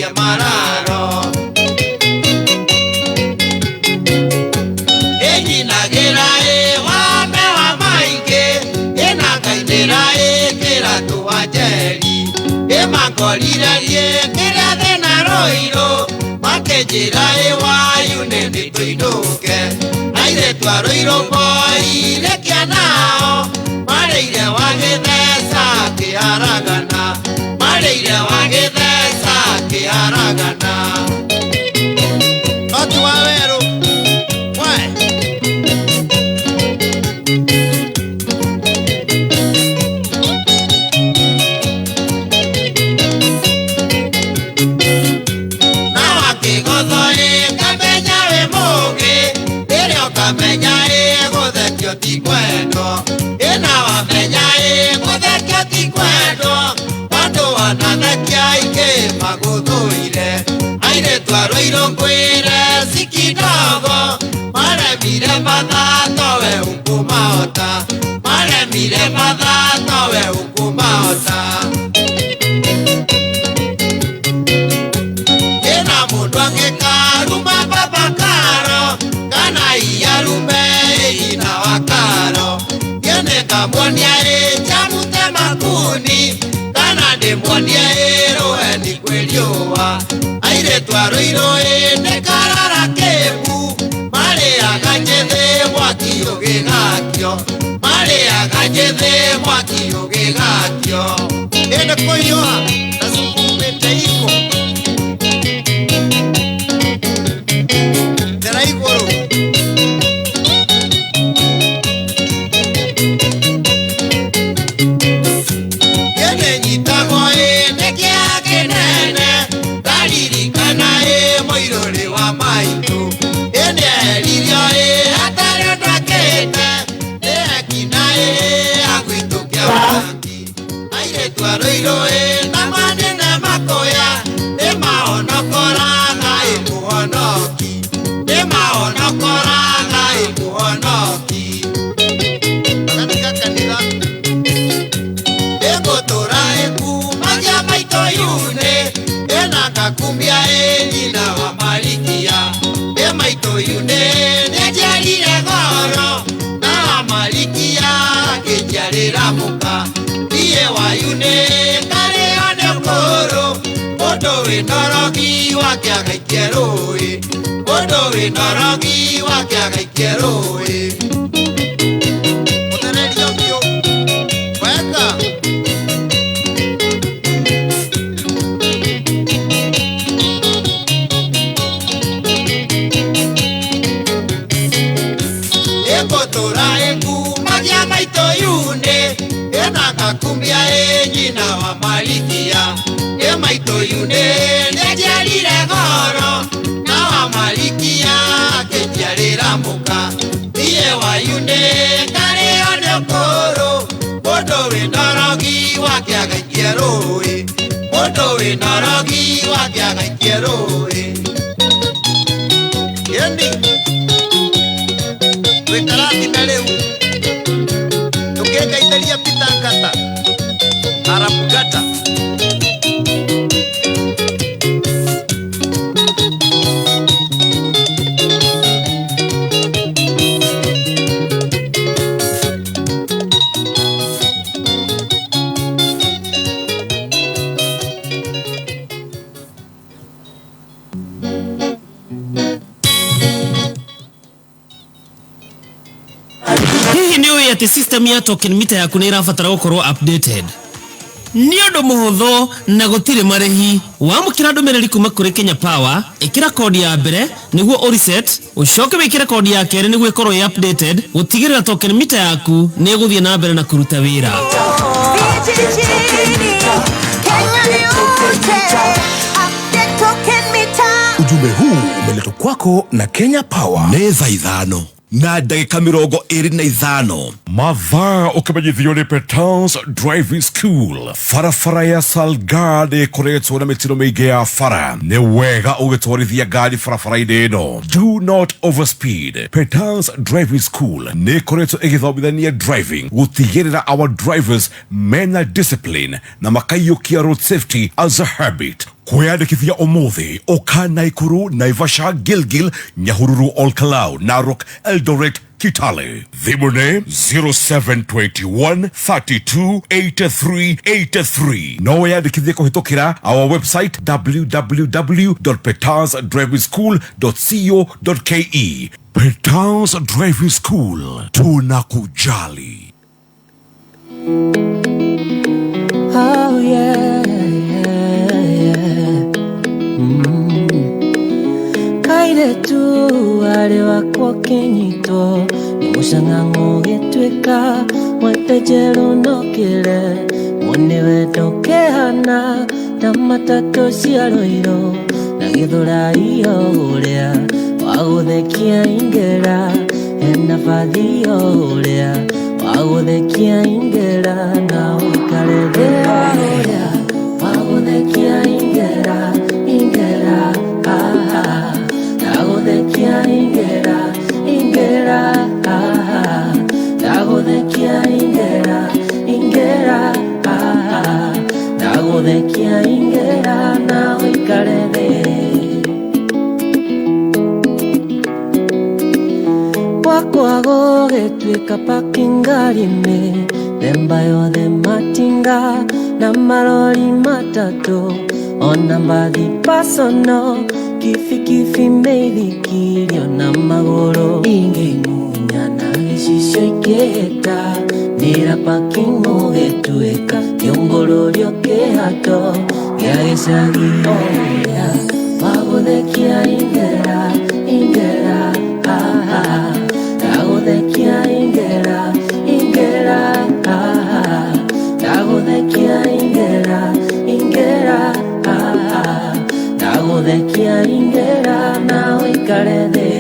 Ndũgekie mararo. Ĩnyinagĩra ĩ wame wa maingĩ, ĩna ngainĩra ĩ kĩratũ wa njeri. Ĩmakorire riĩ kĩrĩa thĩna rũirũ, makĩnjĩra ĩ wayune nĩ tũinũke. Airĩtu a rũirũ boire kĩanao, marĩire wa gĩtheca kĩaragana, marĩire wa gĩtheca kĩaragana. Noti wa werũ, we. Na wakĩgotho ĩ kamenya wĩ mũũgĩ, rĩrĩa ũkamenya ĩ gũthekio ti kwendwo. Ĩna wamenya ĩ gũthekio ti kwendwo, tondũ wanathekia aingĩ magũthũire. Airĩtu a Rũirũ ngwĩre si kidogo, maremire mathaa we ũkũmahota, maremire mathaa we ũkũmahota. Ĩna mũndũ angĩkaruma baba karo, kana iyarume ina wa karo. Niĩ nĩngamuonia ĩ njamute makuni, kana ndĩmuonie ĩ rũheni kwĩ riũa. Airĩtu a Rũirũ ĩ nĩ karara kĩmbu, marĩaga njĩthĩ mwaki ũgĩgakio, marĩaga njĩthĩ mwaki ũgĩgakio. Ĩ nĩ kũhiũha na cukumĩte iko. Tera igũrũ. Ĩnĩ nyitagwo ĩ nĩ kĩeha kĩnene, ndaririkana ĩ mũirũrĩ wa maitũ. Ĩnĩ eheririo ĩ hatarĩ ũndũ ekĩte, nĩ ekinaĩ agwitũ kĩaũrangi. Airĩtu a Rũirũ ĩ na manene makũya, nĩ mahonokoraga ĩ mũhonoki, nĩ mahonokoraga ĩ mũhonoki. Magatiga kanitha. Ĩgũtũra ĩkumagia maitũ yunĩ, ĩna ngakumia ĩ nyina wa Marikia. Ĩ maitũ yunĩ nĩnjiarire goro, na wa Marikia akĩnjiarĩra mũka. Niĩ wa yunĩ ngarĩo nĩ ũkũrũ, mũndũ wĩna ũrogi wake agaikie rũĩ, mũndũ wĩna ũrogi wake agaikie rũĩ. Mũthererio biũ. Weka. Ĩgũtũra ĩkumagia maitũ yunĩ, ĩna ngakumia ĩ nyina wa Marikia. Ĩ maitũ yunĩ nĩnjiarire goro, na wa Marikia akĩnjiarĩra mũka. Niĩ wa yunĩ ngarĩo nĩ ũkũrũ, mũndũ wĩna ũrogi wake agaikie rũĩ, mũndũ wĩna ũrogi wake agaikie rũĩ. Ĩni twĩkarathime rĩu tũkĩngeithĩria Peter Ngata Arap Ngata. Hihi nĩ ũĩ atĩ system ya token meter yaku nĩ ĩrabatara gũkorwo updated? Nĩ ũndũ mũhũthũ na gũtirĩ marĩhi. Wamũkĩra ndũmĩrĩri kuma kũrĩ Kenya Power, ĩkĩra kodi ya mbere nĩguo ũ reset, ũcoke wĩkĩre kodi ya kerĩ nĩguo ĩkorwo ĩ updated, gũtigĩrĩra token meter yaku nĩ ĩgũthiĩ na mbere na kũruta wĩra. Vijijini, Kenya yote, update token meter. Ujumbe huu umeletwa kwako na Kenya Power. Nĩ thaa 5 na ndagĩka 25. Mathaa ũkĩmenyithio nĩ Petans Driving School. Barabara ya Salgad ĩkoretwo na mĩtino mĩingĩ ya bara. Nĩ wega ũgĩtwarithia ngari barabara-inĩ ĩno. Do not overspeed. Petans Driving School nĩ ĩkoretwo ĩgĩthomithania driving gũtigĩrĩra our drivers mena discipline na makaiyũkia road safety as a habit. Kwĩyandĩkithia ũmũthĩ ũka Naikuru, Naivasha, Gilgil, Nyahururu, Olkalau, Narok, Eldoret, Kitale. Thimũ nĩ 0721 32 83 83. No wĩyandĩkithie kũhĩtũkĩra our website www.petals driving school.co.ke. Petals Driving School, tunakujali. Oh yeah, yeah, yeah. Kairetu arĩ wakwa kĩnyitwo nĩ mũcang'ang'o gĩtuĩka mwete njerũ nokĩre mwone wendo kĩhana ta matatũ cia rũirũ na gĩthũrai ũrĩa wa gũthekia ingĩra hena bathi ũrĩa wa gũthekia ingĩra na ũikare thĩ ũrĩa wa gũthekia ingĩra ingĩra ah, ah. Ndagũthekia ingĩra ingĩra ah, ah. Ndagũthekia ingĩra ingĩra ah, ah. Ndagũthekia ingĩra na ũikare thĩ. Gwakwa gũgĩtuĩka parking ngari-inĩ themba yothe matinga na marori matatũ ona mbathi personal kibikibi mĩithikirio na magũrũ ingĩmunya na gĩcicio ikĩhĩta nĩra parking mũgĩtuĩka kĩũngũrũrio kĩhato gĩa gĩcagi ũrĩa wa gũthekia ingĩra ingĩra ah, ah. Ndagũthekia ingĩra ingĩra ah, ah. Ndagũthekia ingĩra ingĩra ah, ah. Ndagũthekia ingĩra na ũikare thĩ.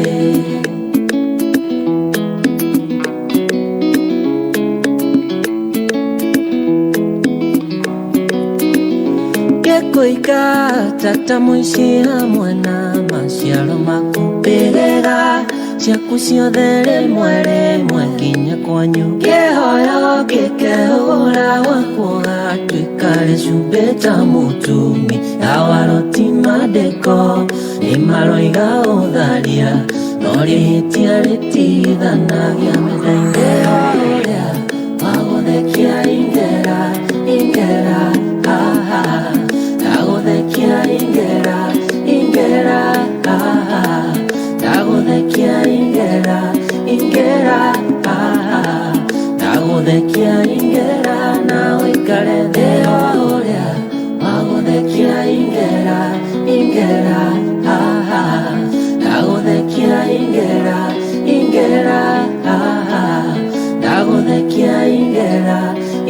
Gĩkũika tata mũici hamwe na maciaro maku mbĩrĩra ciaku ciothe rĩmwe rĩmwe nginya kwanyu kĩhoyo gĩkehũra gwaku gatuĩka rĩcumbĩ ta mũtumi awaroti mandĩko nĩ maroiga ũtharia no rĩhĩtia rĩtithanagia metha-inĩ ũrĩa wa gũthekia ingĩra ingĩra ah, ah. Ndagũthekia ingĩra ingĩra ah, ah. Ndagũthekia ingĩra ingĩra ah, ah. Ndagũthekia ingĩra na ũikare thĩ ũrĩa wa gũthekia ingĩra ingĩra ah, ah. Ndagũthekia ingĩra ingĩra ah, ah. Ndagũthekia ingĩra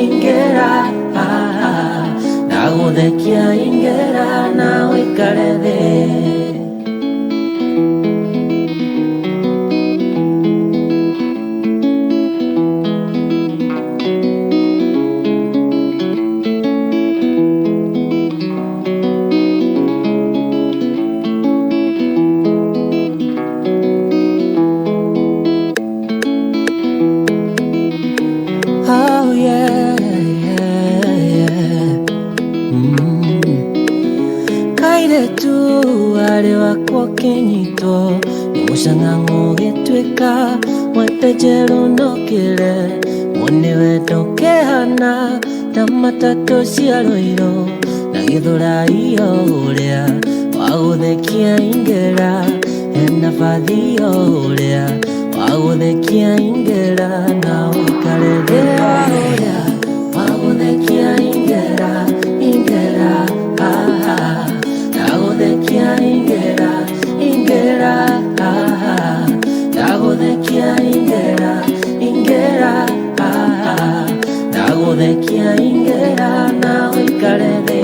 ingĩra ah, ah. Ndagũthekia ingĩra na ũikare thĩ. Oh yeah, yeah, yeah. Kairetu arĩ wakwa kĩnyitwo nĩ mũcang'ang'o gĩtuĩka mwete njerũ nokĩre mwone wendo kĩhana ta matatũ cia rũirũ na gĩthũrai ũrĩa wa gũthekia ingĩra hena bathi ũrĩa wa gũthekia ingĩra na ũikare thĩ ũrĩa wa gũthekia ingĩra ingĩra ah, ah. Ndagũthekia ingĩra ingĩra ah, ah. Ndagũthekia ingĩra ingĩra ah, ah. Ndagũthekia ingĩra na ũikare thĩ.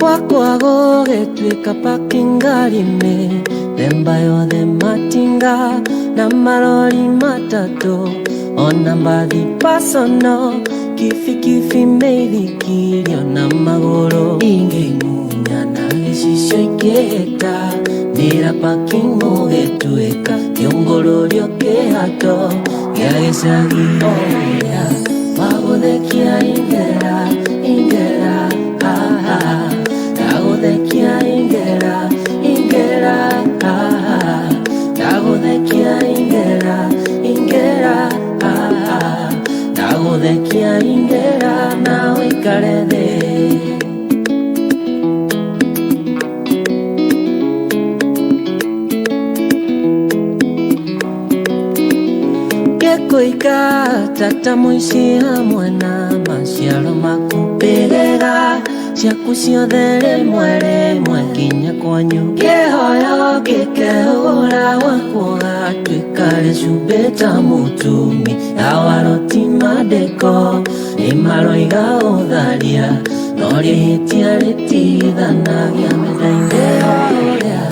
Gwakwa gũgĩtuĩka parking ngari-inĩ themba yothe matinga na marori matatũ ona mbathi personal kibikibi mĩithikirio na magũrũ ingĩmunya na gĩcicio ikĩhĩta nĩra parking mũgĩtuĩka kĩũngũrũrio kĩhato gĩa gĩcagi ũrĩa wa gũthekia ingĩra Ndagũthekia ingĩra na ũikare thĩ. Ngĩkũiga tata mũici hamwe na maciaro maku mbĩrĩra ciaku ciothe rĩmwe rĩmwe nginya kwanyu kĩhoyo gĩkehũra gwaku ũgatuĩka rĩcumbĩ ta mũtumi awaroti mandĩko nĩ maroiga ũtharia no rĩhĩtia rĩtigithanagia mendaine ũrĩa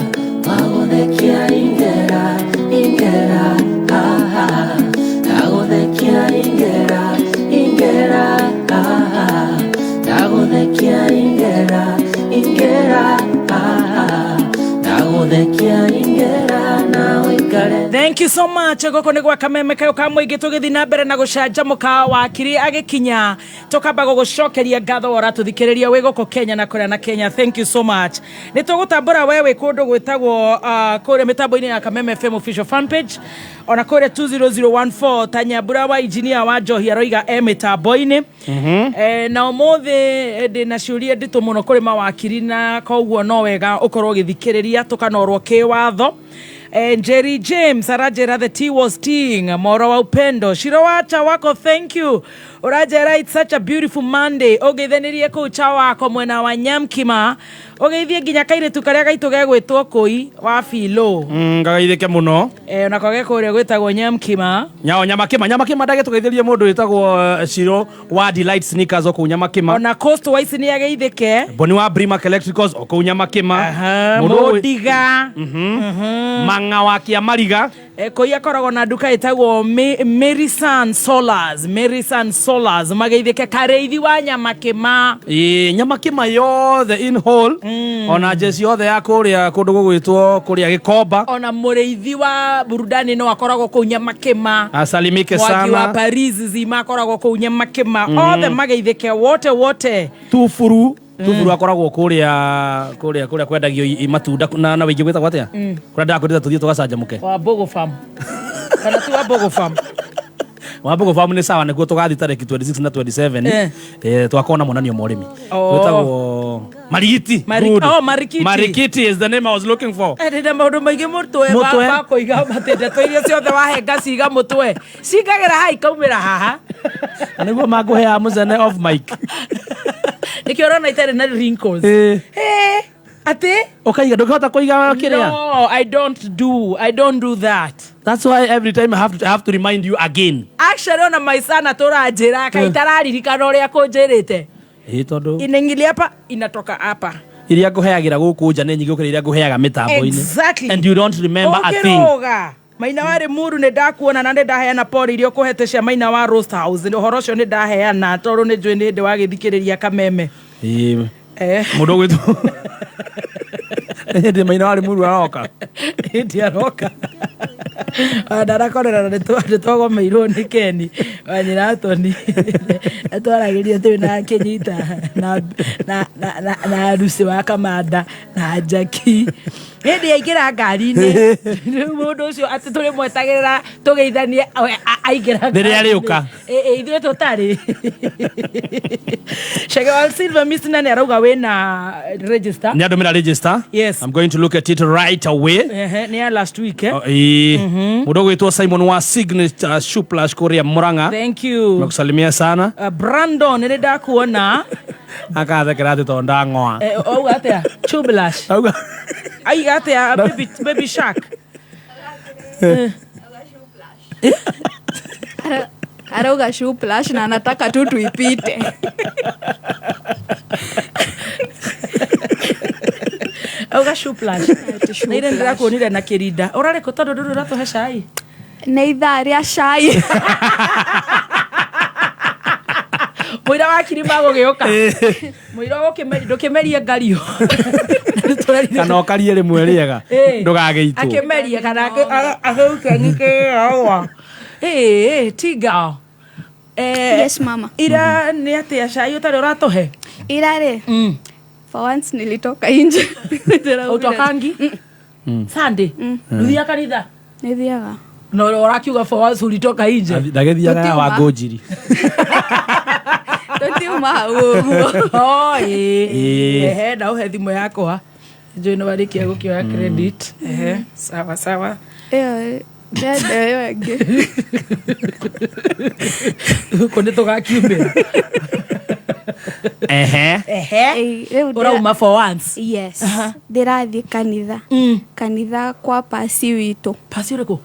wagũthekia ingĩra ingĩra ha ha ndagũthekia ingĩra ingĩra ha ha ndagũthekia ingĩra ingĩra ha ha ndagũthekia ingĩra na ũikare. Thank you so much. Gũkũ nĩ gwa Kameme kayo ka mũingĩ tũgĩthiĩ na mbere na gũcanjamũka wakiri agĩkinya tũkamba gũgũcokeria ngatho ũratũthikĩrĩria wĩ gũkũ Kenya na kũrĩa na Kenya. Thank you so much. Nĩ tũgũtambũra we wĩ kũndũ gwĩtagwo kũrĩa mĩtambo-inĩ ya Kameme FM official fan page ona kũrĩa 20014 ta Nyambura wa engineer wa Njohi aroiga e mĩtambo-inĩ. Na ũmũthĩ ndĩna ciũria nditũ mũno kũrĩ mawakiri na koguo no wega ũkorwo ũgĩthikĩrĩria tũkanorwo kĩwatho. Jerry James aranjĩra the tea was teeing moro wa upendo Shiro wacha wako thank you ũranjĩra it's such a beautiful Monday ũgeithanirie kũu cha wako mwena wa Nyamkima ũgeithie nginya kairĩtu karĩa gaitũ gegwĩtwo kũi wa Filo. Ngagaithĩke mũno. Onako ge kũrĩa gwĩtagwo Nyamkima. Nyao Nyamakima Nyamakima ndagĩtũgeithĩrie mũndũ wĩtagwo Shiro wa Delight Sneakers o kũu Nyamakima. Ona Coast Wise nĩ ageithĩke. Boni wa Brimac Electricals o kũu Nyamakima. Mũndiga. Mang'a wa Kĩamariga. Kũi akoragwo na nduka ĩtagwo Merisan Solars Merisan Solars mageithĩke Karĩithi wa Nyamakima. Ĩĩ Nyamakima yothe in whole ona jeci yothe ya kũrĩa kũndũ gũgwĩtwo kũrĩa Gĩkomba. Ona mũrĩithi wa burudani no akoragwo kũu Nyamakima. Asalimike Mwaki wa sana. Paris zima akoragwo kũu Nyamakima. Othe mageithĩke wote wote. Tuburu Tuburu akoragwo kũrĩa kũrĩa kũrĩa kwendagio matunda na wĩingĩ gwĩtagwo atĩa? Kũrĩa ndakwĩrĩte tũthiĩ tũgacanjamũke. Wa Mbogo Farm. Kana ti wa Mbogo Farm. Wa Mbogo Farm nĩ sawa nĩkuo tũgathiĩ tarĩki 26 na 27. Twakorwo na monanio ma ũrĩmi. Gwĩtagwo Marigiti. Good. Oh, Marikiti. Marikiti is the name I was looking for. Ndĩna maũndũ maingĩ mũtwe Mũtwe. Wakũiga atĩ ndeto iria ciothe wahenga ciga mũtwe cingagĩra haha ikaumĩra haha. Na nĩguo mangũheaga mũcene off mic. Nĩkĩo ũrona itarĩ na wrinkles. Atĩ? Ũkaiga ndũngĩhota kũiga kĩrĩa? No, I don't do that. That's why every time I have to remind you again. Actually ona my son atũranjĩra kaĩ itararirikana ũrĩa kũnjĩrĩte. Ĩĩ tondũ Inaingilia hapa inatoka hapa. Iria ngũheagĩra gũkũ nja nĩ nyingĩ gũkĩra iria ngũheaga mĩtambo-inĩ. Exactly. And you don't remember a thing. Ũkĩrũga. Maina wa Limuru nĩ ndakuona na nĩ ndaheana pole iria ũkũhete cia Maina wa Roast House. Ũhoro ũcio nĩ ndaheana tondũ nĩ njũĩ nĩ hĩndĩ wagĩthikĩrĩria Kameme. Ĩĩ. Mũndũ ũgwĩtwo Hĩndĩ Maina wa Limuru aroka. Hĩndĩ aroka. Ndarakorera nĩ twagomeirwo nĩ Ken wa nyina Anthony. Atwaragĩria twĩ na Kĩnyita na Lucy wa Kamanda na Jackie. Hĩndĩ aingĩra ngari-inĩ, rĩu mũndũ ũcio atĩ tũrĩmwetagĩrĩra tũgeithanie, aingĩra Rĩrĩa arĩũka. Ithuĩ tũtarĩ. Shege wa Silver Miss nani arauga wĩna register. Nĩ andũmĩra register. Yes. I'm going to look at it right away. Nĩ ya last week, eh? Ĩĩ. Mũndũ ũgwĩtwo Simon wa Signature Shuplash kũrĩa Murang'a. Thank you. Nakusalimia sana. Brandon nĩ ndakuona. Akathekera atĩ tondũ ndang'oa. Auga atĩa? Chublash. Auga. Aiga atĩa? Baby shark. Arauga shuplash na anataka tu tuipite. Auga shuplash. Na ile ndĩrakuonire na kĩrinda. Ũrarĩ kũ tondũ ndũrĩ ũratũhe cai? Nĩ ithaa rĩa cai. Mũira wa kirima gũgĩũka. Mũira ndũkĩmerie ngario. Kana ũkarie rĩmwe rĩega. Ndũgagĩitwo. Akĩmerie kana agĩuke nyike. Tiga. Yes, mama. Ira nĩ atĩa cai ũtarĩ ũratũhe? Ira rĩ? For once nilitoka nje. Utokangi? Sunday? Ndũthiaga kanitha? Nĩthiaga. No ũrakiuga for once ulitoka nje. Ndagĩthiaga ya Tũtiuma. wa ngũnjiri. Tũtiuma hau ũguo. Oh, ĩĩ. Ĩĩ. Ehe, na ũhe thimũ yakwa. Njũĩ nĩ warĩkia gũkĩoya credit. Ehe, sawa sawa. Ĩyo ndĩrenda ĩyo ĩngĩ. Gũkũ nĩ tũgakiumĩra. Ehe. Ehe. Ĩĩ, rĩu ndĩra- Ũrauma for once. Yes. Ndĩrathiĩ kanitha. Kanitha kwa pasi witũ. Pasi ũrĩkũ?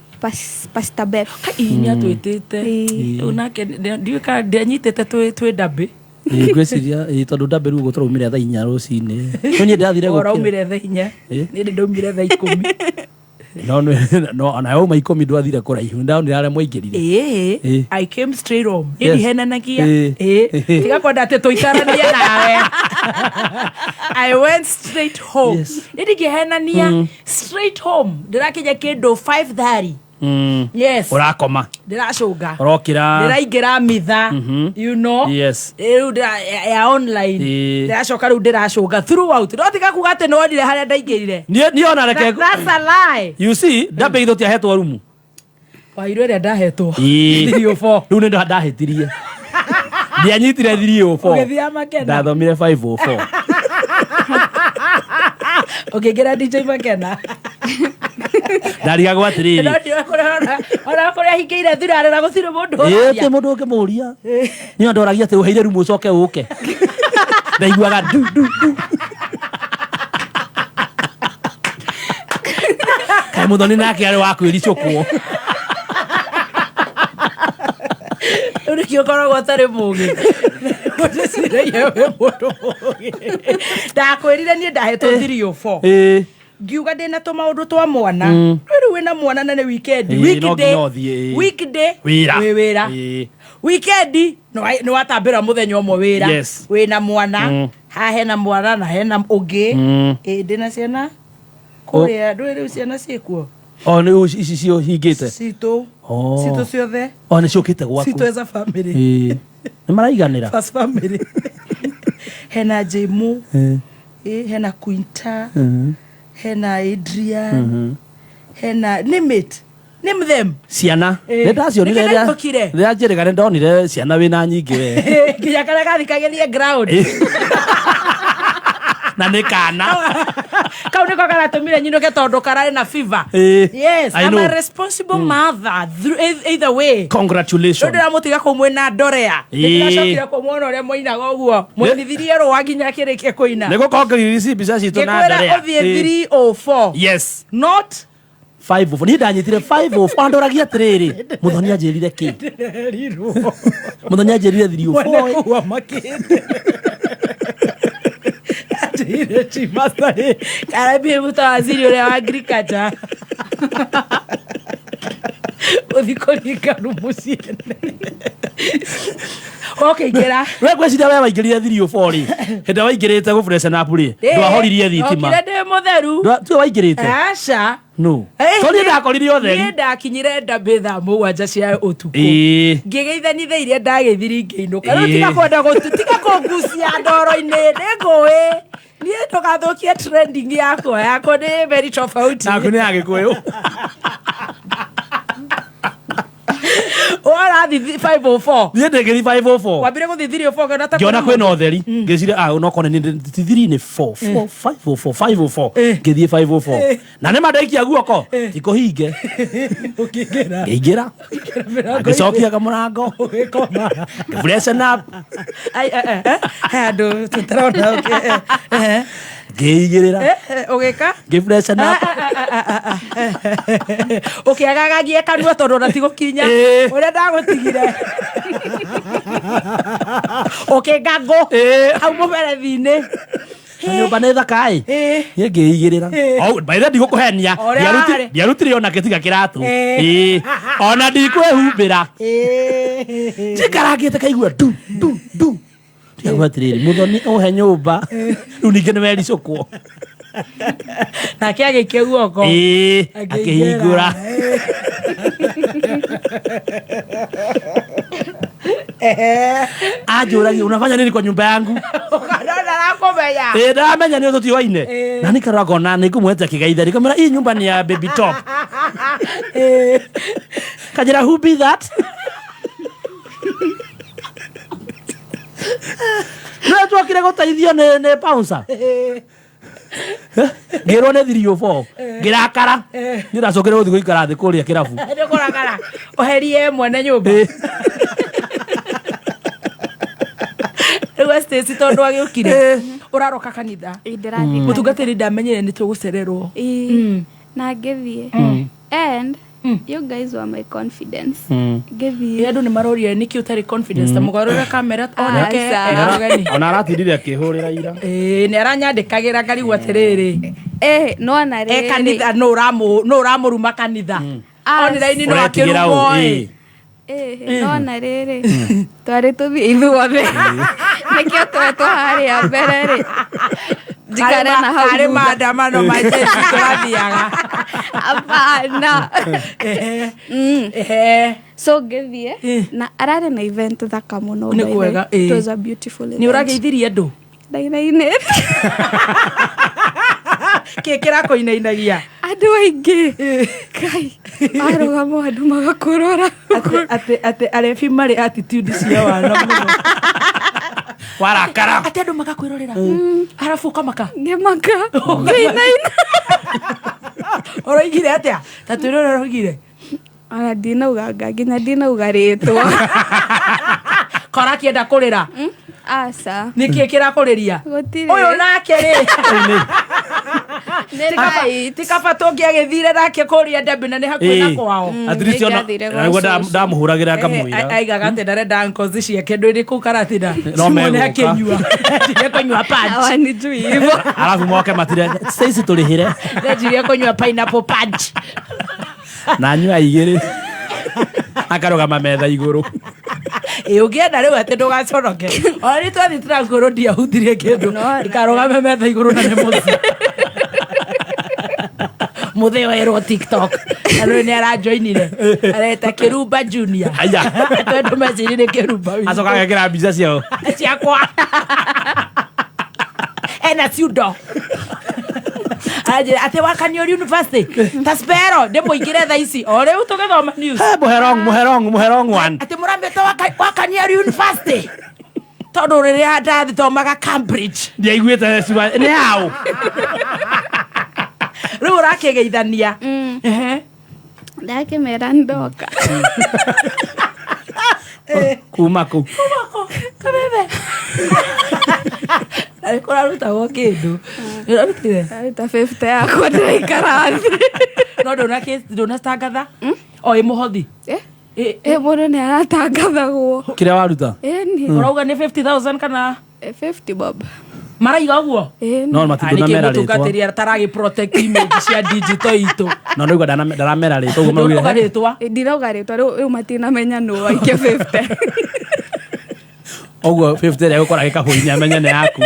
Pastor Beth. Ii nĩ atwĩtĩte. Ĩĩ. Rĩu nake ndiũĩ kana ndianyitĩte twĩ ndambĩ. Ĩĩ, ngwĩciria ĩĩ, tondũ ndambĩ rĩu ũguo tũraumire thaa 4 rũcinĩ. No niĩ ndĩrathire gũkĩra. Ũraumire thaa 4. Ĩĩ. Niĩ ndĩ ndaumire thaa 10. No no ona wauma 10 ndwathire kũraihu. Ndonire arĩa mwaingĩrire. Ĩĩ. Ĩĩ. I came straight home. Niĩ Yes. ndihenanagia. Ĩĩ. Ĩĩ. Tiga kwenda atĩ tũikaranie nawe. I went straight home. Yes. Niĩ ndingĩhenania straight home. Ndĩrakinya kĩndũ 5:30. Yes. Ũrakoma. Ndĩracũnga. Ũrokĩra. Ndĩraingĩra mitha. You know. Yes. Rĩu ya online. Ĩĩ. Ndĩracoka rĩu ndĩracũnga throughout. No tiga kuga atĩ nĩwonire harĩa ndaingĩrire. Niĩ ona reke That's a lie. You see, ndambĩ itũ tiahetwo rumu. Wairũ ĩrĩa ndahetwo. Ĩĩ. 304. Rĩu nĩ ndahĩtirie. Ndianyitire 304. Ũgĩthiaga Makena. Ndathomire 504. Ũkĩingĩra DJ Makena. Ndarigagwo atĩrĩrĩ. No ndiũĩ kũrĩa ona kũrĩa hingĩire thirarĩ na gũtirĩ mũndũ Ĩĩ ũraria. ti mũndũ ũngĩmũria. Niĩ ndoragia atĩ ũheire rumu ũcoke ũke. Ndaiguaga ndu ndu ndu. Kaĩ mũthoni nake arĩ wa kwĩricũkwo. Rĩu nĩkĩo ũkoragwo ũtarĩ mũgĩ. Ndĩciragia wĩ mũndũ mũgĩ. Ndakwĩrire niĩ ndahetwo 304. Ĩĩ. Ngiuga ndĩna tũmaũndũ twa mwana. Rĩu wĩna mwana na nĩ weekend. Ĩĩ, no Weekday. nginya ũthiĩ, ĩĩ. Weekday. Wĩra. Wĩ wĩra. Ĩĩ. Weekend nĩ watambĩra mũthenya ũmwe wĩra. Yes. Wĩna mwana. Haha hena mwana na hena ũngĩ. Ĩĩ ndĩna ciana. Kũrĩa ndũĩ rĩu ciana ciĩkuo. O nĩ ici cio hingĩte. Citũ. Oh. Citũ ciothe. O nĩ ciũkĩte gwaku. Citũ as a family. Ĩĩ. Nĩ maraiganĩra. First family. Hena Jemu. Ĩĩ. Ĩĩ hena Quinta. Hena Adrian. Hena name it. Name them. Ciana. Ĩĩ. Nĩ ndacionire Nĩkĩ rĩrĩa ndaitũkire? rĩrĩa njĩrĩga nĩ ndonire ciana wĩna nyingĩ we. Nginya karĩa gathikagĩria ground. Na nĩ kana. Kau nĩko karatũmire nyinũke tondũ kararĩ na fever. Ĩĩ. Yes, I I'm know. a responsible mother either way. Congratulations. Rĩu ndĩramũtiga kũu mwĩna ndorea. Ĩĩ. Nĩndĩracokire kũmuona ũrĩa mwainaga ũguo. Mwainithirie rũa nginya akĩrĩkia kũina. Nĩ gũkorwo ngĩririci mbica citũ na Ngĩkwĩra ndorea. ũthiĩ Ĩĩ. 304. Yes. Not 504. Niĩ ndanyitire 504. Andoragia atĩrĩrĩ. Mũthoni anjĩrire kĩ? Mũthoni anjĩrire 304. kũu amakĩte. Atĩire Chimasta rĩ, karambie mũtawaziri ũrĩa wa agriculture. Ũthi kũringa rumu ciene. Ũkĩingĩra. We ngwĩciria we waingĩrire 304 rĩ. Hĩndĩ ĩrĩa waingĩrĩte gũ freshen up rĩ. Ndwahoririe thitima. Okire ndĩ mũtheru. Tiwe waingĩrĩte? Aca. No. Tondũ niĩ ndakorire ũtheri. Niĩ ndakinyire ndambĩ thaa 7 cia ũtukũ. Ĩĩ. Ngĩgeithanitha iria ndageithirie ngĩinũka. Rĩu Ĩĩ. tiga kwenda gũtu, tiga kũngucia ndoro-inĩ, nĩngũĩ. Niĩ ndũgathũkie trending yakwa, yakwa nĩ very tofauti. Naku nĩ ya Gĩkũyũ. Ũrathiĩ 504. Niĩ ndĩngĩthiĩ 504. Wambire gũthiĩ 304 ngĩona ta Ngĩona kwĩna kwĩna ũtheri. Ngĩciria ah no kone nĩ ti 3 nĩ 4 4 504 504. Ngĩthiĩ 504. Na nĩ ma ndaikia guoko. Ti kũhinge. Ũkĩingĩra. Ngĩingĩra. Ngĩcokia kamũrango. Ũgĩkoma. Ngĩ freshen up. Ai, eh, eh, he handũ tũtarona ũkĩ- Ngĩigĩrĩra. Ũgĩka? Ngĩ freshen up. Ũkĩagagagie kanua tondũ ona ti gũkinya. Ĩĩ. Ũrĩa ndagũtigire. Ũkĩngangũ. Ĩĩ. Hau mũberethi-inĩ. Na nyũmba nĩ thaka ĩ. Ĩĩ. Niĩ ngĩigĩrĩra. Oh, by the way ndigũkũhenia. Ũrĩa warĩ. Ndiarutire ona kĩtiga kĩratũ. Ĩĩ. Ĩĩ. Ona ndikwĩhumbĩra. Njikarangĩte kaigua ndu ndu ndu. Ndigagua atĩrĩrĩ, mũthoni ũhe nyũmba. Rĩu ningĩ nĩ wericũkwo. Nake agĩikia guoko. Ĩĩ, akĩhingũra. Anjũragia unafanya nini kwa nyumba yangu? Ũkona ndarakumenya. Ĩĩ ndamenya nĩ tũtiwaine. Ĩĩ. Na nikarora ngona nĩ ngũmwete kĩgeitheri. Ngamwĩra hii nyumba ni ya baby top. Ĩĩ. Kanjĩra who be that? No twokire gũteithio nĩ bouncer. Ngĩrwo nĩ 304. Ngĩrakara. Niĩ ndacokire gũthiĩ gũikara thĩ kũrĩa kĩrabu. Nĩ kũrakara ũherie mwene nyũmba. Rĩu Stacy tondũ agĩũkire ũraroka kanitha. Ĩ, ndĩrathiĩ Mũtungatĩri ndamenyire nĩ tũgũcererwo. Ĩ, na ngĩthiĩ and you guys were my confidence. Ngĩthiĩ Andũ nĩ marorire nĩkĩ ũtarĩ confidence ta mũgarũre kamera oneke Aca. e mũgeni. Ona aratindire akĩhũrĩra ira. Ĩĩ, nĩ aranyandĩkagĩra ngarigwo atĩrĩrĩ eh nona e rĩrĩ kanitha nũ ũramũruma kanitha. Ah, Online no Ũretigĩra ũ? akĩrumwo ĩ. Ĩ. Nona rĩrĩ twarĩ tũthiĩ ithuothe nĩkĩo twetwo harĩa mbere rĩ njikare na hau Karĩ thutha. maandamano ma jeshi tũrathiaga. Hapana. Ehe. So ngĩthiĩ na ararĩ na event thaka mũno Nĩ by the way. kwega, ĩ. It was a beautiful event. Nĩ ũrageithirie andũ? Ndainainĩte. Kĩ kĩrakũinainagia? Andũ aingĩ Ngai arũgama andũ magakũrora. Atĩ arebi marĩ attitude cia wana mũno. Warakara. Atĩ andũ magakwĩrorera. Arabu ũkamaka. Ngĩmaka ngĩinaina. Ũroigire atĩa? Ta twĩre ũrĩa ũroigire. Ona ndinauga nga nginya ndinauga rĩtwa. Kora akĩenda kũrĩra. Aca. Nĩkĩ kĩrakũrĩria? Gũtirĩ. Ũyũ nake rĩ. Nĩ right. Ti kaba tũngĩagĩthire nake kũrĩa Ndembe na nĩ hakuhĩ na kwao. At least ona Nĩngĩathire gwa nĩguo cũcũ. ndamũhũragĩra ngamwĩra. Aigaga atĩ ndarenda ngozi ciake ndwĩrĩ kũu Karatina. No Cimuone megũka. akĩnyua. Ndenjirie kũnyua punch. Hawanijui hivyo. Arabu moke matire Stacy tũrĩhĩre. Ndenjirie kũnyua pineapple punch. Na anyua igĩrĩ. Akarũgama metha igũrũ. Ĩ ũngĩenda rĩu atĩ ndũgaconoke. Ona nĩ twathiĩ tũrakwĩrwo ndiahutirie kĩndũ. Ikarũgame metha igũrũ na nĩ mũthĩ. Mũthĩ werwo TikTok. Na rĩu nĩ aranjoinire. Areta Kĩrumba Junior. Aya. Tondũ mecirie nĩ Kĩrumba witũ. Acoka agekĩra mbica ciao. Ciakwa. Ena ciundo. Anjĩra atĩ Wakaniori University ta spero ndĩmũingĩre thaa ici o rĩu tũgĩthoma news. Mũherong mũherong mũherong one. Atĩ mũramĩta Wakaniori University tondũ rĩrĩa ndathomaga Cambridge. Ndiaiguĩte ciwa nĩ hau. Rĩu ũrakĩgeithania. Ehe. Ndakĩmera ndoka. Kuma kũ? Kabebe. Na nĩ kũrarutagwo kĩndũ. Nĩ ũrarutire? Ndaruta 50 yakwa ndĩraikara thĩ. No ndũnatangatha? O ĩ mũhothi? Ĩ mũndũ nĩ aratangathagwo. Kĩrĩa waruta? Ĩni. Ũrauga nĩ 50,000 kana? 50 bob. Maraiga ũguo? No matindũnamera rĩtwa. Mũtungatĩri ataragĩ protect image cia digital itũ. No ndauga ndaramera rĩtwa ũguo Ndũnauga maugire. rĩtwa? Ndirauga rĩtwa rĩu matinamenya nũ waikia 50. Ũguo 50 ĩrĩa gũkora gĩkabũ-inĩ amenye nĩ yaku.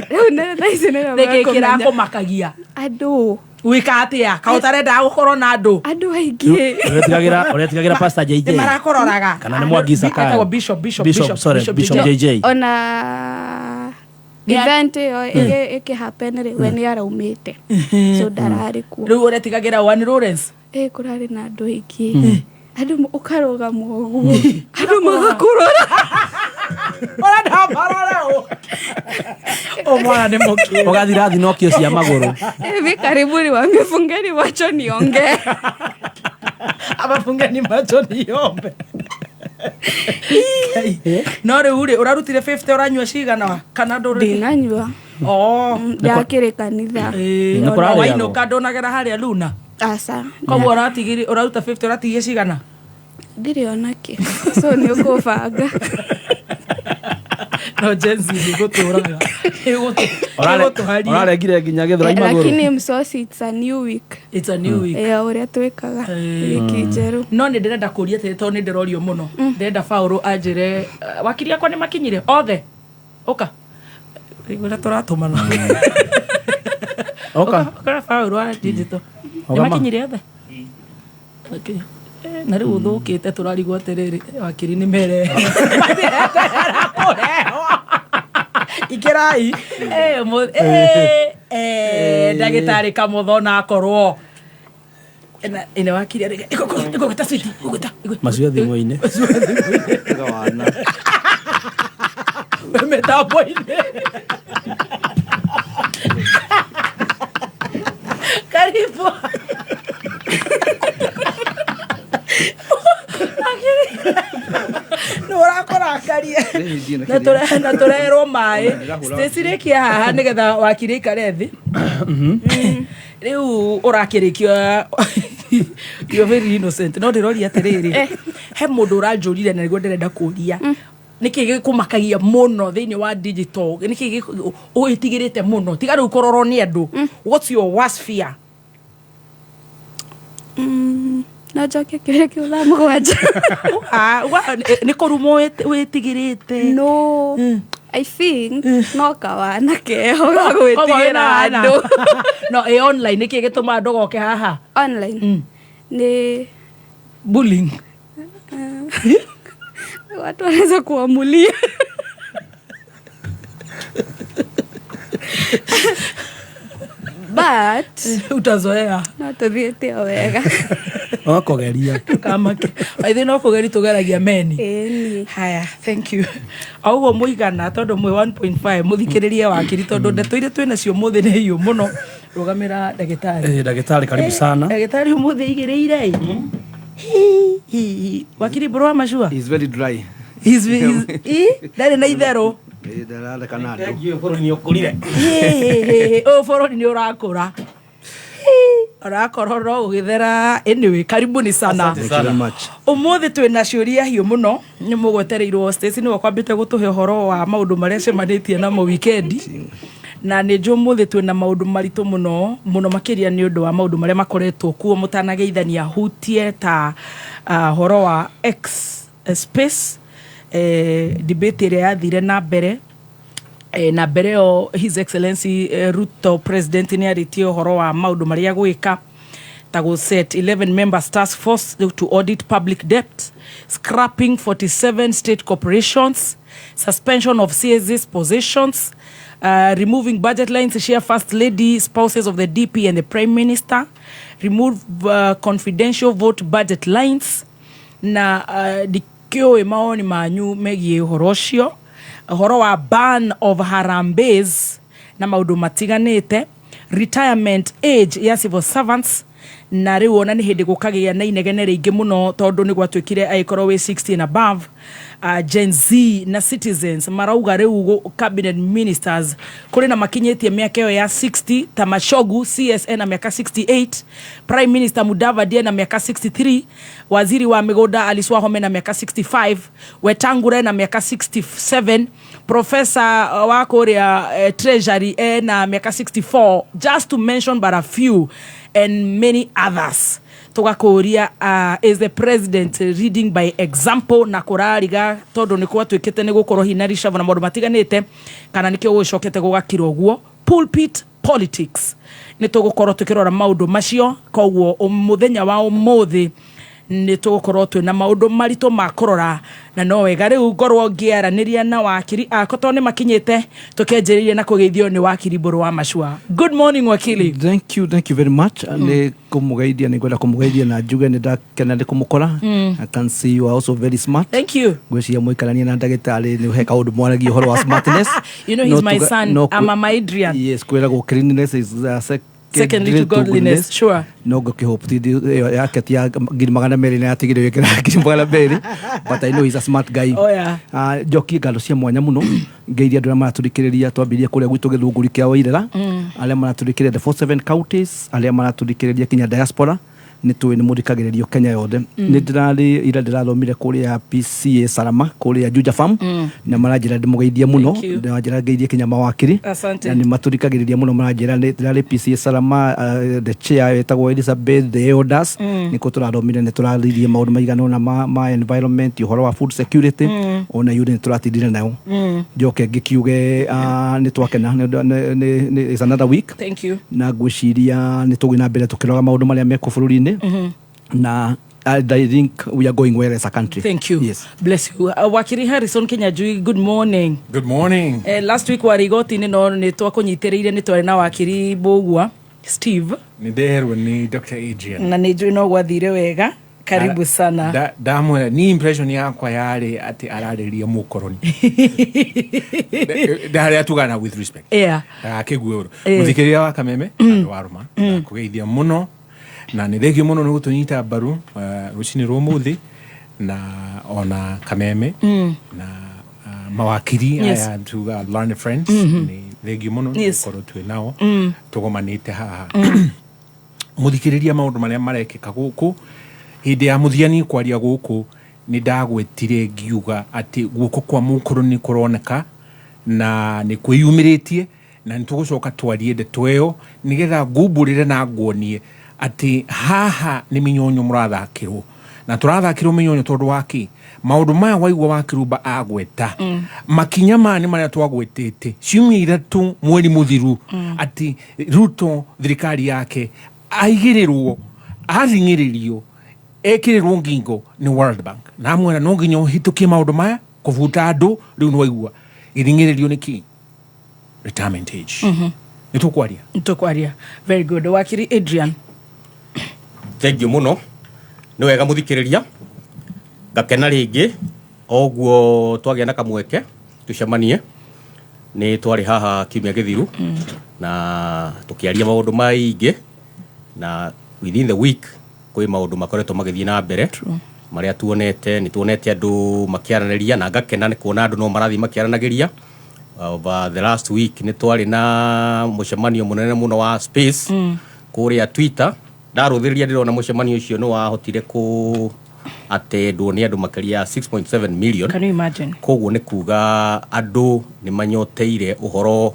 Rĩu nĩ thaa ici nĩrĩo Nĩkĩ mekũmenya. kĩrakũmakagia? Andũ. Wĩka atĩa? Kaĩ ũtarendaga gũkorwo na andũ? Andũ aingĩ. Ũretigagĩra Pastor JJ. Nĩ marakũroraga. Kana nĩ Mwangi Zakayo. Etagwo Bishop Bishop Bishop, sorry, Bishop JJ. Ona event ĩyo ĩkĩ happen rĩ we nĩ araumĩte. So ndararĩ kuo. Rĩu ũretigagĩra One Lawrence? Ĩ kũrarĩ na andũ aingĩ. Andũ ũkarũgama ũguo. Andũ magakũrora. Ũrenda marore ũ? Ũ mwana nĩ mũkĩru. Ũgathira thinokio cia magũrũ. Hivi karibuni wangefungeni macho niongee. Abafungeni macho niombe. No rĩu rĩ ũrarutire 50 ũranyua cigana kana ndũrĩ? Ndinanyua. Oh. Ndakĩrĩ kanitha. Ĩ, wainũka ndũnagera harĩa Luna. Aca. Koguo ũratigiri ũraruta 50 ũratigia cigana? Ndirĩ ona kĩ. So nĩ ũkũbanga. No Gen Z nĩgũtũraga. Nĩgũtũharia. Ũrarengire nginya gĩthũrai magũrũ. Lakini msosi it's a new week. It's a new week. Ya ũrĩa twĩkaga. Wiki njerũ. No nĩ ndĩrenda kũria atĩrĩ tondũ nĩ ndĩrorio mũno. Ndĩrenda Paũlũ anjĩre wakiri akwa nĩ makinyire othe. Ũka. Rĩu ũrĩa tũratũmana. Ũka. Ũka Paũlũ wa digital. Nĩ Ũka ma. makinyire othe? Okay. Na rĩu ũthũkĩte tũrarigwo atĩrĩrĩ wakiri nĩ mere. Matirendera kũrehwo. Ikĩrai. Ndagĩtarĩ Kamũtho na akorwo. Ena ina wakiri arĩ igũgwĩta switi igũgwĩta. Macio thimũ-inĩ. Wana. Mĩtambo-inĩ. Karibu. Nĩ ũrakũrakaria na tũrerwo maĩ. Stacy rĩkia haha nĩgetha wakiri aikare thĩ. Rĩu ũrakĩrĩkia, you're very innocent, no ndĩroria atĩrĩrĩ, he mũndũ ũranjũrire na nĩguo ndĩrenda kũria, nĩkĩ gĩkũmakagia mũno thĩinĩ wa digital? Nĩkĩ ũĩtigĩrĩte mũno tiga rĩu kũrorwo nĩ andũ? What's your worst fear? No njoke kĩũria kĩu thaa 7. Ah, nĩ kũrumwo wĩtigĩrĩte? No, I think no kawana keho ga gwĩtigĩra andũ. No ĩ online nĩkĩ gĩtũmaga ndũgoke haha? Online nĩ Bullying. Watu wanaweza kuamulia, but Utazoea. No tũthiĩte o wega. No kũgeria. Kamake aithĩ no kũgeri tũgeragia meni. Ĩni. Haya, thank you. O ũguo mũigana tondũ mwĩ 1.5 mũthikĩrĩrie wakiri tondũ ndeto iria twĩ nacio mũthĩ nĩ hiũ mũno. Rũgamĩra ndagĩtarĩ. Eh, ndagĩtarĩ, karibu sana. Ndagĩtarĩ ũmũthĩ aigĩrĩire ĩ wakiri mbũrũ wa macua. He's very dry. Ndarĩ na itherũ. Eh, ndaratheka na andũ. Bũrũri nĩ ũkũrire. Ũyũ bũrũri nĩ ũrakũra orakorwo no ũgĩthera. Anyway, karibuni sana. Asante Thank you very much. Ũmũthĩ twĩna ciũria hiũ mũno nĩ mũgwetereirwo. Stacy nĩwe kwambĩte gũtũhe ũhoro wa maũndũ marĩa acemanĩtie namo wikendi, na nĩ njũ ũmũthĩ twĩna maũndũ maritũ mũno mũno makĩria nĩ ũndũ wa maũndũ marĩa makoretwo kuo mũtanageithania hutie ta ũhoro wa X space, debate ĩrĩa yathire na mbere, na mbere ĩyo His Excellency Ruto president nĩ arĩtie ũhoro wa maũndũ marĩa gwĩka ta gũ set 11 members task force to audit public debt, scrapping 47 state corporations, suspension of CSs positions, removing budget lines share first lady, spouses of the DP and the prime minister, remove confidential vote budget lines. Na ndikĩũĩ mawoni manyu megiĩ ũhoro ũcio, ũhoro wa ban of harambees na maũndũ matiganĩte, retirement age ya civil servants, na rĩu ona nĩ hĩndĩ gũkagĩa na inegene rĩingĩ mũno tondũ nĩ gwatuĩkire angĩkorwo wĩ 60 and above, Gen Z na citizens marauga rĩu cabinet ministers kũrĩ na makinyĩtie mĩaka ĩyo ya 60 ta Machogu CS ena mĩaka 68, Prime Minister Mudavadi ena mĩaka 63, waziri wa mĩgũnda Alice Wahome na mĩaka 65, Wetangula ena mĩaka 67, professor wa kũrĩa Treasury ena mĩaka 64, just to mention but a few and many others. Tũgakũria, is the president leading by example na kũrariga tondũ nĩ gwatuĩkĩte nĩ gũkorwo hina reshuffle na maũndũ matiganĩte, kana nĩkĩo gũgĩcokete gũgakira ũguo pulpit politics? Nĩ tũgũkorwo tũkĩrora maũndũ macio. Koguo mũthenya wa ũmũthĩ nĩ tũgũkorwo twĩna maũndũ maritũ ma kũrora, na no wega rĩu ngorwo ngĩaranĩria na wakiri akwa tondũ nĩ makinyĩte. Tũkĩanjĩrĩria na kũgeithio nĩ wakiri Mbũrũ wa Macua. Good morning, wakili. Thank you, thank you very much. Nĩ kũmũgeithia, nĩ ngwenda kũmũgeithia na njuge nĩ ndakena nĩ kũmũkora. I can see you are also very smart. Thank you. Ngwĩciria mũikarania na ndagĩtarĩ nĩ he kaũndũ mwaragia ũhoro wa smartness. You know he's No my son. No I'm Mama Adrian. Yes, kwĩragwo cleanliness is secondly to godliness, sure. No ngũkĩhope ti ĩyo yake ti ya 200,000 na yatigire wĩkĩra 200,000, but I know he's a smart guy. Oh, yeah. Ah, njokie ngatho cia mwanya mũno ngeithia andũ arĩa maratũthikĩrĩria, twambĩrĩrie kũrĩa gwitũ Gĩthũngũri kĩa Wairera, arĩa maratũthikĩrĩria the 47 counties, arĩa maratũthikĩrĩria kinya diaspora, nĩ tũĩ nĩ mũthikagĩrĩrio Kenya yothe. Nĩ ndĩrarĩ ira ndĩrathomire kũrĩa PCA Salama kũrĩa Juja Farm na maranjĩra ndĩmũgeithie mũno. Thank you. Maranjĩra ngeithie kinya mawakiri. Asante. Na nĩ matũthikagĩrĩria mũno, maranjĩra nĩ ndĩrarĩ PCA Salama, the chair wetagwo Elizabeth, the elders, nĩkuo tũrathomire, nĩ tũraririe maũndũ maigana ũna ma environment, ũhoro wa food security, ona yurĩ nĩ tũratindire nayo. Njoke ngĩkiuge nĩ twakena is another week. Thank you. Na ngwĩciria nĩ tũgũthiĩ na mbere tũkĩroga maũndũ marĩa mekwo bũrũri-inĩ na I think we are going well as a country. Thank you. Yes. Bless you. Wakiri Harrison Kinyanjui, good morning. Good morning. Last week warĩ igoti-inĩ no nĩ twakũnyitĩrĩire, nĩ twarĩ na wakiri Mbũgua. Steve. Nĩ ndeherwo nĩ Dr. Adrian. Na nĩ njũĩ no gwathire wega. Karibu sana. Ndamwĩra ni impression yakwa yarĩ atĩ ararĩria mũkoroni ndarĩa tugana with respect. Ndagakĩgue ũru. Mũthikĩrĩria wa Kameme, andũ a Rũma, ndakũgeithia mũno na nĩ thengio mũno nĩ gũtũnyita mbaru rũcinĩ rwa ũmũthĩ na ona Kameme na mawakiri aya tuga learned friends. Nĩ thengio mũno nĩ gũkorwo twĩ nao tũgomanĩte haha. Mũthikĩrĩria, maũndũ marĩa marekĩka gũkũ hĩndĩ ya mũthia kwaria gũkũ nĩ ndagwetire ngiuga atĩ guoko kwa mũkoroni kũroneka na nĩ kwĩyumĩrĩtie, na nĩ tũgũcoka twarie ndeto ĩyo nĩgetha ngumbũrĩre na nguonie atĩ haha nĩ mĩnyonyo mũrathakĩrwo, na tũrathakĩrwo mĩnyonyo tondũ wa kĩ? Maũndũ maya waigua wa Kĩrumba agweta, makinya maya nĩ marĩa twagwetete ciumia 3 mweri mũthiru, atĩ Ruto thirikari yake aigĩrĩrwo, athing'ĩrĩrio, ekĩrĩrwo ngingo nĩ World Bank na amwĩra no nginya ũhĩtũkie maũndũ maya kũbuta andũ. Rĩu nĩ waigua gĩthing'ĩrĩrio nĩ kĩ? Retirement age. Nĩ tũkwaria. Tũkwaria. Very good. Wakiri Adrian. Thengiũ mũno, nĩ wega mũthikĩrĩria, ngakena rĩngĩ o ũguo twagĩa na kamweke tũcemanie. Nĩ twarĩ haha kiumia gĩthiru na tũkĩaria maũndũ maingĩ, na within the week kwĩ maũndũ makoretwo magĩthiĩ na mbere marĩa tuonete. Nĩ tuonete andũ makĩaranĩria, na ngakena nĩ kuona andũ no marathiĩ makĩaranagĩria. Over the last week nĩ twarĩ na mũcemanio mũnene mũno wa space kũrĩa Twitter. Ndarũthĩrĩria ndĩrona mũcemanio ũcio nĩ wahotire kũ attendwo nĩ andũ makĩria ya 6.7 million. Can you imagine? Koguo nĩ kuga andũ nĩ manyoteire ũhoro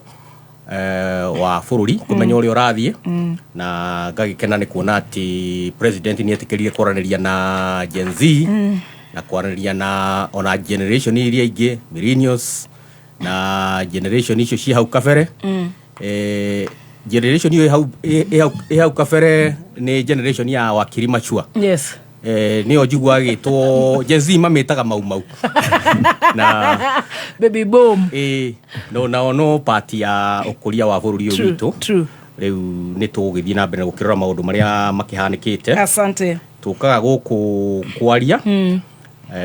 wa bũrũri, kũmenya ũrĩa ũrathiĩ, na ngagĩkena nĩ kuona atĩ president nĩ etĩkĩrire kwaranĩria na Gen Z na kwaranĩria na ona generation iria ingĩ, millennials na generation icio ci hau kabere. Generation ĩyo ĩ hau kabere nĩ generation ya wakiri Machua. Nĩyo njiguaga gĩtwo Gen Z mamĩtaga mau mau na baby boom. Ĩ no nao no part ya ũkũria wa bũrũri ũyũ witũ. Rĩu nĩ tũgũgĩthiĩ na mbere na gũkĩrora maũndũ marĩa makĩhanĩkĩte. Asante. Tũkaga gũkũ kwaria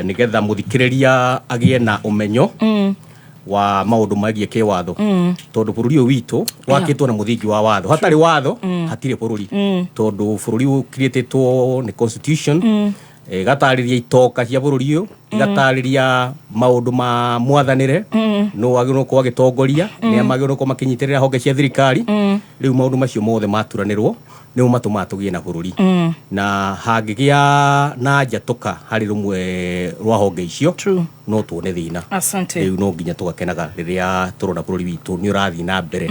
nĩgetha mũthikĩrĩria agĩe na ũmenyo wa maũndũ megiĩ kĩwatho, tondũ bũrũri ũyũ witũ wakĩtwo na mũthingi wa watho. Hatarĩ watho hatirĩ bũrũri, tondũ bũrũri ũkirĩtĩtwo nĩ constitution, ĩgatarĩria itoka cia bũrũri ũyũ, igatarĩria maũndũ ma mwathanĩre, no wagĩrĩirwo gũkorwo agĩtongoria, nĩa magĩrĩirwo gũkorwo makĩnyitĩrĩra honge cia thirikari. Rĩu maũndũ macio mothe maturanĩrwo nĩmo matũmaga tũgĩe na bũrũri, na hangĩgĩa na njatũka harĩ rũmwe rwa honge icio no tuone thĩna. Asante. Rĩu no nginya tũgakenaga rĩrĩa tũrona bũrũri witũ nĩ ũrathiĩ na mbere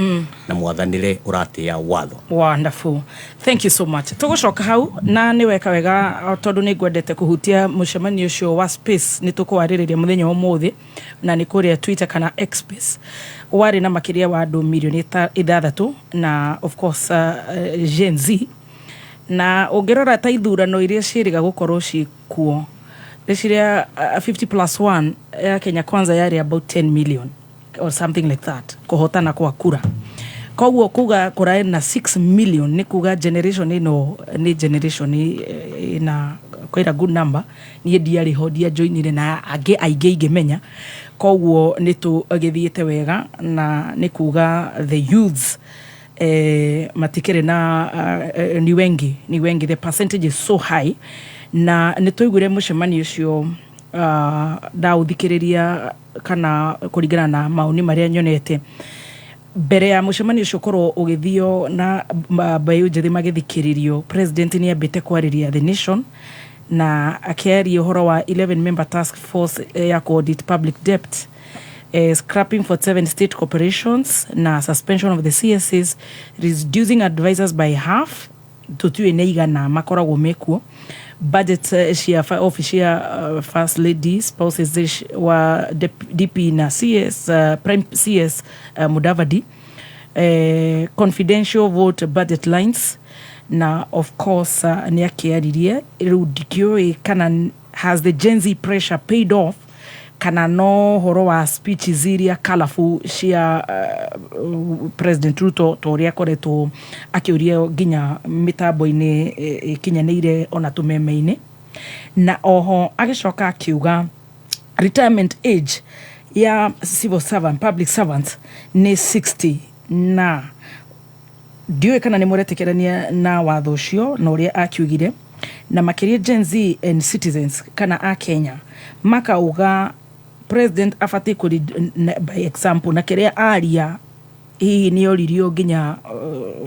na mwathanĩre ũratĩa watho. Wonderful, thank you so much. Tũgũcoka hau na nĩ weka wega tondũ nĩ ngwendete kũhutia mũcemanio ũcio wa space. Nĩ tũkũwarĩrĩria mũthenya wa ũmũthĩ, na nĩ kũrĩa Twitter kana X space warĩ na makĩria wa andũ mirioni 6 na of course Gen Z. Na ũngĩrora ta ithurano iria ciĩrĩga gũkorwo ciĩkuo, ndĩciria 50 plus 1 ya Kenya Kwanza yarĩ about 10 million or something like that kũhotana kwa kura. Koguo kuga kũraĩ na 6 million nĩ kuga generation ĩno nĩ generation ĩna quite a good number. Niĩ ndiarĩ ho, ndiajoinire na angĩ aingĩ ingĩmenya. Koguo nĩ tũgĩthiĩte wega, na nĩ kuga the youths matikĩrĩ na ni wengi, ni wengi, the percentage is so high. Na nĩ twaiguire mũcemanio ũcio, ndaũthikĩrĩria kana kũringana na maoni marĩa nyonete mbere ya mũcemanio ũcio ũkorwo ũgĩthio na mbeũ njĩthĩ magĩthikĩrĩrio, president nĩ ambĩte kwarĩria the nation na akĩaria ũhoro wa 11 member task force ya audit public debt, scrapping 47 state corporations na suspension of the CSs, reducing advisors by half, tũtiũĩ nĩ igana makoragwo mekuo, budget cia office ya first lady, spouses wa DP na CS, prime CS Mudavadi, confidential vote budget lines, na of course nĩ akĩaririe. Rĩu ndikĩũĩ kana has the Gen Z pressure paid off. Kana no horo wa speeches iria colourful cia President Ruto, ta ũrĩa akoretwo akĩũrio nginya mĩtambo-inĩ ĩkinyanĩire ona tũmeme-inĩ. Na oho agĩcoka akiuga retirement age ya civil servant, public servants nĩ 60, na ndiũĩ kana nĩ mũretĩkĩrania na watho ũcio na ũrĩa akiugire, na makĩria Gen Z and citizens kana a Kenya makauga president abatiĩ kũ lead by example, na kĩrĩa aria hihi nĩ oririo nginya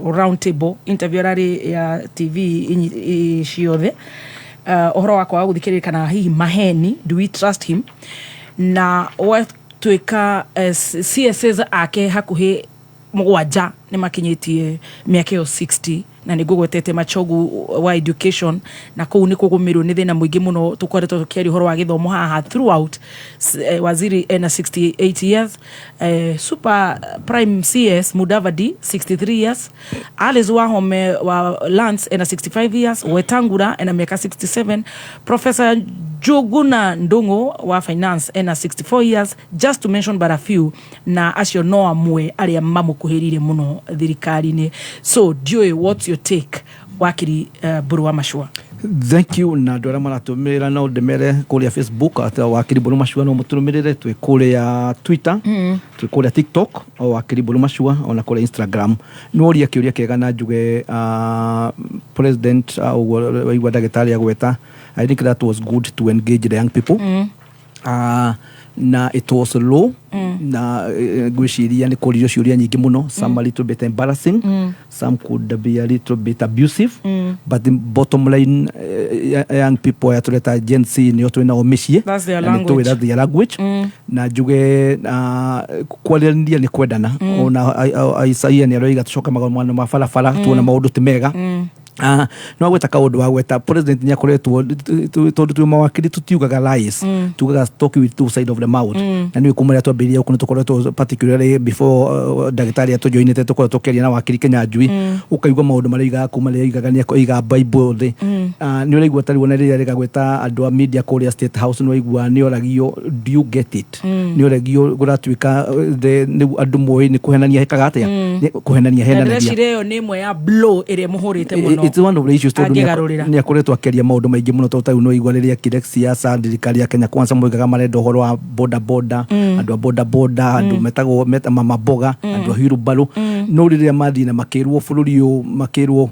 round table interview ararĩ ya TV ciothe, ũhoro wa kwaga gũthikĩrĩria kana hihi maheni. Do we trust him? Na gwatuĩka CSs ake hakuhĩ mũgwanja nĩ makinyĩtie mĩaka ĩyo 60, na nĩ ngũgwetete Machogu wa education, na kũu nĩ kũgũmĩrwo nĩ thĩna mũingĩ mũno. Tũkoretwo tũkĩaria ũhoro wa gĩthomo haha throughout. Waziri ena 68 years, super prime CS Mudavadi 63 years, Alice Wahome wa Lands ena 65 years, Wetangula ena mĩaka 67, Professor Njuguna Ndung'u wa finance ena 64 years, just to mention but a few, na acio no amwe arĩa mamũkuhĩrĩirie mũno thirikari-inĩ. So ndiũĩ what's your take, wakiri Mburu wa Macua? Thank you. Na andũ arĩa maratũmĩra, no ndĩmere kũrĩa Facebook atĩ wakiri Mburu Macua, no mũtũrũmĩrĩre. Twĩ kũrĩa Twitter, twĩ kũrĩa TikTok o wakiri Mburu Macua, ona kũrĩa Instagram. Nĩworia kĩũria kĩega, na njuge president, ũguo waigua ndagĩtarĩ agweta, I think that was good to engage the young people. Na it was low, na ngwĩciria nĩ kũririo ciũria nyingĩ mũno. Some a little bit embarrassing, some could be a little bit abusive, but the bottom line, young people aya tũreta Gen Z nĩo twĩ nao mĩciĩ. That's their Na nĩ tũĩ language. That's their language. Na njuge kwaranĩria nĩ kwendana. Ona Isaia nĩ aroiga tũcoke magomano ma barabara, tuona maũndũ ti mega. No agweta kaũndũ wagweta, president nĩ akoretwo, tondũ twĩ mawakiri tũtiugaga lies, tugaga talk with two side of the mouth. Na nĩ kuma rĩrĩa twambĩrĩria gũkũ nĩ tũkoretwo, particularly before ndagĩtarĩ atũjoinĩte, tũkoretwo tũkĩaria na wakiri Kenyanjui. Ũkaigua maũndũ marĩa oigaga, kuma rĩrĩa oigaga nĩ oiga Bible thĩ. Nĩ ũraigua tarĩu ona rĩrĩa rĩgagwĩta andũ a media kũrĩa State House, nĩ waigua nĩ oragio, "Do you get it?" Nĩ oragio gũratuĩka nĩu andũ moĩ nĩ kũhenania hekaga atĩa. Nĩ kũhenania Na henanagia. Ndĩreciria ĩyo nĩ ĩmwe ya blow ĩrĩa mũhũrĩte mũno. It's one of the issues, tondũ Angĩgarũrĩra. Nĩ akoretwo akĩaria maũndũ maingĩ mũno, tondũ tarĩu no igua rĩrĩa akire siasa thirikari ya Kenya Kwanza moigaga marenda ũhoro wa boda boda, andũ a boda boda, andũ metagwo meta mama mboga, andũ a wheelbarrow. No rĩrĩa mathiĩ na makĩrwo bũrũri ũyũ, makĩrwo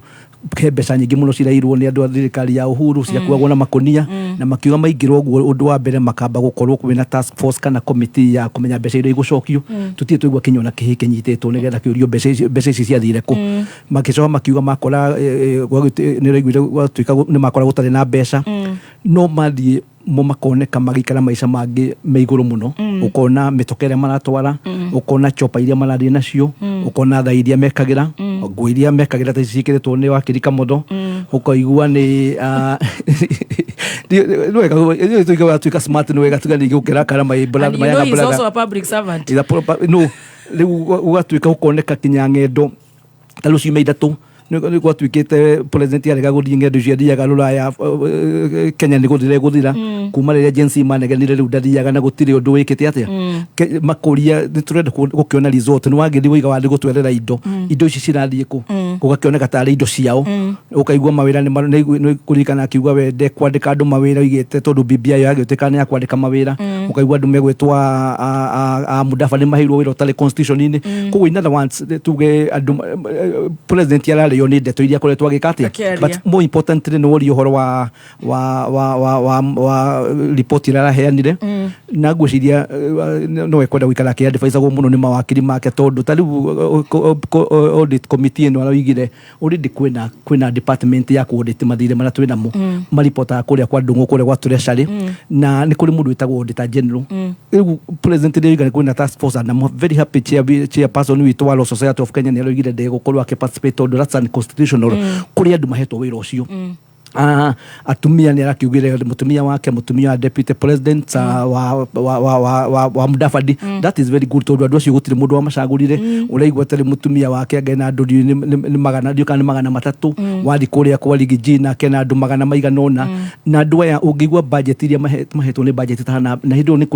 he mbeca nyingĩ mũno cirairwo nĩ andũ a thirikari ya Uhuru ciakuagwo na makũnia, na makiuga maingĩrwo ũguo, ũndũ wa mbere makamba gũkorwo kwĩna task force kana committee ya kũmenya mbeca iria igũcokio. Tũtirĩ twaigua kinya ona kĩhĩ kĩnyitĩtwo nĩgetha kĩũrio mbeca ici ciathire kũ. Makĩcoka makiuga makora nĩ ũraiguire gwatuĩka nĩ makora gũtarĩ na mbeca, no mathiĩ mo makoneka magĩikara maica mangĩ me igũrũ mũno. Ũkona mĩtoka ĩrĩa maratwara, ũkona chopa iria marathiĩ nacio, ũkona thaa iria mekagĩra, nguo iria mekagĩra ta ici ciĩkĩrĩtwo nĩ wakiri Kamotho, ũkaigua nĩ nĩ wega tuĩke watuĩka smart, nĩ wega tuga ningĩ gũkĩrakara my brother. And you my know younger he's brother. also a public servant. Is a proper, no rĩu gũgatuĩka gũkoneka kinya ng'endo ta rĩu ciumia 3 nĩ gwatuĩkĩte president arega gũthiĩ ng'endo icio athiaga rũraya, Kenya nĩ gũthira ĩgũthira. Kuma rĩrĩa Gen Z manegenire, rĩu ndathiaga na gũtirĩ ũndũ wĩkĩte atĩa. Makũria nĩ tũrenda gũkĩona result, nĩ wagĩrĩirwo waiga wathiĩ gũtwerera indo, indo ici cirathiĩ kũ? Gũgakĩoneka tarĩ indo ciao. Ũkaigua mawĩra nĩ kũririkana akiuga we ndekwandĩka andũ mawĩra, oigĩte tondũ BBI yagĩtuĩka nĩ ya kwandĩka mawĩra. Ũkaigua andũ megwĩtwo a Mudavadi nĩ maheirwo wĩra ũtarĩ constitution-inĩ. Koguo in other words, tuge andũ president ararĩo nĩ ndeto iria akoretwo agĩka atĩa. Akĩaria. But more importantly, nĩ woria ũhoro wa report ĩrĩa araheanire, na ngwĩciria no ekwenda gũikara akĩadvisagwo mũno nĩ mawakiri make, tondũ ta rĩu audit committee ĩno aroigire already kwĩna department ya ku-audit mathirĩ marĩa twĩ namo, maripotaga kũrĩa kwa Ndung'u, kũrĩa gwa treasury, na nĩ kũrĩ mũndũ wĩtagwo auditor general. Rĩu president nĩ oiga kwĩna task force, and I'm very happy chairperson witũ wa Law Society of Kenya nĩ aroigire ndegũkorwo akĩ participate tondũ that's unconstitutional. Kũrĩ andũ mahetwo wĩra ũcio. Atumia nĩ arakiugire mutumia wake, mutumia wa deputy president wa Mudavadi. That is very good, tondu andu acio gutire mundu wamacagurire. Uraigua tari mutumia wake ange na andu ni magana ndiũ kana ni 300, wathi kuria kwa Rigiji nake na andu magana maigana ũna. Na andu aya ũngĩigua budget iria mahetwo nĩ budget ta na hĩndĩ ĩyo nĩ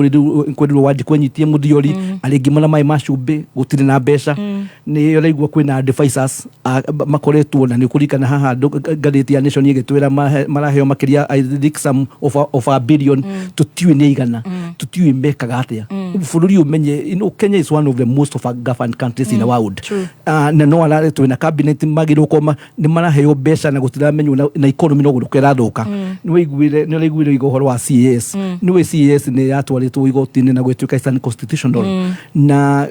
kwĩrirwo Wanjikũ anyitie mũthiori arĩ ngima na maĩ ma cumbĩ, gũtirĩ na mbeca. Nĩ ũraigua kwĩna advisors makoretwo na nĩ ũkũririkana haha ngathĩti ya Nation ĩgĩtwĩra maraheo makĩria, I think some of a billion. Tũtiũĩ nĩ igana, tũtiũĩ mekaga atĩa. Bũrũri ũmenye, Kenya is one of the most of governed countries in the world. Na no arare twĩna cabinet magĩrĩirwo gũkorwo nĩ maraheo mbeca na gũtiramenywo na economy no gũthũka ĩrathũka. Nĩ ũraiguire ũiga ũhoro wa CAS. Nĩ CAS nĩ yatwarĩtwo igoti-inĩ na gwĩtuĩka is unconstitutional, na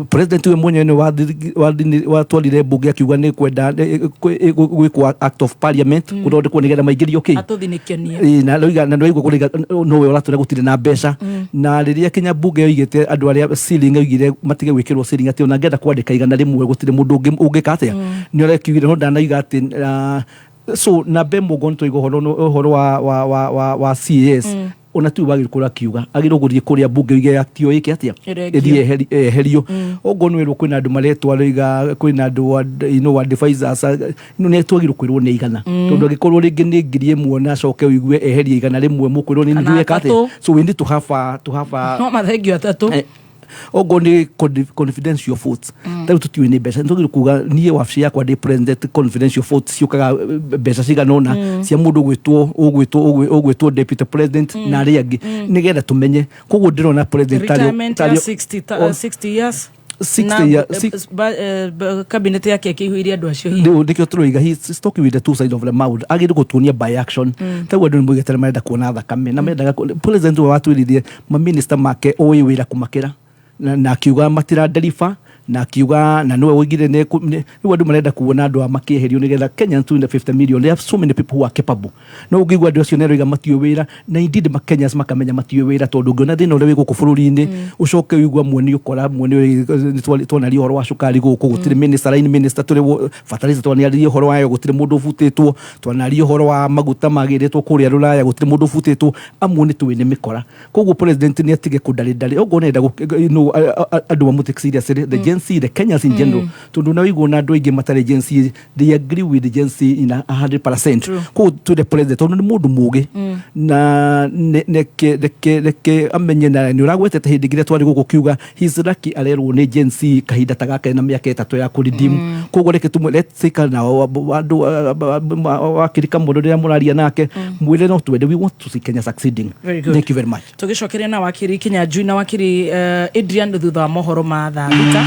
president we mwenyewe nĩ watwarire mbunge akiuga nĩ kwenda gwĩkwo act of parliament gũthondekwo nĩgetha maingĩrio kĩ atũthinĩkenie. Na rĩu na rĩu kũrĩga nowe ũratwĩra gũtirĩ na mbeca. Na rĩrĩa kinya mbunge yoigĩte andũ arĩa ceiling yoigire matige gwĩkĩrwo ceiling, atĩ ona ngenda kwandĩka 100 gũtirĩ mũndũ ũngĩka atĩa. Nĩ ũrekiugire no ndanaiga atĩ so na be mũgo nĩ tũiga ũhoro wa CAS, ona tu wagĩrĩirwo kũrĩa akiuga agĩrĩirwo gũthiĩ kũrĩa mbunge oige act ĩyo ĩke atĩa, ĩthiĩ eherio. Ũguo nĩ wĩrwo kwĩna andũ maretwo aroiga kwĩna andũ advisors, nĩ twagĩrĩirwo kwĩrwo nĩ igana, tondũ angĩkorwo rĩngĩ nĩ 1,000 na acoke ũigue eherie 100 mũkwĩrwo nĩ ithuĩ eka atĩa. So we need to have a no mathengio atatũ. Ogo nĩ confidential votes, tarĩu tũtiũĩ nĩ mbeca. Nĩtwagĩrĩirwo kuga niĩ wabici yakwa ndĩ president, confidential votes ciũkaga mbeca cigana ũna cia mũndũ ũgwĩtwo deputy president na arĩa angĩ, nĩgetha tũmenye. Koguo ndĩrona president retirement ya 60 years 60 years cabinet yake ĩkĩihũirie andũ acio hihi. Nĩkĩo tũroiga he is talking with the two sides of the mouth. Agĩrĩirwo gũtuonia by action. Taguo andũ nĩmoigĩte marenda kuona thakame na mendaga president we watwĩrithie maminista make oĩ wĩra kũmakĩra, na akiuga matira deliver, na akiuga na nĩwe woigire nĩ rĩu andũ marenda kuona andũ aya makĩeherio nĩgetha Kenya 250 million, there are so many people who are capable. No ũngĩigua andũ acio nĩaroiga matiũĩ wĩra, na indeed Kenyans makamenya matiũĩ wĩra, tondũ ũngĩona thĩna ũrĩa wĩ gũkũ bũrũri-inĩ ũcoke ũigua mwene ũkora mwene twanaria ũhoro wa cukari gũkũ gũtirĩ minister, line minister tũrĩ fertilizer twanaria ũhoro wayo gũtirĩ mũndũ ũbutĩtwo, twanaria ũhoro wa maguta magĩrĩtwo kũrĩa Rũraya gũtirĩ mũndũ ũbutĩtwo, amwe nĩ tũĩ nĩ mĩkora. Koguo president nĩ atige kũndarĩndarĩ okorwo nĩenda andũ mamũtake seriously, the Gen Z, the Kenyans in general, tondu na wiguo na andu aingi matarĩ Gen Z, they agree with the Gen Z in 100%. Koguo to the president, tondu nĩ mũndũ mũgĩ na neke amenye, na nĩ ũragwetete hĩndĩ ĩrĩa twarĩ gũkũ kiuga he's lucky arerwo nĩ Gen Z kahinda ta gaka na mĩaka 3 ya kũredeem. Koguo reke tũmwe, let's say kana andũ wakirika mũndũ rĩrĩa mũraria nake mwĩre no twende, we want to see Kenya succeeding. Thank you very much. Tũgĩcokeria na wakiri Kinyanjui na wakiri Adrian thutha wa mohoro ma thaa thita.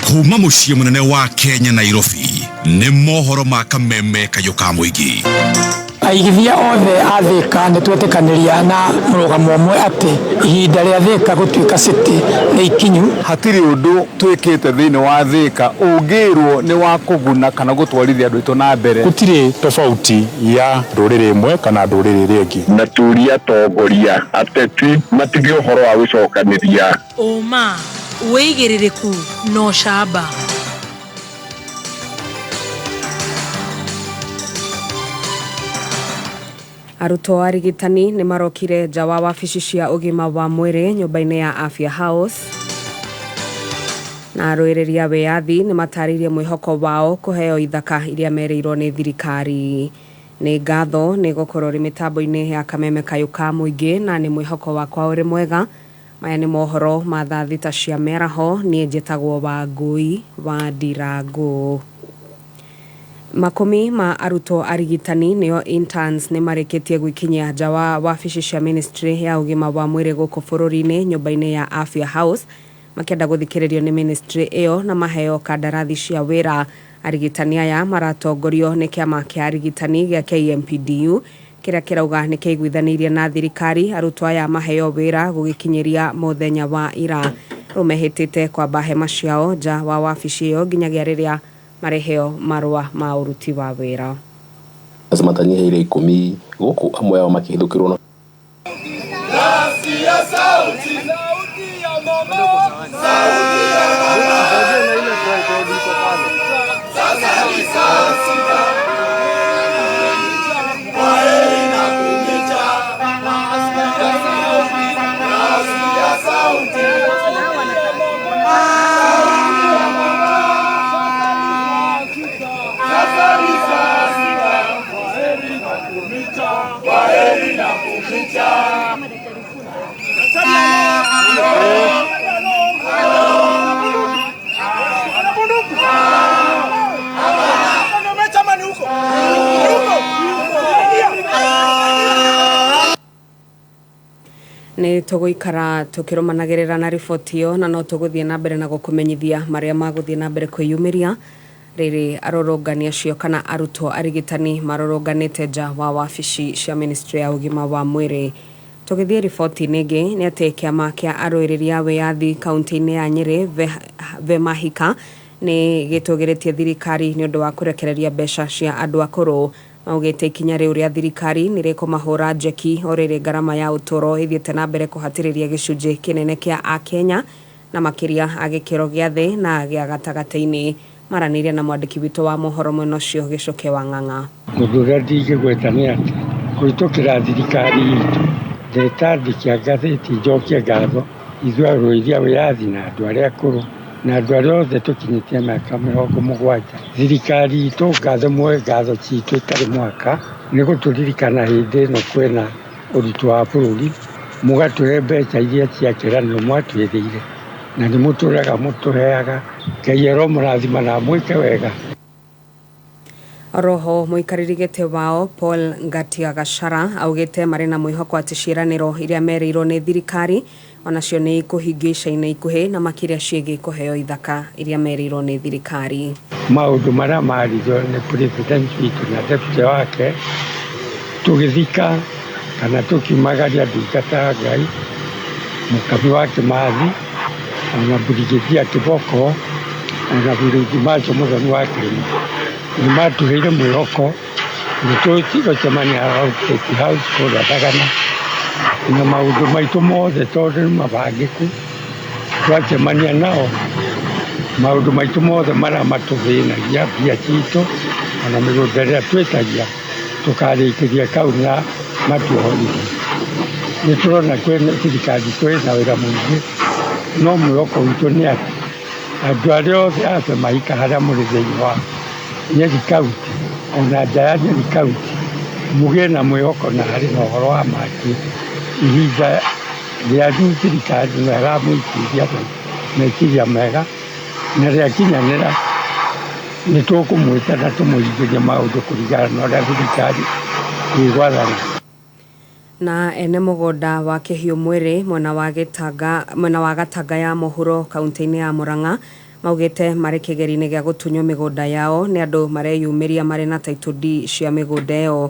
Kuma mũciĩ mũnene wa Kenya Nairobi nĩ mohoro ma kameme kayũ ka mũingĩ. Aigithia othe a Thika nĩ twetĩkanĩria na mũrũgamo ũmwe atĩ ihinda rĩa Thika gũtuĩka city nĩ ikinyu. Hatirĩ ũndũ twĩkĩte thĩinĩ wa Thika ũngĩrwo nĩ wa kũguna kana gũtwarithia andũ aitũ na mbere. Gũtirĩ tofauti ya ndũrĩrĩ ĩmwe kana ndũrĩrĩ ĩrĩa ĩngĩ. Na tũria atongoria ateti matige ũhoro wa gũcokanĩria. Ũma wĩigĩrĩrĩku na ũcamba. Arutwo arigitani nĩ marokire nja wa wabici cia ũgima wa mwĩrĩ nyũmba-inĩ ya Afya House. Na arũĩrĩri a wĩyathi nĩ matarĩirie mwĩhoko wao kũheo ithaka iria merĩirwo nĩ thirikari. Nĩ ngatho nĩ gũkorwo rĩ mĩtambo-inĩ ya kameme kayũ ka mũingĩ, na nĩ mwĩhoko wakwa ũrĩ mwega. Maya nĩ mohoro ma thaa thita cia mĩaraho. Niĩ njĩtagwo Wangũi wa Ndirangũ. Makumi ma arutwo arigitani nĩo interns nĩ marĩkĩtie gwĩkinyia nja wa wabici cia ministry ya ũgima wa mwĩrĩ gũkũ bũrũri-inĩ nyũmba-inĩ ya Afya House makĩenda gũthikĩrĩrio nĩ ministry ĩyo na maheo kandarathi cia wĩra. Arigitani aya maratongorio nĩ kĩama kĩa arigitani gĩa KMPDU kĩrĩa kĩrauga nĩ kĩiguithanĩirie na thirikari arutwo aya maheo wĩra gũgĩkinyĩria mũthenya wa ira. Rĩu mehĩtĩte kwamba hema ciao nja wa wabici ĩyo nginyagia rĩrĩa mareheo marũa ma ũruti wa wĩra. Matanyihĩire 10 gũkũ amwe ao makĩhithũkĩrwo na Nĩ tũgũikara tũkĩrũmanagĩrĩra na riboti ĩyo na no tũgũthiĩ na mbere na gũkũmenyithia marĩa magũthiĩ na mbere kwĩyumĩria rĩrĩ arũrũngani acio kana arutwo arigitani marũrũnganĩte nja wa wabici cia ministry ya ũgima wa mwĩrĩ. Tũgĩthiĩ riboti-inĩ ĩngĩ nĩ atĩ kĩama kĩa arũĩrĩri a wĩyathi kaunti-inĩ ya Nyĩrĩ Vemahika nĩ gĩtũgĩrĩtie thirikari nĩ ũndũ wa kũrekereria mbeca cia andũ akũrũ. Maugĩte ikinya rĩu rĩa thirikari nĩ rĩkũmahũra njeki o rĩrĩ ngarama ya ũtũũro ĩthiĩte na mbere kũhatĩrĩria gĩcunjĩ kĩnene kĩa akenya na makĩria a gĩkĩro gĩa thĩ na gĩa gatagatĩ-inĩ. Maranĩirie na mwandĩki witũ wa mohoro mwena ũcio Gĩcũke wa Ng'ang'a. Ũndũ ũrĩa ndingĩgweta nĩ atĩ kũhĩtũkĩra thirikari itũ ndetandĩkia ngathĩti njokie ngatho ithuĩ arũĩri a wĩyathi na andũ arĩa akũrũ na andũ arĩa othe tũkinyĩtie mĩaka 70. Thirikari itũ ngatho muoe ngatho citũ itarĩ mwaka nĩ gũtũririkana hĩndĩ ĩno kwĩna ũritũ wa bũrũri, mũgatũhe mbeca iria cia kĩĩranĩro mwatwĩrĩire na nĩ mũtũraga mũtũheaga. Ngai aromũrathima na amwĩke wega. Oroho mũikarĩri gĩtĩ wao Paul Ngatia Gachara augĩte marĩ na mwĩhoko atĩ ciĩranĩro iria merĩirwo nĩ thirikari onacio nĩ ikũhingio ica-inĩ ikuhĩ na makĩria ciĩgiĩ kũheo ithaka iria merĩirwo nĩ thirikari. Maũndũ marĩa maririo nĩ president witũ na deputy wake tũgĩthika kana tũkiumagaria ndungata ya Ngai Mũkami wa Kĩmathi ona Brigadier Kĩboko ona Brigadier Macho Mũthoni wa Kĩrĩma nĩ matũheire mwĩhoko nĩ tũgũcemania State House kũrĩa Thagana na maũndũ maitũ mothe tondũ nĩ mabangĩku twacemania nao maũndũ maitũ mothe marĩa matũthĩnagia mbia citũ ona mĩgũnda ĩrĩa twĩtagia tũkarĩkĩria kau na matuohorithie. Nĩ tũrona kwĩna thirikari kwĩna wĩra mũingĩ no mwĩhoko witũ nĩ atĩ andũ arĩa othe a Mahika harĩa mũrĩ thĩinĩ wa Nyeri County ona nja ya Nyeri County mũgĩe na mwĩhoko na harĩ na ũhoro wa maki ihinda rĩanyu thirikari nĩ ĩramũitĩria meciria mega na rĩakinyanĩra nĩ tũkũmwĩta na tũmũhingĩrie maũndũ kũringana na ũrĩa thirikari ĩgwathana. Na ene mũgũnda wa Kĩhiũ Mwĩrĩ mwena wa Gatanga ya mũhuro kaunti-inĩ ya Murang'a maugĩte marĩ kĩgeri-inĩ gĩa gũtunywo mĩgũnda yao nĩ andũ mareyumĩria marĩ na title deed cia mĩgũnda ĩyo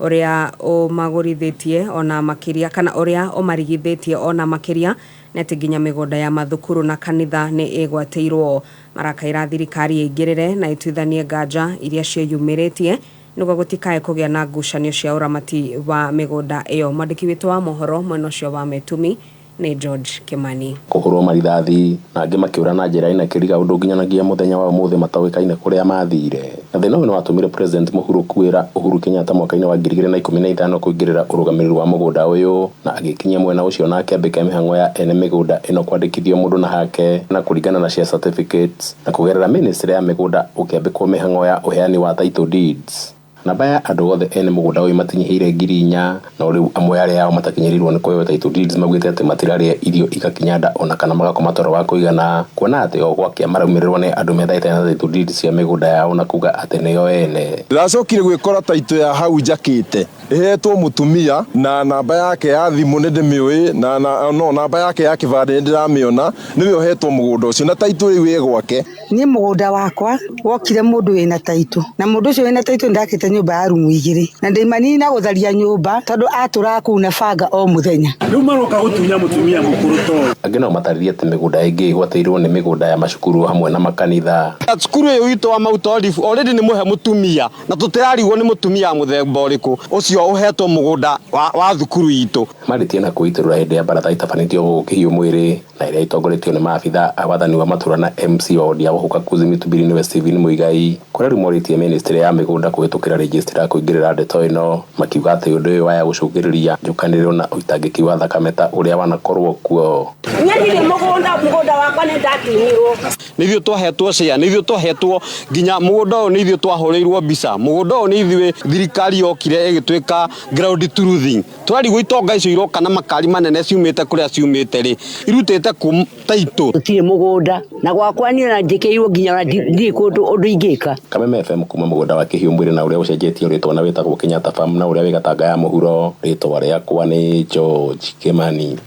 ũrĩa ũmagũrithĩtie ona makĩria kana ũrĩa ũmarigithĩtie ona makĩria nĩ atĩ nginya mĩgũnda ya mathukuru na kanitha nĩ ĩgwatĩirwo. Marakaĩra thirikari ĩingĩrĩre na ĩtuithanie nganja iria ciĩyumĩrĩtie nĩguo gũtikae kũgĩa na ngucanio cia ũramati wa mĩgũnda ĩyo. Mwandĩki witũ wa mohoro mwena ũcio wa Metumi nĩ George Kimani. Kũhũrwo marithathi na angĩ makĩũra na njĩra ĩna kĩriga ũndũ nginyanagia mũthenya wa ũmũthĩ matoĩkaine kũrĩa mathire. Na thĩna ũyũ nĩ watũmire President Mũhuru kwĩra Uhuru Kenyatta mwaka-inĩ wa 2015 kũingĩrĩra ũrũgamĩrĩri wa mũgũnda ũyũ na agĩkinyia mwena ũcio na akĩambĩka mĩhang'o ya ene mĩgũnda ĩno kwandĩkithio mũndũ na hake na kũringana na share certificates na kũgerera ministry ya mĩgũnda ũkĩambĩkwo mĩhang'o ya ũheani wa title deeds. Namba ya andũ othe ene mũgũnda ũyũ matinyihĩire 4,000 no rĩu amwe arĩa ao matakinyĩrĩirwo nĩ kũheo title deeds maugĩte atĩ matirarĩa irio igakinya nda ona kana magakoma toro wa kũigana kuona atĩ o gwakĩa maraumĩrĩrwo nĩ andũ methaĩte na title deeds cia mĩgũnda yao na kuga atĩ nĩo ene. Ndĩracokire gwĩkora title ya hau njakĩte ĩhetwo mũtumia na namba yake ya thimũ nĩ ndĩmĩũĩ na no namba yake ya kĩbandĩ nĩ ndĩramĩona nĩwe ũhetwo mũgũnda ũcio na title rĩu ĩ gwake. Niĩ mũgũnda wakwa wokire mũndũ wĩna title na mũndũ ũcio wĩna title ndakĩte nyũmba ya rumu igĩrĩ na ndĩmanina gũtharia nyũmba tondũ atũraga kũu na banga o mũthenya. Rĩu maroka gũtunya mũtumia mũkũrũ to Angĩ nao matarĩrie atĩ mĩgũnda ĩngĩ ĩgwatĩirwo nĩ mĩgũnda ya macukuru hamwe na makanitha. Cukuru ĩyo itũ wa Mount Olive already nĩ mũhe mũtumia na tũtirarigwo nĩ mũtumia wa mũthemba ũrĩkũ ũcio ũhetwo mũgũnda wa thukuru itũ. Marĩtie na kwĩitũrũra hĩndĩ ya baratha itabanĩtio gũkũ Kĩhiũ mwĩrĩ na ĩrĩa ĩtongoretio nĩ maabitha a wathani wa matũra na MC wa wodi ya Wahuka Kuzi Mĩtubiri nĩwe Stephen Muigai, kũrĩa rĩu morĩtie ministry ya mĩgũnda kũhĩtũkĩra registrar kũingĩrĩra ndeto ĩno, makiuga atĩ ũndũ ũyũ waya gũcũngĩrĩria njũkanĩrĩro na ũitangĩki wa thakame ta ũrĩa wanakorwo kuo. Niĩ ndirĩ mũgũnda, mũgũnda wakwa nĩ ndatunyirwo. Nĩ ithuĩ twahetwo share, nĩ ithuĩ twahetwo nginya mũgũnda ũyũ, nĩ ithuĩ twahũrĩirwo mbica mũgũnda ũyũ, nĩ ithuĩ thirikari yokire ĩgĩtuĩka ground truthing. Twarigwo itonga icio iroka na makari manene ciumĩte kũrĩa ciumĩte rĩ, irutĩte kũ taitũ. Gũtirĩ mũgũnda na gwakwa niĩ ona njĩkĩirwo nginya ona ndirĩ kũndũ ũndũ ingĩka. Kameme FM kuma mũgũnda wa Kĩhiũ mwĩrĩ na ũrĩa ũcenjetio rĩtwa na wĩtagwo Kenyatta Farm na ũrĩa wĩ Gatanga ya mũhuro. Rĩtwa rĩakwa nĩ George Kimani.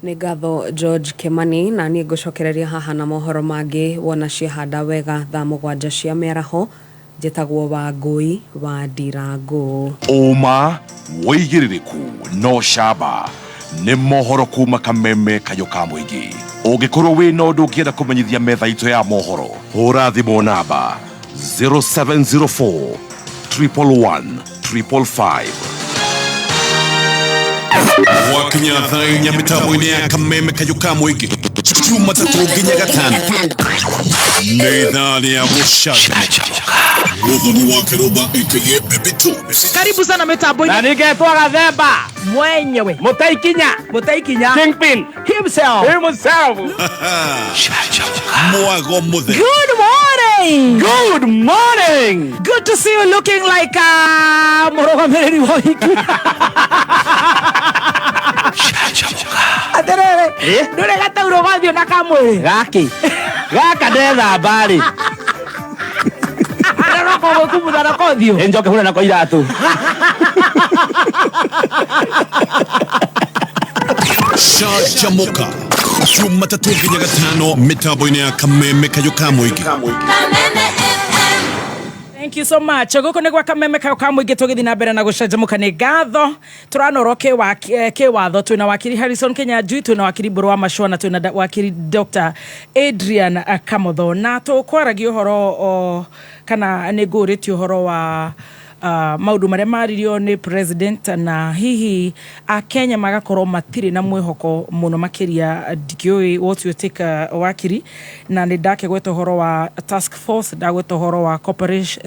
Nĩ ngatho George Kimani, na niĩ ngũcokereria haha na mohoro mangĩ wona ciahanda wega thaa 7 cia mĩaraho. Njĩtagwo Wangũi wa Ndirangũ. Ũma wĩigĩrĩrĩku no camba nĩ mohoro kuma Kameme kayũ ka mũingĩ. Ũngĩkorwo wĩna ũndũ ũngĩenda kũmenyithia metha itũ ya mohoro, hũra thimũ namba 0704 111 555. Gwakinya thaa 4 mĩtambo-inĩ ya Kameme kayũ ka mũingĩ, Jumatatũ nginya Gatano, nĩ ithaa rĩa gũcanjamũka. Muthoni wa Kĩrũmba aka Baby Tones. Karibu sana mitambo-inĩ. Na ningetwo Gathemba. Mwenyewe. Mũtaikinya. Mũtaikinya. Kingpin. Himself. Himself. Mwago mũtheri. Good morning. Good morning. Good to see you looking like a mũrũgamĩrĩri wa ũhiki. Atĩrĩrĩ, ndũrĩ gataurũ gathiũ na kamwĩrĩ. Gaki. Gaka ndethamba rĩ. Gũkumutha na kothiũ. Ĩ njoke hure nako iratũ. Canjamũka Jumatatũ nginya Gatano mĩtambo-inĩ ya Kameme kayũ ka mũingĩ. Thank you so much. Gũkũ nĩ gwa Kameme kayũ ka mũingĩ, tũgĩthiĩ na mbere na gũcanjamũka. Nĩ ngatho tũranorwo kĩwatho. Twĩna wakiri Harrison Kinyanjui, twĩna wakiri Mbũrũ wa Machua na twĩna wakiri Dr. Adrian Kamotho, na tũkwaragia ũhoro kana nĩ ngũrĩtie ũhoro wa maũndũ marĩa maririo nĩ president, na hihi akenya magakorwo matirĩ na mwĩhoko mũno makĩria. Ndikĩũĩ what you take, wakiri, na nĩ ndakĩgweta ũhoro wa task force, ndagweta ũhoro wa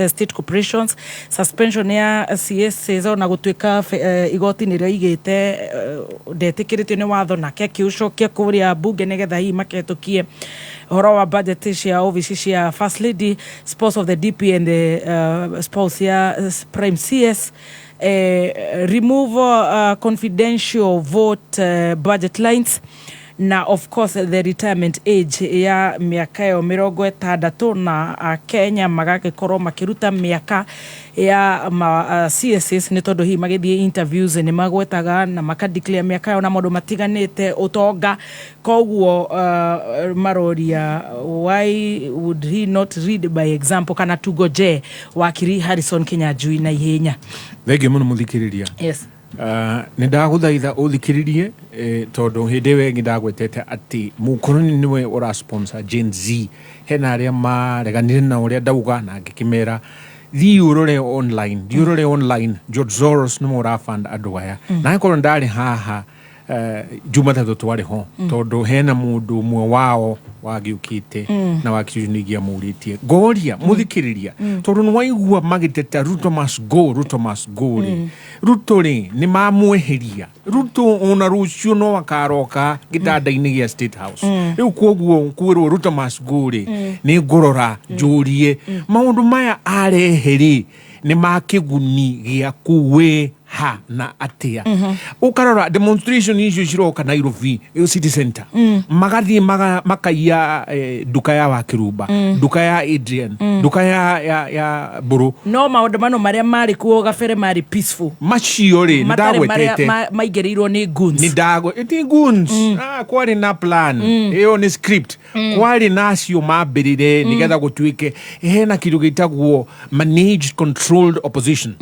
state corporations, suspension ya CSs, ona gũtuĩka igoti nĩ rĩoigĩte ndetĩkĩrĩtio nĩ watho, nake akĩũcokia kũrĩa bunge nĩgetha hihi maketũkie ũhoro wa budget cia ofici cia first lady, spouse of the DP and the spouse ya prime CS, remove confidential vote budget lines, na of course the retirement age ya mĩaka ĩyo 60, na Akenya magagĩkorwo makĩruta mĩaka ya ma CSS nĩ tondũ hihi magĩthiĩ interviews nĩ magwetaga na makadeclare mĩaka yao na maũndũ matiganĩte ũtonga. Koguo maroria, why would he not lead by example, kana tugoje wakiri Harrison Kinyanjui na ihenya? Thengiũ mũno mũthikĩrĩria. Yes. Nĩ ndagũthaitha ũthikĩrĩrie, tondũ hĩndĩ ĩyo ĩngĩ ndagwetete atĩ mũkoroni nĩwe ũra sponsor Gen Z. Hena arĩa mareganire na ũrĩa ndauga na ngĩkĩmera thiĩ ũrore online, thiĩ ũrore online, George Soros nĩwe ũrafund andũ aya. Na angĩkorwo ndarĩ haha Jumatatũ twarĩ ho, tondũ hena mũndũ ũmwe wao wagĩũkĩte na wakĩũnĩgia mũrĩtie ngoria mũthikĩrĩria, tondũ nĩ waigua magĩteta "Ruto must go, Ruto must go" rĩ, Ruto rĩ, nĩ mamweheria Ruto, ona rũciũ no akaroka gĩtanda-inĩ gĩa State House. Rĩu koguo kwĩrwo "Ruto must go" rĩ, nĩ ngũrora njũrie maũndũ maya arehe rĩ, nĩ ma kĩguni gĩaku wĩ Ha na atia ukarora demonstration icio ciroka Nairobi city center, magathiĩ makaiya nduka ya Wakiruba, nduka ya Adrian, nduka ya Mburu. No maũndamano marĩa marĩ kuo gabere marĩ peaceful. Macio rĩ, matarĩ marĩa nĩndagwetete maingĩrĩirwo nĩ goons. Nĩ ndagwe ti goons. Ah, kwarĩ na plan ĩyo nĩ script. Kwarĩ na acio mambĩrĩre nĩgetha gũtuĩke hena kĩndũ gĩtagwo managed controlled opposition.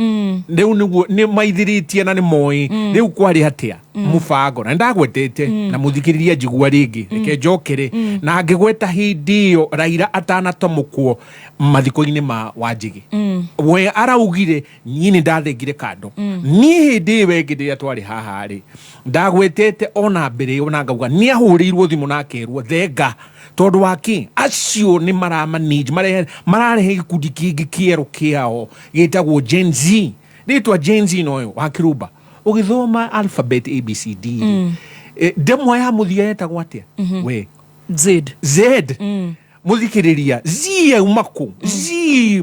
Rĩu nĩguo nĩ maithĩrĩtie na nĩ moĩ rĩu kwarĩ atĩa mũbango, na nĩndagwetete na mũthikĩrĩria njigua rĩngĩ, reke njokere na ngĩgweta hĩndĩ ĩyo Raila atanatomokwo mathiko-inĩ ma Wanjigi, we araugire niĩ nĩ ndathengire kando. Niĩ hĩndĩ ĩyo ĩngĩ rĩrĩa twarĩ haha rĩ, ndagwetete ona mbere ĩyo na ngauga nĩ ahũrĩirwo thimũ na akerwo thenga, tondũ wa kĩ acio nĩ maramanage mararehe gĩkundi kĩngĩ kĩerũ kĩao gĩtagwo Gen Z. Rĩtwa Gen Z noyo Wakiruba ũgĩthoma alphabet ABCD rĩ, ndemwa ya mũthia yetagwo atĩa we? Z. Z. Mũthikĩrĩria, Z yauma kũ? Z,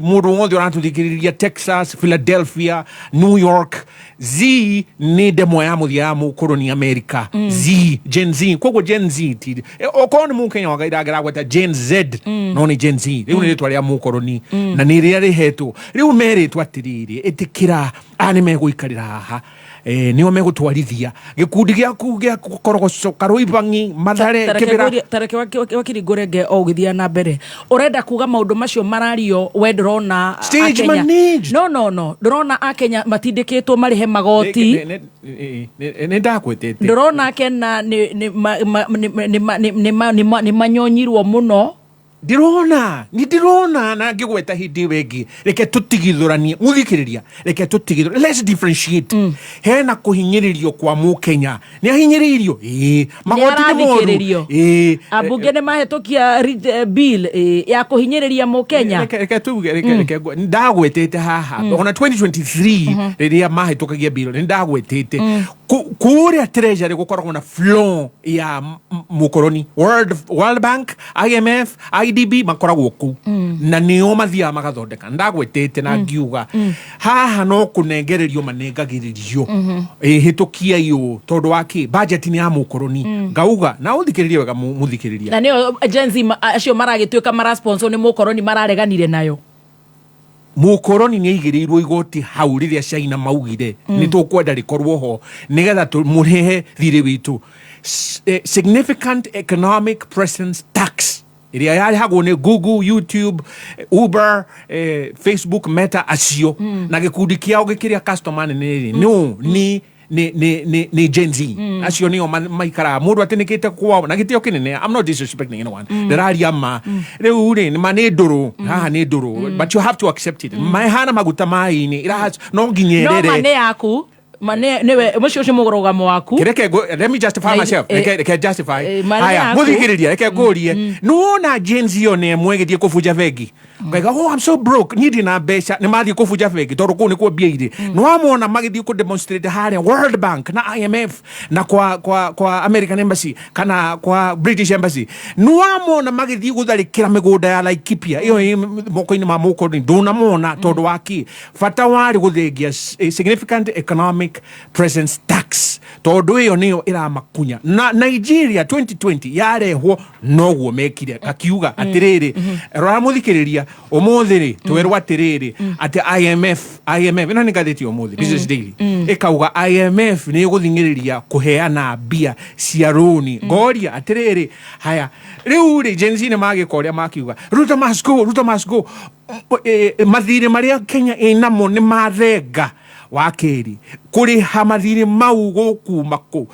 mũndũ wothe ũratũthikĩrĩria Texas, Philadelphia, New York, Z nĩ ndemwa ya mũthia ya mũkoroni America. Z, Gen Z. Koguo Gen Z ti okorwo nĩ mũkenya wagairagĩragweta Gen Z, no nĩ Gen Z rĩu nĩ rĩtwa rĩa mũkoroni na nĩ rĩrĩa rĩhetwo rĩu merĩtwo atĩrĩrĩ, ĩtĩkĩra aya nĩ megũikarĩra haha, nĩo megũtwarithia gĩkundi gĩaku gĩa korogoco Karũibangi Mathare Kĩbĩra. Tareke wakiringũrenge o ũgĩthiaga na mbere, ũrenda kuga maũndũ macio marario we ndũrona Stage Akenya- managed. No, ndũrona akenya matindĩkĩtwo marĩhe magoti? Nĩ ndakwĩtĩte. Ndũrona akena nĩ manyonyirwo mũno? Ndirona, ni ndirona na ngĩgweta hĩndĩ ĩyo ĩngĩ, reke tũtigithũranie mũthikĩrĩria, reke tũtigithũranie, let's differentiate. Hena kũhinyĩrĩrio kwa mũkenya, nĩ ahinyĩrĩirio, ĩĩ. Magoti nĩ moru. Nĩarathikĩrĩrio. Ĩĩ. Ambunge nĩ mahĩtũkia bill ya kũhinyĩrĩria mũkenya. Reke tuge, reke ndagwetete haha ona 2023 rĩrĩa mahĩtũkagia bill nĩ ndagwetete kũrĩa treasury gũkoragwo na flow ya mũkoroni, World Bank, IMF, IDB makoragwo kũu na nĩo mathiaga magathondeka. Ndagwetete na ngiuga haha no kũnengererio manengagĩrĩrio, hĩtũkia iyũ tondũ wa kĩ budget nĩ ya mũkoroni. Ngauga na ũthikĩrĩrie wega mũthikĩrĩria. Na nĩo Gen Z acio maragĩtuĩka marasponsor nĩ mũkoroni marareganire nayo. Mũkoroni nĩ aigĩrĩirwo igoti hau rĩrĩa China maugire nĩ tũkwenda rĩkorwo ho nĩgetha mũrĩhe thirĩ witũ. Significant economic presence tax ĩrĩa yarĩhagwo nĩ Google, YouTube, Uber, Facebook, Meta acio na gĩkundi kĩao gĩkĩrĩa customer nene rĩ, no nĩ Gen Z acio nĩo maikaraga mũndũ atĩnĩkĩte kwao na gĩtĩo kĩnene. I'm not disrespecting anyone, ndĩraria ma rĩu rĩ, ma nĩ ndũrũ haha, nĩ ndũrũ, but you have to accept it. Mahana maguta maĩ-inĩ no nginya No ma ĩrere. nĩ yaku, ma nĩwe mũcio ũcio mũrũgamo waku. Reke let me justify Na myself. Reke justify. Ma nĩ Haya, yaku. mũthikĩrĩria, reke ngũrie, nĩwona Gen Z ĩyo nĩ ĩmwe ĩgĩthiĩ kũbunja bengi, ngaiga, "Oh, I'm so broke, niĩ ndĩ na mbeca." Nĩ mathiĩ kũbunja bengi tondũ kũu nĩkuo mbia irĩ. Nĩwamona magĩthiĩ kũ demonstrate harĩa World Bank na IMF na kwa American Embassy kana kwa British Embassy? Nĩwamona magĩthiĩ gũtharĩkĩra mĩgũnda ya Laikipia ĩyo ĩ moko-inĩ ma mũkoroni? Ndũnamona tondũ wa kĩ? Bata warĩ gũthengia significant economic presence tax tondũ ĩyo nĩyo ĩramakunya. Na Nigeria 2020 yarehwo noguo mekire, akiuga atĩrĩrĩ, rora mũthikĩrĩria, ũmũthĩ rĩ twerwo atĩrĩrĩ atĩ IMF, ĩno nĩ ngathĩti ya ũmũthĩ, Business Daily, ĩkauga IMF nĩ ĩgũthing'ĩrĩria kũheana mbia cia rũni. Ngoria atĩrĩrĩ, haya rĩu rĩ Gen Z nĩ magĩka ũrĩa makiuga, "Ruto must go, Ruto must go." Mathirĩ marĩa Kenya ĩnamo nĩ mathenga wa kerĩ, kũrĩha mathirĩ mau gũkuma kũ?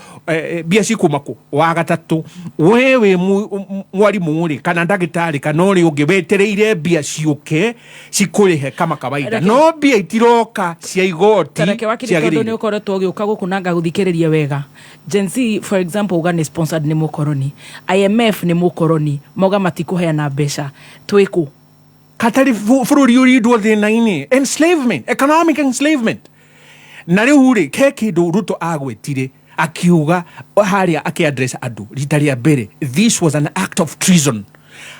Mbia cikuma kũ? Wa gatatũ, we wĩ mwarimũ rĩ kana ndagĩtarĩ kana ũrĩa ũngĩ wetereire mbia ciũke cikũrĩhe kama kawaida, no mbia itiroka cia igoti Tareke wakiri, tondũ ciagĩrĩire. nĩ ũkoretwo ũgĩũka gũkũ na ngagũthikĩrĩria wega. Gen Z, for example, uga nĩ sponsored nĩ mũkoroni, IMF nĩ mũkoroni, mauga matikũheana mbeca, twĩkũ? Katari bũrũri ũrindwo thĩna-inĩ, enslavement, economic enslavement. Na rĩu rĩ he kĩndũ Ruto agwetire akiuga harĩa akĩaddress andũ rita rĩa mbere, this was an act of treason.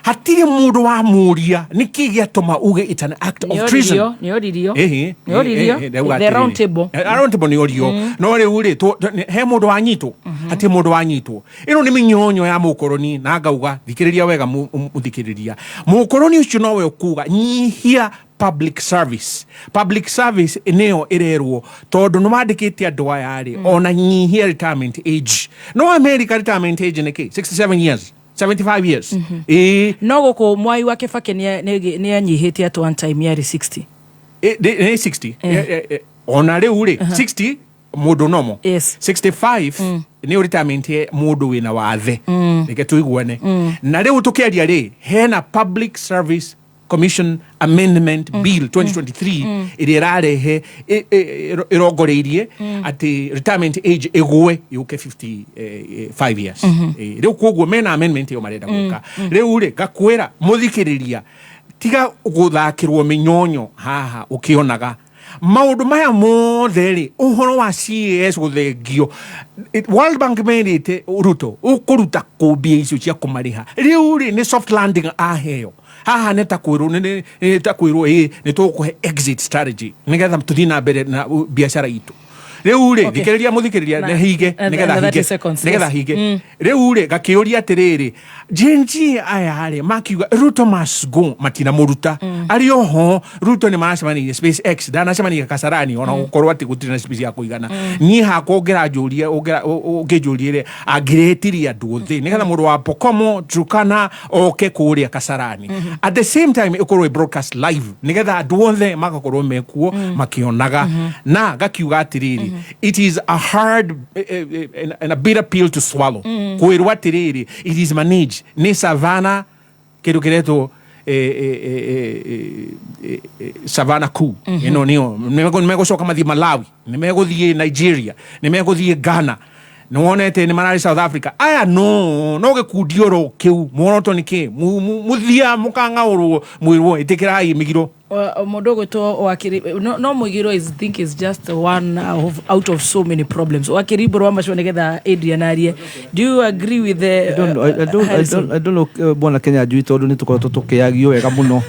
Hatirĩ mũndũ wamũria nĩkĩ gĩatũma uge it's an act of treason. Nĩoririo. Ĩhĩ, Nĩoririo. ĩhĩ, ndauga The round atĩrĩrĩ. table. Round table nĩorio. No rĩu rĩ, he mũndũ wanyitwo? Hatirĩ mũndũ wanyitwo. Ĩno nĩ mĩnyonyo ya mũkoroni, na ngauga thikĩrĩria wega, mũthikĩrĩria, mũkoroni ũcio nowe ũkuga nyihia public service. Public service nĩyo ĩrerwo tondũ nĩ wandĩkĩte andũ aya rĩ, ona nyihia retirement age. No America retirement age nĩ kĩ? 67 years, 75 years, ĩĩ. No gũkũ Mwai wa Kĩbakĩ nĩ anyihĩtie at one time, yarĩ 60. Nĩ 60. Ona rĩu rĩ, 60 mũndũ nomo. 65 nĩ retirement ya mũndũ wĩna wathe. Reke tũiguane. Na rĩu tũkĩaria rĩ, hena Public Service Commission Amendment Bill 2023 ĩrĩa ĩrarehe ĩrongoreirie atĩ retirement age ĩgũe yũke 55 years. Rĩu koguo mena amendment ĩyo marenda gwĩka. Rĩu rĩ, ngakwĩra mũthikĩrĩria, tiga gũthakĩrwo mĩnyonyo haha ũkĩonaga maũndũ maya mothe rĩ, ũhoro wa CAS gũthengio. World Bank merĩte Ruto ũkũruta kũ mbia icio cia kũmarĩha? Rĩu rĩ, nĩ soft landing aheo haha, nĩ ta kwĩrwo nĩ ta kwĩrwo ĩ nĩ tũgũkũhe exit strategy nĩgetha tũthiĩ na mbere na biacara itũ. Rĩu rĩ, thikĩrĩria mũthikĩrĩria, nĩ hinge nĩgetha na 30 hinge seconds, nĩgetha yes. hinge. Rĩu rĩ, ngakĩũria atĩrĩrĩ, Gen Z aya rĩ, makiuga Ruto must go, matinamũruta arĩ oho. Ruto nĩ maracemanirie Space X, ndanacemania Kasarani, ona gũkorwo atĩ gũtirĩ na space ya kũigana. Niĩ hakwa ũngĩranjũria, ũngĩnjũrie rĩ, angĩretirie andũ othe nĩgetha mũndũ wa Pokomo, Turkana oke kũrĩa Kasarani. At the same time ĩkorwo ĩ broadcast live nĩgetha andũ othe magakorwo mekuo makĩonaga. Na ngakiuga atĩrĩrĩ, it is a hard and a bitter pill to swallow kwĩrwo atĩrĩrĩ, it is managed nĩ Savannah, kĩndũ kĩretwo Savannah coup. Ĩno nĩyo nĩmegũcoka mathiĩ Malawi, nĩmegũthiĩ Nigeria, nĩmegũthiĩ Ghana, nĩwonete nĩ mararĩ South Africa. Aya no gĩkundi oro kĩu. Muoroto nĩ kĩ? Mũthia mũkang'aũrwo mwĩrwo ĩtĩkĩrai mĩgiro. Mũndũ ũgwĩtwo wakiri no mũigiro is think is just one out of so many problems. Wakiri Mbũrũ wa Macio, nĩgetha Adrian arie, do you agree with the I don't know, I don't, I Harrison? don't, I don't know, bwana Kenya Njui, tondũ nĩ tũkoretwo tũkĩagio wega mũno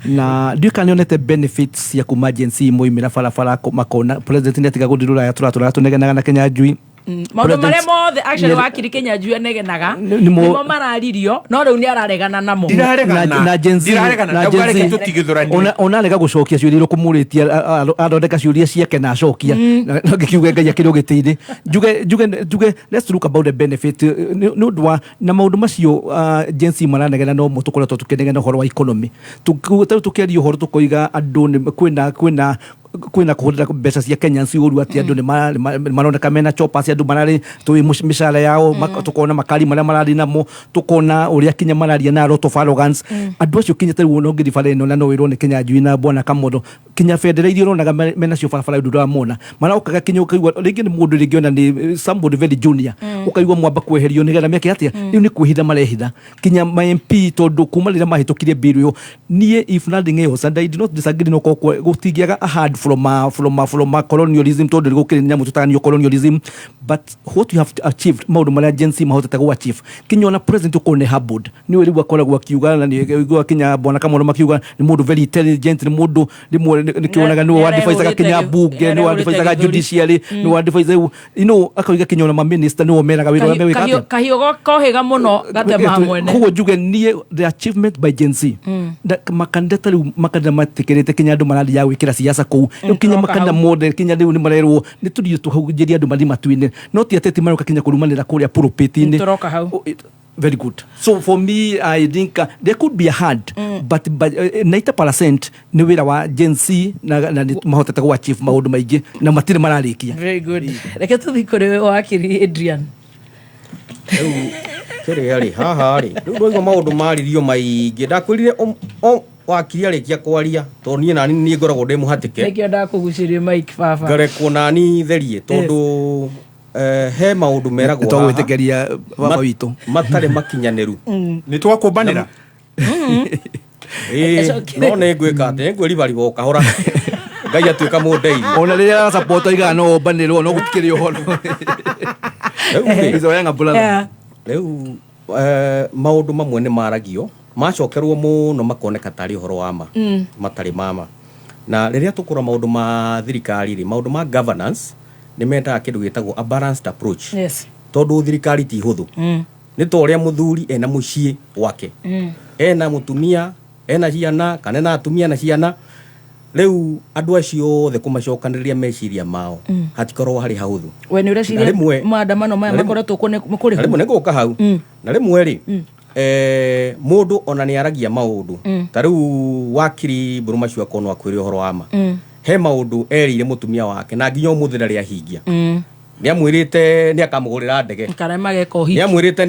na ndiũĩ kana nĩonete benefits cia kuma Gen Z moimĩra barabara makona president nĩ atiga gũthiĩ rũraya, tũratũraga tũnegenaga na Kenya Njui. Maũndũ marĩa President- mothe actually wakiri Kenya Njui anegenaga nĩmo mararirio, no rĩu nĩ araregana namo. Na Gen Z na Gen Z ona arega gũcokia ciũria iria ũkũmũrĩtie, athondeka ciũria ciake na acokia. Na ngĩkiuge Ngai akĩrĩ ũgĩtĩ-inĩ. Njuge let's look about the benefit nĩ ũndũ wa na maũndũ macio Gen Z maranegena, no mo tũkoretwo tũkĩnegena ũhoro wa economy. Tarĩu tũkĩaria ũhoro tũkoiga andũ nĩ kwĩna kũhũthĩra mbeca cia Kenyans ũru, atĩ andũ nĩ maroneka mena choppers, andũ mararĩ tũĩ mĩcara yao, tũkona makari marĩa mararĩ namo, tũkona ũrĩa kinya mararia na a lot of arrogance. Andũ acio kinya tarĩu ona ũngĩthiĩ bara ĩno na no wĩrwo nĩ Kenya Njui na bwana Kamotho, kinya bendera iria ũronaga menacio barabara ũndũ ũramona marokaga, kinya ũkaigua rĩngĩ nĩ mũndũ, rĩngĩ ona nĩ somebody very junior, ũkaigua mwamba kweherio nĩgetha meke atĩa. Rĩu nĩ kwĩhitha marehitha kinya ma MP, tondũ kuma rĩrĩa mahĩtũkirie bill ĩyo, niĩ if nothing else, and I do not disagree, no korwo gũtingĩaga a hand from a colonialism, tondũ gũkĩrĩ nyamũ tũtaga neo colonialism, but what you have achieved, maũndũ marĩa Gen Z mahotete gũ achieve, kinya ona president ũkorwo nĩ humbled nĩ rĩu akoragwo akiuga, na nĩ ũiguaga kinya bwana Kamotho makiuga nĩ mũndũ very intelligent, nĩ mũndũ rĩmwe nĩkĩonaga nĩwe wadvisaga kinya bunge, nĩwe wadvisaga nĩarehũrĩte. Judiciary, nĩwe wadvisaga, akauga kinya ona maminista nĩwe meraga wĩra ũrĩa mewĩka atĩa. Kahiũ kohĩga mũno gatema mwene. Koguo njuge niĩ the achievement by Gen Z, makanitha ta rĩu, makanitha matikĩrĩte kinya andũ marathiaga gwĩkĩra siasa kũu rĩu, kinya tũroka makanitha hau. mothe, kinya rĩu nĩ marerwo nĩ tũthiĩ tũhunjĩrie andũ mathiĩ matu-inĩ, no ti ateti maroka kinya kũrumanĩra kũrĩa pulpit-inĩ. Tũroka hau. Very good. So for me, I think there could be a hand, but 90% nĩ wĩra wa Gen Z na nĩ mahotete gũ achieve maũndũ maingĩ na matirĩ mararĩkia. Very good. Reke tũthiĩ kũrĩ wakiri Adrian. Rĩu kĩrĩa rĩ haha rĩ, rĩu ndwaigua maũndũ maririo maingĩ, ndakwĩrire wakiri arĩkia kwaria, tondũ niĩ nani niĩ ngoragwo ndĩ mũhatĩke. Nĩkĩo ndakũgucĩrie mike baba. Ngarekwo nani therie, tondũ he maũndũ meragwo haha Twagwĩtĩkĩria baba witũ. Matarĩ makinyanĩru. Nĩ twakũmbanĩra. Ĩĩ, Acoke. no nĩ ngwĩka atĩ nĩ ngwĩribariba o kahora, Ngai atuĩka mũndeithia. Ona rĩrĩa arasupport oigaga no ombanĩrwo, no gũtikĩrĩ ũhoro. Rĩu rĩ, Izoyanga brother. Rĩu maũndũ mamwe nĩ maragio. Macokerwo mũno makoneka tarĩ ũhoro wa ma, matarĩ mama. Na rĩrĩa tũkũrora maũndũ ma thirikari rĩ, maũndũ ma governance nĩ mendaga kĩndũ gĩtagwo a balanced approach, tondũ thirikari ti hũthũ. Nĩ ta ũrĩa mũthuri ena mũciĩ gwake, ena mũtumia, ena ciana, kana ena atumia na ciana. Rĩu andũ acio othe kũmacokanĩrĩria meciria mao hatikorwo harĩ hahũthũ. We nĩ Na ũreciria maandamano maya na rĩmwe- makoretwo kuo nĩ na rĩmwe kũrĩhwo? nĩ ngũka hau. Na rĩmwe rĩ, mũndũ ona nĩ aragia maũndũ, ta rĩu wakiri Mbũrũ macio akorwo no akwĩre ũhoro wa ma. He maũndũ erĩire mũtumia wake na nginya ũmũthĩ ndarĩ ahingia. Nĩ amwĩrĩte nĩ akamũgũrĩra ndege. Kana mageka ũhiki. Nĩ amwĩrĩte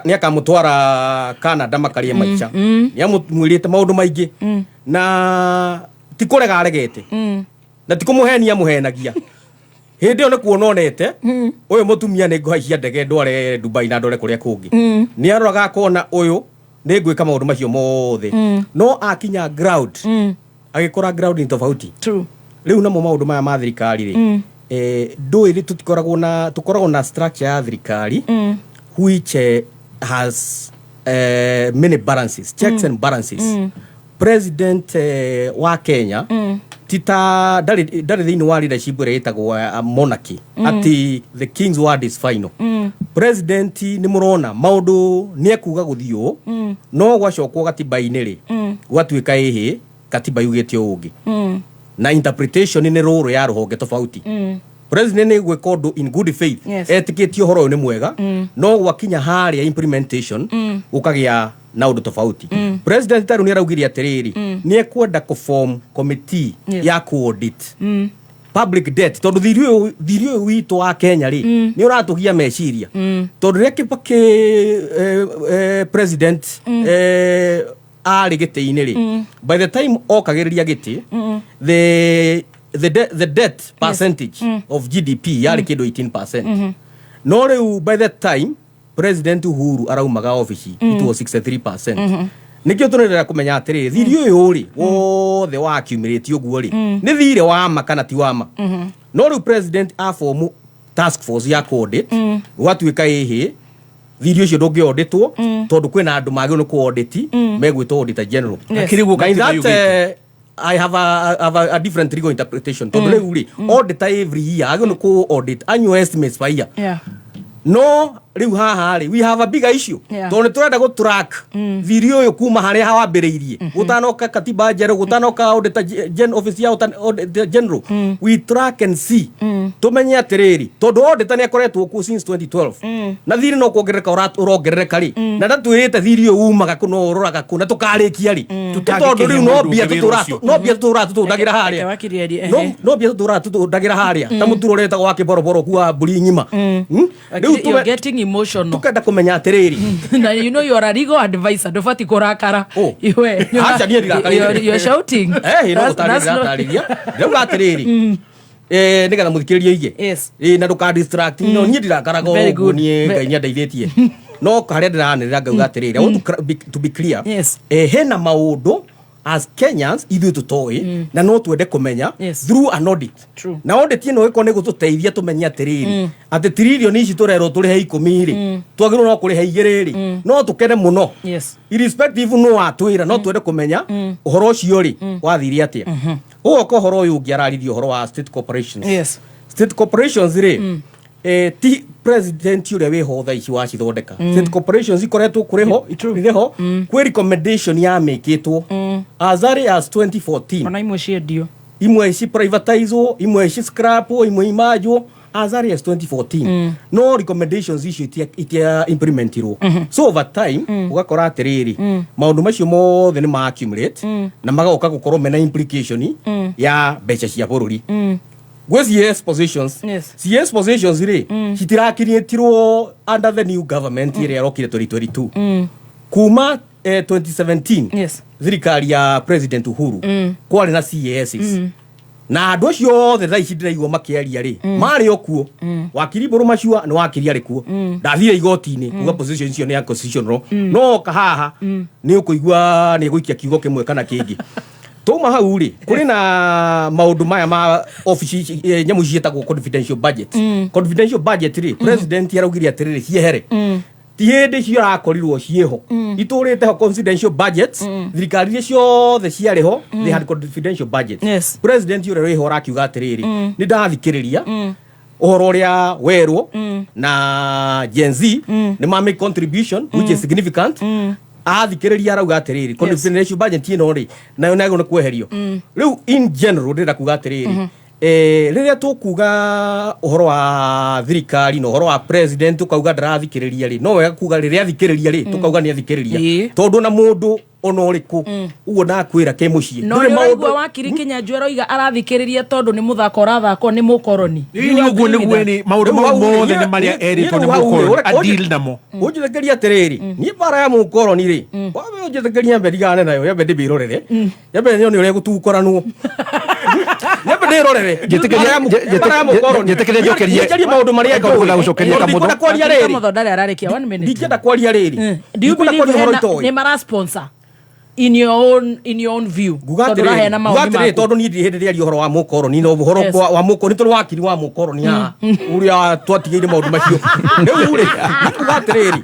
nĩ akamũtwara Canada makarĩe maica. Nĩ amwĩrĩte maũndũ maingĩ, na ti kũrega aregete, na ti kũmũhenia amũhenagia. Hĩndĩ ĩyo nĩ kuona onete ũyũ mũtumia nĩ ngũhaicia ndege ndware Dubai na ndore kũrĩa kũngĩ. Nĩ aroraga akona ũyũ nĩ ngwĩka maũndũ macio mothe, no akinya ground, agĩkora ground ni tofauti. Rĩu namo maũndũ maya ma thirikari rĩ, ndũĩ rĩ, tũtikoragwo na, tũkoragwo na structure ya thirikari which has many balances, checks and balances. President wa Kenya ti ta ndarĩ thĩinĩ wa leadership ĩrĩa ĩtagwo monarchy, atĩ the king's word is final. President nĩ mũrona maũndũ nĩ ekuga gũthiĩ ũũ, no gwacokwo gatiba-inĩ rĩ, gwatuĩka ĩhĩ katiba yugĩte ũũ ũngĩ, na interpretation nĩ rũrũ ya rũhonge tofauti. President nĩ gwĩka ũndũ in good faith, etĩkĩtie ũhoro ũyũ nĩ mwega, no gwakinya harĩa implementation, gũkagĩa na ũndũ tofauti. President tarĩu nĩ araugire atĩrĩrĩ, nĩ ekwenda kũform committee ya ku-audit public debt, tondũ thiri ũyũ witũ wa Kenya rĩ, nĩ ũratũgia meciria, tondũ rĩrĩa Kibaki president arĩ gĩtĩ-inĩ rĩ, by the time okagĩrĩria gĩtĩ, the debt percentage of GDP yarĩ kĩndũ 18%. No rĩu by the time President Uhuru araumaga obici, it was 63%. Nĩkĩo tũrenda kũmenya atĩrĩrĩ, thiri ũyũ rĩ wothe wa accumulate ũguo rĩ, nĩ thirĩ wa ma kana ti wa ma? No rĩu president aform task force ya audit, gwatuĩka ĩhĩ thiri ũcio ndũngĩauditwo, tondũ kwĩna andũ magĩrĩirwo nĩ kũ-audit megwĩtwo auditor general. Akĩrĩ guo Na in katiba that, yugĩte. I have a different legal interpretation, tondũ rĩu rĩ, auditor every year agĩrĩirwo nĩ kũ-audit annual estimates per year. No rĩu haha rĩ, we have a bigger issue, tondũ nĩ tũrenda gũ track thiri ũyũ kuma harĩa wambĩrĩirie, gũtanoka katiba njerũ, gũtanoka auditor office ya auditor general. We track and see, tũmenye atĩrĩrĩ, tondũ auditor nĩ akoretwo kuo since 2012, na thiri no kuongerereka ũrongerereka rĩ, na ndatwĩrĩte thiri ũyũ umaga kũ, no ũroraga kũ, na tũkarĩkia rĩ? Tondũ rĩu no mbia tũtũra, no mbia tũtũra tũtũndagĩra harĩa. Reke wakiri arie, No ehe. no mbia tũtũra tũtũndagĩra harĩa ta mũturo ũrĩa wĩtagwo wa kĩboroboro kuwa mbũri ng'ima. Wakiri, Rĩu you're getting emotional. Tukenda kũmenya atĩrĩrĩ, Na you know you are a legal advisor, ndũbatiĩ kũrakara. Iwe, Aca, niĩ ndirakarire. you're shouting. No That's- gũtarĩria that's not- ndĩratarĩria, ndĩrauga atĩrĩrĩ, nĩgetha mũthikĩrĩrie ige. Na ndũka distract. No niĩ ndirakaraga Very ũguo. good. Niĩ Ngai nĩ andeithĩtie, no harĩa ndĩranĩrĩra ngauga atĩrĩrĩ, I want to be clear. Hena maũndũ as Kenyans ithuĩ tũtoĩ, na no twende kũmenya through an audit. Na audit ĩno ĩkorwo nĩ gũtũteithia tũmenye atĩrĩrĩ, atĩ tiririoni ici tũrerwo tũrĩhe 10 rĩ, twagĩrĩirwo no kũrĩha 2 rĩ, no tũkene mũno. Irrespective no watwĩra, no twende kũmenya ũhoro ũcio rĩ, wathire atĩa. Ũgoka ũhoro ũyũ ũngĩ araririe, ũhoro wa state corporations. State corporations rĩ, ti president ũrĩa wĩho thaa ici wacithondeka. State corporations ikoretwo kũrĩho, irĩho kwĩ recommendation yamĩkĩtwo as early as 2014. Ona imwe ciendio. Imwe ci privatizwo, imwe ci scrapwo, imwe imajwo as early as 2014. No recommendations icio itia implementirwo. So over time ũgakora atĩrĩrĩ, maũndũ macio mothe nĩ ma accumulate na magoka gũkorwo mena implication ya mbeca cia bũrũri. Gwĩ CS positions. CS positions rĩ, citirakiriĩtirwo under the new government ĩrĩa ĩrokire 2022. Kuma 2017, thirikari ya President Uhuru, kwarĩ na CASs, na andũ acio othe thaa ici ndĩraigua makĩaria rĩ, marĩ o kuo. Wakiri Mbũrũ Macua nĩ wakiri arĩ kuo. Ndathire igoti-inĩ kuga position icio nĩ unconstitutional, no oka haha nĩ ũkũigua nĩ gũikia kiugo kĩmwe kana kĩngĩ. Twauma hau rĩ, kũrĩ na maũndũ maya ma obici nyamũ ici ciĩtagwo confidential budget. Confidential budget rĩ, president araugire atĩrĩrĩ, ciehere. Ti hĩndĩ cirakorirwo ciĩho, itũrĩte ho confidential budgets. Thirikari iria ciothe ciarĩ ho, they had confidential budgets. President ũrĩa wĩho arakiuga atĩrĩrĩ, nĩ ndathikĩrĩria ũhoro ũrĩa werwo na Gen Z, nĩ ma make contribution which is significant. Athikĩrĩria arauga atĩrĩrĩ, confidential budget ĩno rĩ, nayo nagwo nĩ kweherio. Rĩu in general ndĩrenda kuga atĩrĩrĩ, rĩrĩa tũkuga ũhoro wa thirikari na ũhoro wa president, tũkauga ndarathikĩrĩria rĩ, no wega kuga rĩrĩa athikĩrĩria rĩ, tũkauga nĩ athikĩrĩria, tondũ na mũndũ ona ũrĩkũ ũguo ndakwĩra kĩ mũciĩ No ndũrĩ nĩ maũndũ- ũraigua wakiri Kĩnyanjui aroiga arathikĩrĩria tondũ nĩ mũthako ũrathakwo nĩ mũkoroni. Ĩĩ, nĩ ũguo nĩguo nĩ maũndũ mau mothe nĩ marĩa erĩtwo nĩ mũkoroni adeal namo. Ũnjĩtĩkĩrie atĩrĩrĩ, niĩ mbara ya mũkoroni rĩ, wambe ũnjĩtĩkĩrie nyambe ndigane nayo, nyambe ndĩmĩrorere, nyambe nyone ũrĩa gũtukoranwo, nyambe ndĩrorere. Mbara ya mũkoroni. Njĩtĩkĩria njokerie- Njarie maũndũ marĩa Kaũndũ njũĩ. na gũcokeria Tondũ Kamũtho. ndikwenda kwaria rĩrĩ, Kamũtho ndarĩ ararĩkia, one minute. Ndingĩenda kwaria rĩrĩ. Do you Ndikwenda believe kwaria ũhoro hena itoĩ. nĩ mara sponsor in your own view? Nguga Tondũ atĩrĩrĩ, ũraheana nguga mawoni atĩrĩrĩ, maku. tondũ niĩ ndirĩ hĩndĩ ndĩaria ũhoro wa mũkoroni na ũhoro wa mũkoroni, tondũ wakiri wa mũkoroni haha ũrĩa twatigĩire maũndũ macio rĩu rĩ, nguga atĩrĩrĩ,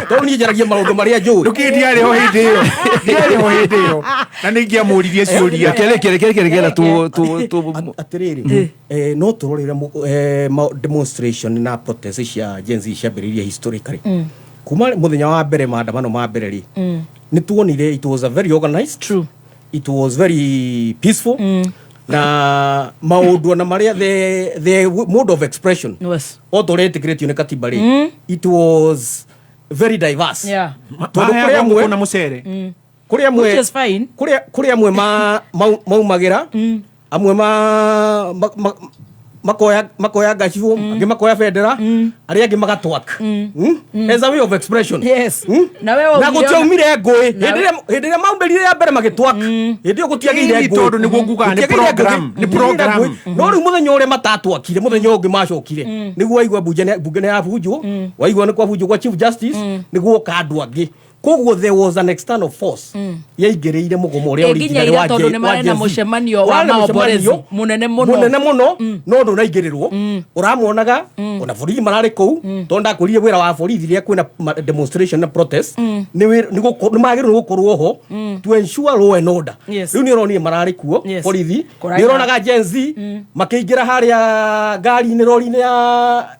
tondũ niĩ njaragia maũndũ marĩa njũĩ. Ndũkĩ ndiarĩ ho hĩndĩ ĩyo, ndiarĩ ho hĩndĩ ĩyo na nĩ ingĩamũririe ciũria. Reke reke reke reke tu tu tu Atĩrĩrĩ, no tũrore ũrĩa demonstration na protest cia Gen Z ciambĩrĩirie historically, kuma mũthenya wa mbere, maandamano ma mbere rĩ, nĩ tuonire it was a very organized. True. It was very peaceful, na maũndũ ona marĩa the mode of expression, o ta ũrĩa ĩtĩkĩrĩtio nĩ katiba rĩ, it was very diverse. Tondũ kũrĩ Maheagwo amwe ngũkũ na mũcere. Kũrĩ amwe Which is fine. Kũrĩ amwe maumagĩra, amwe makoya ngacibũ, angĩ makoya bendera, arĩa angĩ magatwak as a way of expression. Na we Na waugire gũtiaumire ngũĩ. Hĩndĩ ĩrĩa maumĩrire ya mbere magĩtwak, hĩndĩ ĩyo gũtiagĩire Ĩni ngũĩ. tondũ nĩguo ngugaga nĩ Gũtiagĩire ngũĩ. program, nĩ Gũtiagĩire program. ngũĩ. No rĩu mũthenya ũrĩa matatwakire, mũthenya ũngĩ macokire, nĩguo waigua bunge nĩ yabunjwo, waigua nĩ kwabunjwo gwa chief justice, nĩguo oka andũ angĩ. Koguo there was an external force yaingĩrĩire mũgomo ũrĩa Ĩ, nginya original ira wa tondũ nĩ wa marĩ na Gen Z. mũcemanio wa Warĩ na maomborezi mũcemanio mũnene mũno. Mũnene mũno, no ndũnaingĩrĩrwo. Ũramonaga ona borithi mararĩ kũu, tondũ ndakwĩrire wĩra wa borithi rĩrĩa kwĩna demonstration na protest nĩ magĩrĩirwo nĩ gũkorwo ho to ensure law and order. Rĩu nĩ ũronire mararĩ kuo borithi. Kũraina. Nĩ ũronaga Gen Z makĩingĩra harĩa ngari-inĩ, rori-inĩ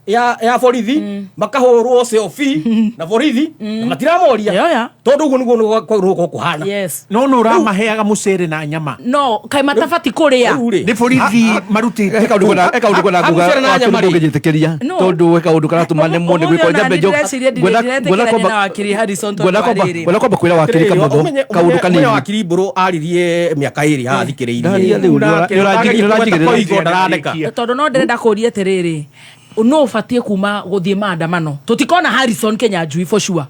ya borithi, makahũrwo selfie na borithi na matiramoria, tondũ ũguo nĩguo kwagĩrĩirwo gũkorwo kũhana. No nũ ũramaheaga mũcere na nyama? No kaĩ matabati kũrĩa? Nĩ borithi marutĩte. He kaũndũ kwenda Ha- kuga ha- mũcere na nyama rĩ. ndũngĩnjĩtĩkĩria, No. tondũ he kaũndũ karatũma nemwo nĩ gwĩkwo. Ũmũthĩ ona Nyambe niĩ ndĩreciria ndiretĩkĩrania na wakiri Harrison tondũ ngwenda wa kwamba rĩrĩ. ngwenda kwamba kwĩra wakiri Atĩrĩrĩ, Kamũtho kaũndũ ũmenye kanini. Wakiri Mbũrũ aririe mĩaka 2 haha thikĩrĩirie. Ndaria rĩu, nĩ ũranjigĩrĩra. Ndarandĩka. Tondũ no ndĩrenda kũria atĩrĩrĩ, no ũbatiĩ kuma gũthiĩ maandamano tũtikona Harrison Kĩnyanjui for sure?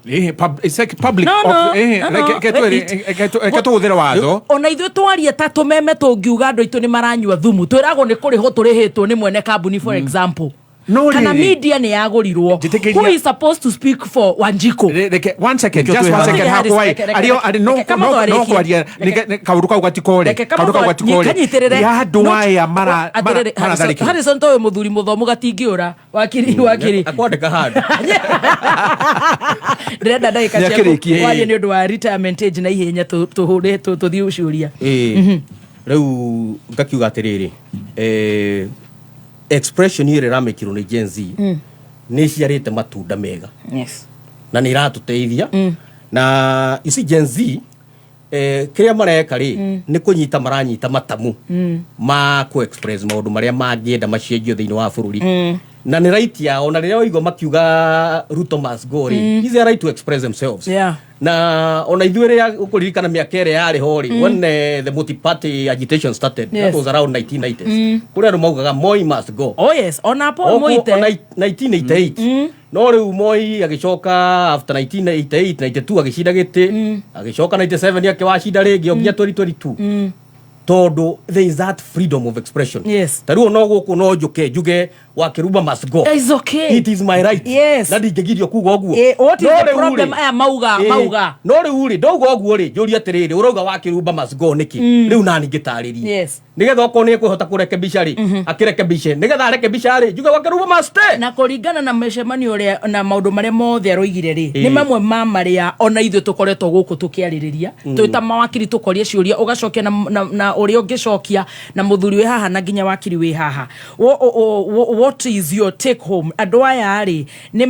It's like public No, no, no, no, reke wait. reke tũhũthĩre watho. Ona ithuĩ twarie ta tũmeme, tũngiuga andũ aitũ nĩ maranyua thumu, twĩragwo nĩ kũrĩhwo tũrĩhĩtwo nĩ mwene kambuni, for example, No kana rĩrĩ. media nĩ yagũrirwo. Njĩtĩkĩria- Who is supposed to speak for Wanjiko? Reke one second, Nĩkĩo just twĩ one haha. second. Reke, Hakwa reke, ario ari no reke, Kamũtho no no arĩkie. kwaria kaũndũ kau gatikore. Reke Kaũndũ kau Kamũtho gatikore kanyitĩrĩre. ya andũ No, aya mara atĩrĩrĩ, Harrison- maratharĩkĩrwo. Harrison toyũ mũthuri mũthomu gatingĩũra. Wakiri, wakiri. Akwandĩka handũ. Ndĩrenda ndagĩka ciaku Nĩakĩrĩkie. warie nĩ ũndũ wa retirement age na ihenya tũhũre tũthiĩ ciũria. Ĩĩ. Rĩu ngakiuga atĩrĩrĩ, expression ĩrĩa ĩramĩkirwo nĩ Gen Z nĩ ĩciarĩte matunda mega na nĩ iratũteithia. Na you see, Gen Z, kĩrĩa mareka rĩ, nĩ kũnyita maranyita matamu ma kũ express maũndũ marĩa mangĩenda macenjio thĩinĩ wa bũrũri, na nĩ right yao. Na rĩrĩa waigua makiuga "Ruto must go" rĩ, is their right to express themselves. Na ona ithuĩ rĩrĩa ũkũririkana mĩaka ĩrĩa yarĩ ho rĩ, when the multi party agitation started, that was around 1990s, kũrĩ andũ maugaga "Moi must go." Oh yes, ona Paul Oko- Muite. ona 1988. No rĩu Moi agĩcoka after 1988, 92 agĩcinda gĩtĩ, agĩcoka 97 akĩwacinda rĩngĩ, o nginya 2022, tondũ there is that freedom of expression. Ta rĩu no gũkũ no njũke njuge Wa Kĩrumba must go. It's okay. It is my right. Yes. Na ndingĩgirio kuga ũguo. What is No the rĩu rĩ, problem aya mauga mauga? No rĩu rĩ, ndauga ũguo rĩ, njũrie atĩrĩrĩ, ũrauga Wa Kĩrumba must go nĩkĩ? Rĩu nani ngĩtarĩrie nĩgetha okorwo nĩ ekũhota kũrekebisha rĩ, akĩrekebishe, nĩgetha arekebisha rĩ, njuge Wa Kĩrumba must stay. Na kũringana na mĩcemanio ũrĩa na maũndũ marĩa mothe aroigire rĩ, nĩ mamwe ma marĩa ona ithuĩ tũkoretwo gũkũ tũkĩarĩrĩria, twĩ ta mawakiri, tũkoria ciũria ũgacokia na ũrĩa ũngĩcokia na mũthuri wĩ haha na nginya wakiri wĩ haha. What is your take home? Andũ aya rĩ, nĩ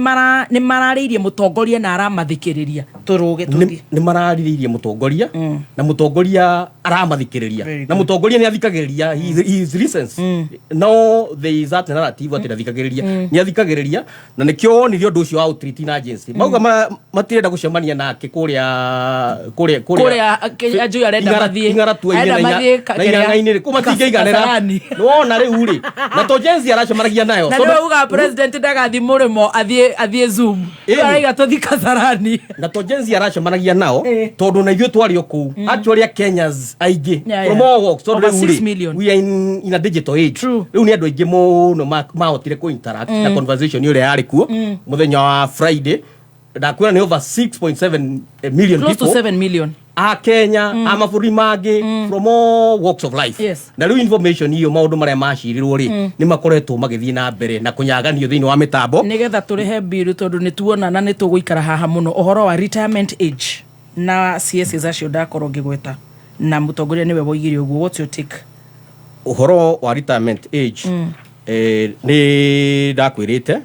mararĩirie mũtongoria na aramathikĩrĩria? Tũrũge tũthiĩ. Nĩ mararĩrĩirie mũtongoria na mũtongoria aramathikĩrĩria na mũtongoria nĩ athikagĩrĩria. He is listens. No there is that narrative atĩ ndathikagĩrĩria. Nĩ athikagĩrĩria, na nĩkĩo wonire ũndũ ũcio wa outreach na agency mauga matirenda gũcemania nake kũrĩa Kũrĩa Anjui arenda mathiĩ. Ing'aratua-inĩ Arenda na mathiĩ na ing'ang'a-inĩ rĩ, kũu matingĩiganĩra. Kasarani. Nĩwona rĩu rĩ, na to Gen Z aracemanagia nayo. Na Tondũ- nĩwe uga president ndagathi mũrĩmo, athiĩ Zoom. Ĩni. Araiga tũthi Kasarani. Na to Gen Z aracemanagia nao, tondũ na ithuĩ twarĩ o kũu, actually Kenyans aingĩ from all walks, tondũ Over rĩu 6 rĩ, million. we are in a digital age. Rĩu nĩ andũ aingĩ mũno mahotire kũ interact na conversation ĩrĩa yarĩ kuo mũthenya wa Friday. Ndakwĩra nĩ over 6.7 million Close to people 7 million. A Kenya, a mabũrũri mangĩ, from all walks of life. Na rĩu information iyo, maũndũ marĩa macirirwo rĩ, nĩ makoretwo magĩthiĩ na mbere na kũnyaganio thĩinĩ wa mĩtambo. Nĩgetha tũrĩhe mbiru, tondũ nĩ tuona na nĩ tũgũikara haha mũno, ũhoro wa retirement age na CSs acio ndakorwo ngĩgweta na mũtongoria nĩwe woigire ũguo, what's your take? Ũhoro wa retirement age, nĩ ndakwĩrĩte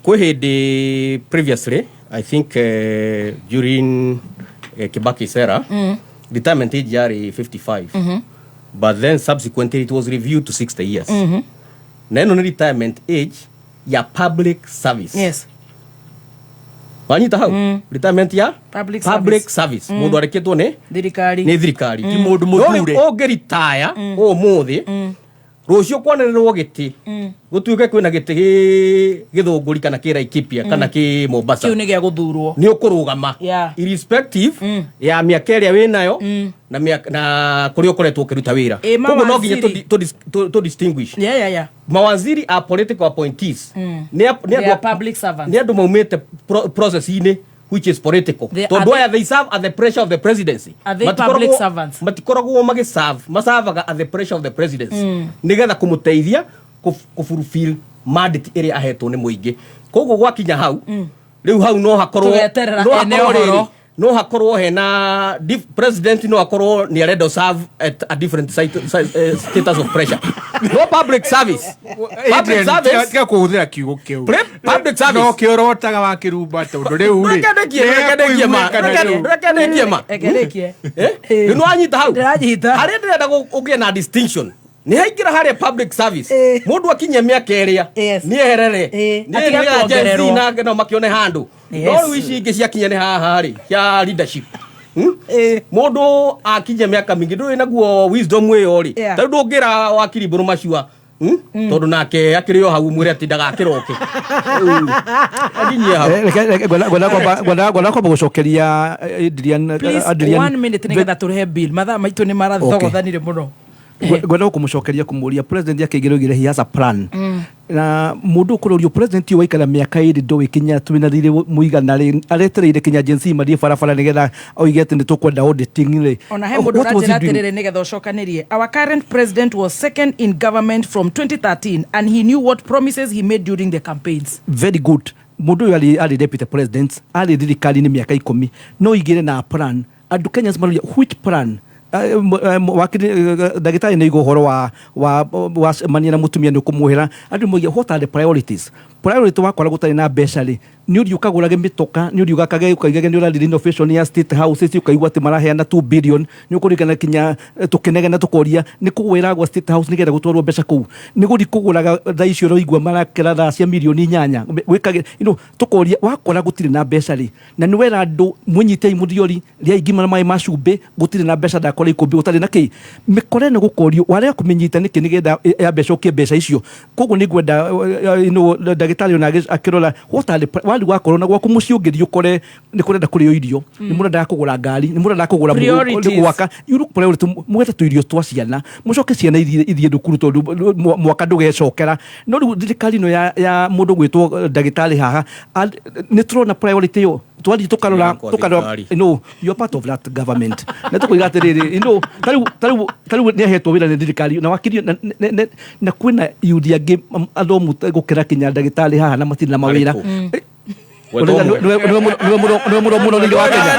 kwĩ hĩndĩ previously, I think during Kibaki era, retirement age yarĩ 55, but then subsequently it was reviewed to 60 years. Na ĩno nĩ retirement age ya public service. Wanyita hau? Retirement ya Public public service. service. Mũndũ areketwo nĩ thirikari. Nĩ thirikari. Ti mũndũ No rĩu mũthure. ũngĩritaya ũmũthĩ, rũciũ kwanĩrĩrwo gĩtĩ, gũtuĩke kwĩna gĩtĩ gĩ Gĩthũngũri kana kĩ Laikipia kana kĩ Mombasa, Kĩu nĩ gĩa gũthurwo. Nĩ ũkũrũgama irrespective ya mĩaka ĩrĩa wĩnayo na kũrĩa ũkoretwo ũkĩruta wĩra. Koguo no nginya Mawaziri. tũ distinguish. Mawaziri are political appointees. Nĩ They andũ are public servants. Nĩ andũ maumĩte process-inĩ which is political, tondũ aya, they serve at the pressure of the presidency. Are they public servants? Matikoragwo magĩserve, maservaga at the pressure of the presidency nĩgetha kũmũteithia kũfulfill mandate ĩrĩa ahetwo nĩ mũingĩ. Koguo gwakinya hau rĩu, hau no hakorwo Tũgeterera no ene hakorwo ũhoro. rĩrĩ, no hakorwo hena president, no akorwo nĩ arenda serve at a different status of pressure. No public service, public Adrian, service tiga kũhũthĩra kiugo kĩu. Public service. No kĩorotaga wa Kĩrumba, tondũ rĩu rĩ, Reke ndĩkie ma. nĩekũiguĩkana rĩu. Reke ndĩkie ma. Reke ndĩkie. Rĩu nĩwanyita hau? Ndĩranyita. Harĩa ndĩrenda ũgĩe na distinction nĩ haingĩra harĩa public service, mũndũ akinyia mĩaka ĩrĩa nĩ eherere. Atige kuongererwo. No makĩone handũ. No rĩu ici ingĩ ciakinya nĩ haha rĩ, cia leadership. Mũndũ akinyia mĩaka mĩingĩ, ndũrĩ naguo wisdom ĩyo rĩ. Ta rĩu ndũngĩra wakiri Mbũrũ Macua, Tondũ nake akĩrĩ o hau, mwĩre atĩ ndagakĩroke. Rĩu, akinyie hau. Ngwenda kwamba gũcokeria Adrian. Please, Adrian one minute, nĩgetha tũrĩhe bill. Mathaa maitũ nĩ marathogothanire mũno. Ngwenda kũmũcokeria kũmũria, president akĩingĩra oigire he has a plan, na mũndũ ũkũrorio president ũyũ waikara mĩaka 2 ndũĩ kinya twĩna thirĩ mũigana rĩ, aretereire kinya Gen Z mathiĩ barabara nĩgetha oige atĩ nĩ tũkwenda auditing rĩ? Ona he mũndũ What was he ũranjĩra doing? atĩrĩrĩ, nĩgetha ũcokanĩrie, our current president was second in government from 2013 and he knew what promises he made during the campaigns. Very good. Mũndũ ũyũ arĩ deputy president, arĩ thirikari-inĩ mĩaka 10, no igĩre na plan. Andũ Kenyans maroria, which plan? Wakiri ndagĩtarĩ nĩ igũ ũhoro wa wacemania na mũtumia nĩ ũkũmwĩra andũ moige what are the priorities. Priority wakora gũtarĩ na mbeca rĩ, nĩ ũthiĩ ũkagũrage mĩtoka, nĩ ũthiĩ ũgakage, ũkaigage nĩ ũrathiĩ renovation ya State House ici, ũkaigua atĩ maraheana 2 billion. Nĩ ũkũririkana kinya tũkĩnegena tũkoria nĩ kũgwĩragwo State House nĩgetha gũtwarwo mbeca kũu, nĩ gũthiĩ kũgũraga thaa icio ũraigua marakĩra thaa cia mirioni 8 gwĩkage tũkoria wakora gũtirĩ na mbeca rĩ, na nĩ wera andũ mwĩnyitei mũthiori rĩai ngima na maĩ ma cumbĩ, gũtirĩ na mbeca ndakora. ũrakora ikũmbĩ gũtarĩ na kĩ mĩkora ĩno gũkorio warega kũmĩnyita nĩkĩ nĩgetha yambe ĩcokie mbeca icio. Koguo nĩ ngwenda ndagĩtarĩ ona akĩrora what are the wari wakorwo na gwaku mũciĩ ũngĩthiĩ ũkore nĩ kũrenda kũrĩo irio, nĩ mũrendaga kũgũra ngari, nĩ mũrendaga kũgũra Priorities. gwaka, you look priority, mwethe tũirio twa ciana, mũcoke ciana ithiĩ thukuru tondũ mwaka ndũgecokera. No rĩu thirikari ĩno ya mũndũ gwĩtwo ndagĩtarĩ haha nĩ tũrona priority ĩyo twathiĩ tũkarora Kwa tũkarora thirikari. No, you are part of that government. Na tũkoiga atĩrĩrĩ, tarĩu nĩ ahetwo wĩra nĩ thirikari na wakiri na kwĩna yuthi angĩ athomu gũkĩra kinya ndagĩtarĩ haha na matirĩ na mawĩra. Marĩkũ? Nĩwe mũno thĩinĩ wa Kenya.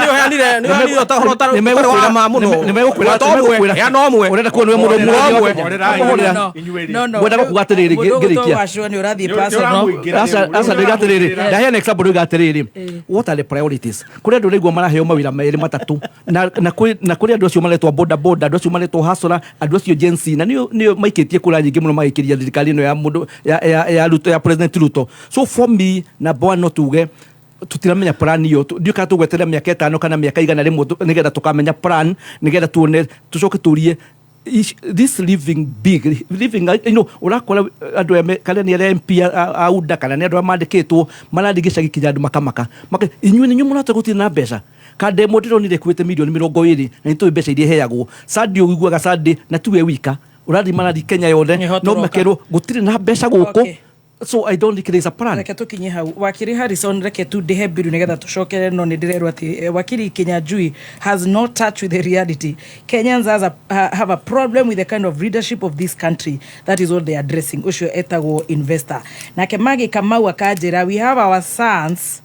Nĩ ũhoro ũtarĩ wa ma mũno. Nĩmegũkwĩra. Gweta ũmwe, heana ũmwe. Ũrenda kuona nĩwe mũno Heana wa ũmwe. Kenya. No, no, no. Ngwenda gũkuga atĩrĩrĩ, Mũndũ ũgũtwo ngĩrĩkia. wacua nĩ ũrathiĩ personal. Aca, ndoiga atĩrĩrĩ, ndaheana example, ndoiga atĩrĩrĩ, what are the priorities? Kũrĩ andũ ũraigua maraheo mawĩra merĩ matatũ na kũrĩ andũ acio maretwo boda boda, andũ acio maretwo hasora, andũ acio Gen Z, na nĩo maikĩtie kura nyingĩ mũno magĩkĩria thirikari ĩno ya mũndũ ya Ruto, ya President Ruto. So for me, number one, no tuge tutiramenya plan iyo. Ndiũ kana tũgweterera mĩaka 5 kana mĩaka 100 nĩgetha tũkamenya plan, nĩgetha tuone tũcoke tũrie this living big living, ũrakora andũ aya kana nĩ arĩa MP a UDA kana nĩ andũ arĩa mandĩkĩtwo marathiĩ gĩcagi kinya andũ makamaka. Inyuĩ nĩ inyuĩ mũrahota gũtirĩ na mbeca kandemwo ndĩronire ĩkuĩte mirioni 20 na nĩ tũĩ mbeca iria iheagwo Sunday, ũiguaga Sunday na tiwe wika ũrathiĩ, marathiĩ Kenya yothe. Nĩho No tũroka. makerwo gũtirĩ na mbeca gũkũ. So I don't think there is a plan. Reke tũkinye hau, wakiri Harrison, reke tu ndĩhe mbiru nĩgetha tũcokere, no nĩ ndĩrerwo atĩ wakiri Kinyanjui has no touch with the reality. Kenyans have a problem with the kind of leadership of this country. That is what they are addressing. Ũcio etagwo investor. Nake Magi Kamau akanjĩra we have our sons,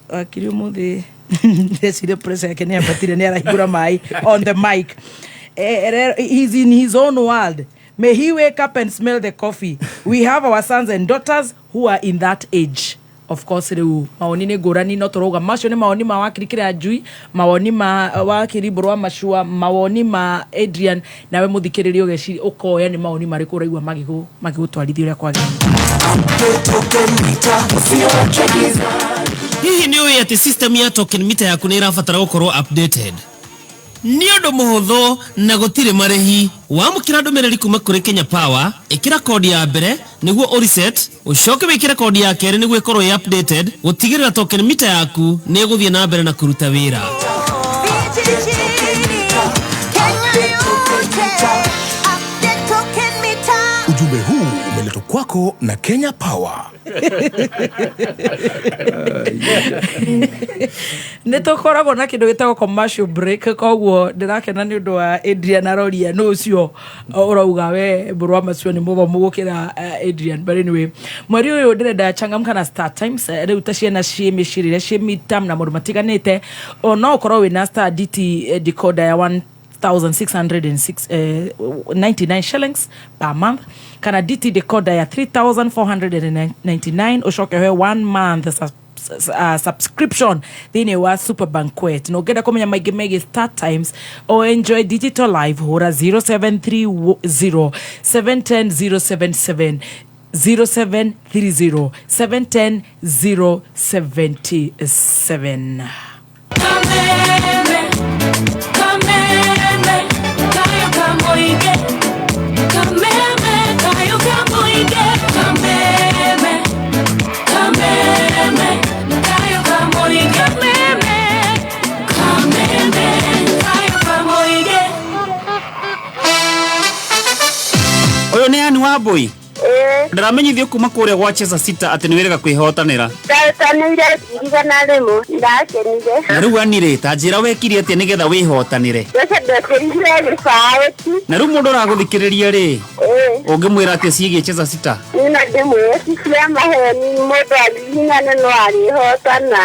wakiri ũmũthĩ ndeciria pressure yake nĩ yambatire, nĩ arahingũra maĩ on the mic. He's in his own world. May he wake up and smell the coffee. We have our sons and daughters who are in that age. Of course, rĩu mawoni nĩ ngũrani, no tũrauga macio nĩ mawoni ma wakiri Kĩranjui, mawoni ma wakiri Mbũrũ wa Macua, mawoni ma Adrian, nawe mũthikĩrĩria ũgeciria ũkoya nĩ mawoni marĩkũ ũraigua magĩgũtwarithia ũrĩa kwagĩrĩire. Hihi nĩ ũĩ atĩ system ya token meter yaku nĩ ĩrabatara gũkorwo updated? Nĩ ũndũ mũhũthũ na gũtirĩ marĩhi. Wamũkĩra ndũmĩrĩri kuma kũrĩ Kenya Power, ĩkĩra kodi ya mbere nĩguo ũreset, ũcoke wĩkĩre kodi ya kerĩ nĩguo ĩkorwo ĩ updated, gũtigĩrĩra token meter yaku nĩ ĩgũthiĩ na mbere na kũruta wĩra. Ujumbe huu umeletwa kwako na Kenya Power. Nä tå koragwo na kä ndå gä tagwo commercial break, koguo ndä rakena nä å ndå wa Adrian aroria nå å cio å rauga we mbå wa macio nä må thomu gå kä ra Adrian. But anyway, mweri å yå ndä renda changamka na Star Times. Rä u ta ciana ciä mä ciä rä ciä midterm na maå ndå matiganä te, no å korwo wä na Star DT decoder ya 1606 99 shillings per month kana DT decoder ya 3499, ucoke he one month subscription thĩinĩ wa Super Banquet. Na ũngĩenda kũmenya maingĩ megiĩ Star Times o enjoy digital live, hũra 0730 710 077, 0730 710 077. Kameme, kameme, kayo kamoige. Kameme, kayo kamoige. Kameme, kameme, kayo kamoige. Kameme, kameme, kayo kamoige. Ũyũ nĩ Ann Wambui. Ndĩramenyithio kuma kũrĩa gwa Cheza Sita atĩ nĩ wĩrĩga kwĩhotanĩra. Ndatanĩire 100,000, ndakenire. Na rĩu Ann rĩ, ta njĩra wekire atĩa nĩgetha wĩhotanĩre? Mbeca ndekĩrire gĩbaũ. Na rĩu mũndũ ũragũthikĩrĩria rĩ, ũngĩmwĩra atĩa ciĩgiĩ Cheza Sita? Niĩ no ndĩmwĩre ti cia maheni, mũndũ agiginyane no arĩhotana.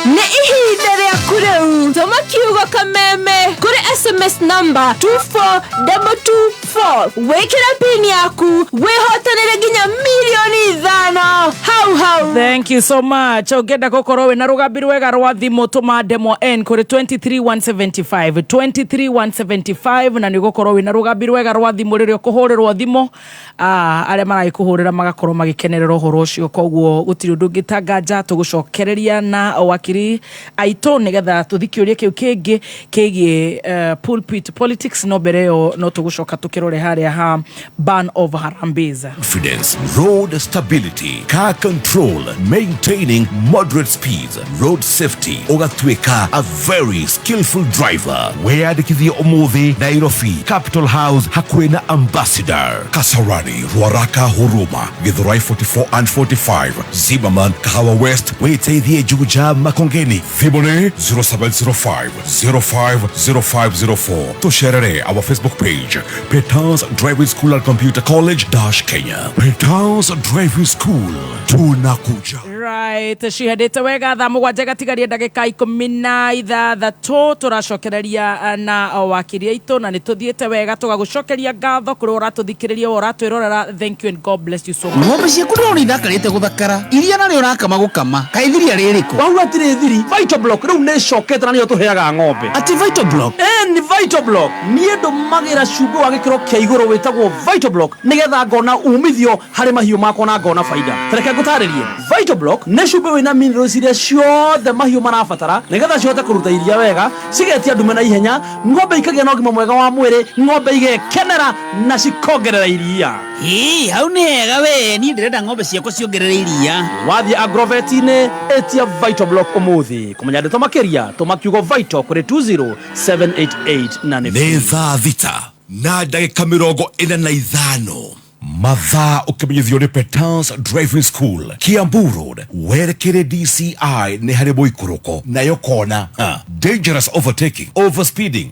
Nĩ ihinda rĩaku rĩu, tũma kiugo kameme kũrĩ SMS number 24224, wĩkĩre pin yaku wĩhotanĩre nginya mirioni 5 hau hau. Thank you so much. Ũngĩenda gũkorwo wĩna rũgambi rwega rwa thimũ, tũma ndemwa N kũrĩ 23175, 23175, na nĩ ũgũkorwo wĩna rũgambi rwega rwa thimũ rĩrĩa ũkũhũrĩrwo thimũ, arĩa maragĩkũhũrĩra magakorwo magĩkenerera ũhoro ũcio. Koguo gũtirĩ ũndũ ũngĩ tanganja tũgũcokereria na wakiri. Wakiri aitũ nĩgetha tũthi kĩũria kĩu kĩngĩ kĩgiĩ pulpit politics, no mbere ĩyo no tũgũcoka tũkĩrore harĩa ha ban of harambees. Confidence, road stability, car control, maintaining moderate speeds, road safety, ũgatuĩka a very skillful driver. Wĩyandĩkithie ũmũthĩ Nairobi, Capital House hakuhĩ na Ambassador, Kasarani, Ruaraka, Huruma, Githurai 44 and 45, Zimmerman, Kahawa West, wĩteithie Juja, Makongeni. Thimũ nĩ 0705 050504. Tũcerere our Facebook page, Petals Driving School and Computer College dash Kenya. Petals Driving School, tunakuja. Right, cihandĩte wega thaa 7 gatigaria ndagĩka 16 tũracokereria na wakiri aitũ na nĩ tũthiĩte wega tũgagũcokeria ngatho kũrĩa ũratũthikĩrĩria, ũratwĩrorera. Thank you and God bless you so much. Ng'ombe ciaku ndĩrona ithakarĩte gũthakara, iria narĩo ũrakama gũkama, kaĩ thiria rĩrĩkũ? Wauga atirĩ thiri. Vital Block rĩu nĩ ĩcokete na nĩyo tũheaga ng'ombe. Atĩ Vital Block? Ĩ, nĩ Vital Block. Niĩ ndũmagĩra cumbĩ wa gĩkĩro kĩa igũrũ wĩtagwo Vital Block nĩgetha ngona umithio harĩ mahiũ makwa na ngona baida. Tareke ngũtarĩrie. Vital Block nĩ cumbĩ wĩna minerals iria ciothe mahiũ marabatara nĩgetha cihote kũruta iria wega, cigetia ndume na ihenya, ng'ombe ikagĩa na ũgima mwega wa mwĩrĩ, ng'ombe igekenera na cikongerera iria. Ĩ, hau nĩ hega we, niĩ ndĩrenda ng'ombe ciakwa ciongerere iria. Wathiĩ agrovet-inĩ ĩtia Vital Block ũmũthĩ. Kũmenya ndeto makĩria, tũma kiugo Vital kũrĩ 20788 na nĩ Nĩ thaa 6 na ndagĩka 45 mathaa, ũkĩmenyithio nĩ Petals Driving School, Kiambu Road, werekere DCI nĩ harĩ mũikũrũko nayo kona. Dangerous overtaking, overspeeding,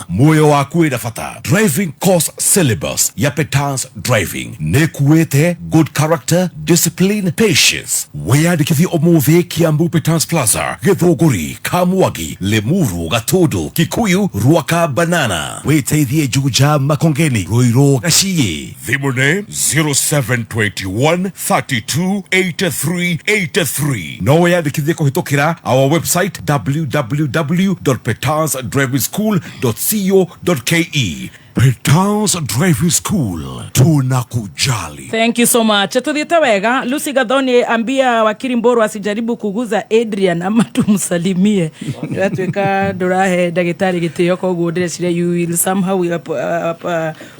muoyo waku wĩna bata. Driving course syllabus ya Petals Driving nĩ kuĩte good character, discipline, patience. Wĩyandĩkithie ũmũthĩ Kiambu Petals Plaza, Gĩthũngũri, Kamwagi, Limuru, Gatundu, Kikuyu, Ruaka, Banana. Wĩteithie Juja, Makongeni, Ruiru, Gaciĩ. Thimũ nĩ 0721 32 83 83. No wĩyandĩkithie kũhĩtũkĩra our website www.petalsdrivingschool.co.ke. Petals Driving School, tunakujali. Thank you so much. Tuthiĩte wega. Lucy Gathoni, ambia wakiri Mburu asijaribu kuguza Adrian ama tumsalimie. Ndĩratuĩka ndũrahe ndagĩtarĩ gĩtĩo, koguo ndĩreciria you will somehow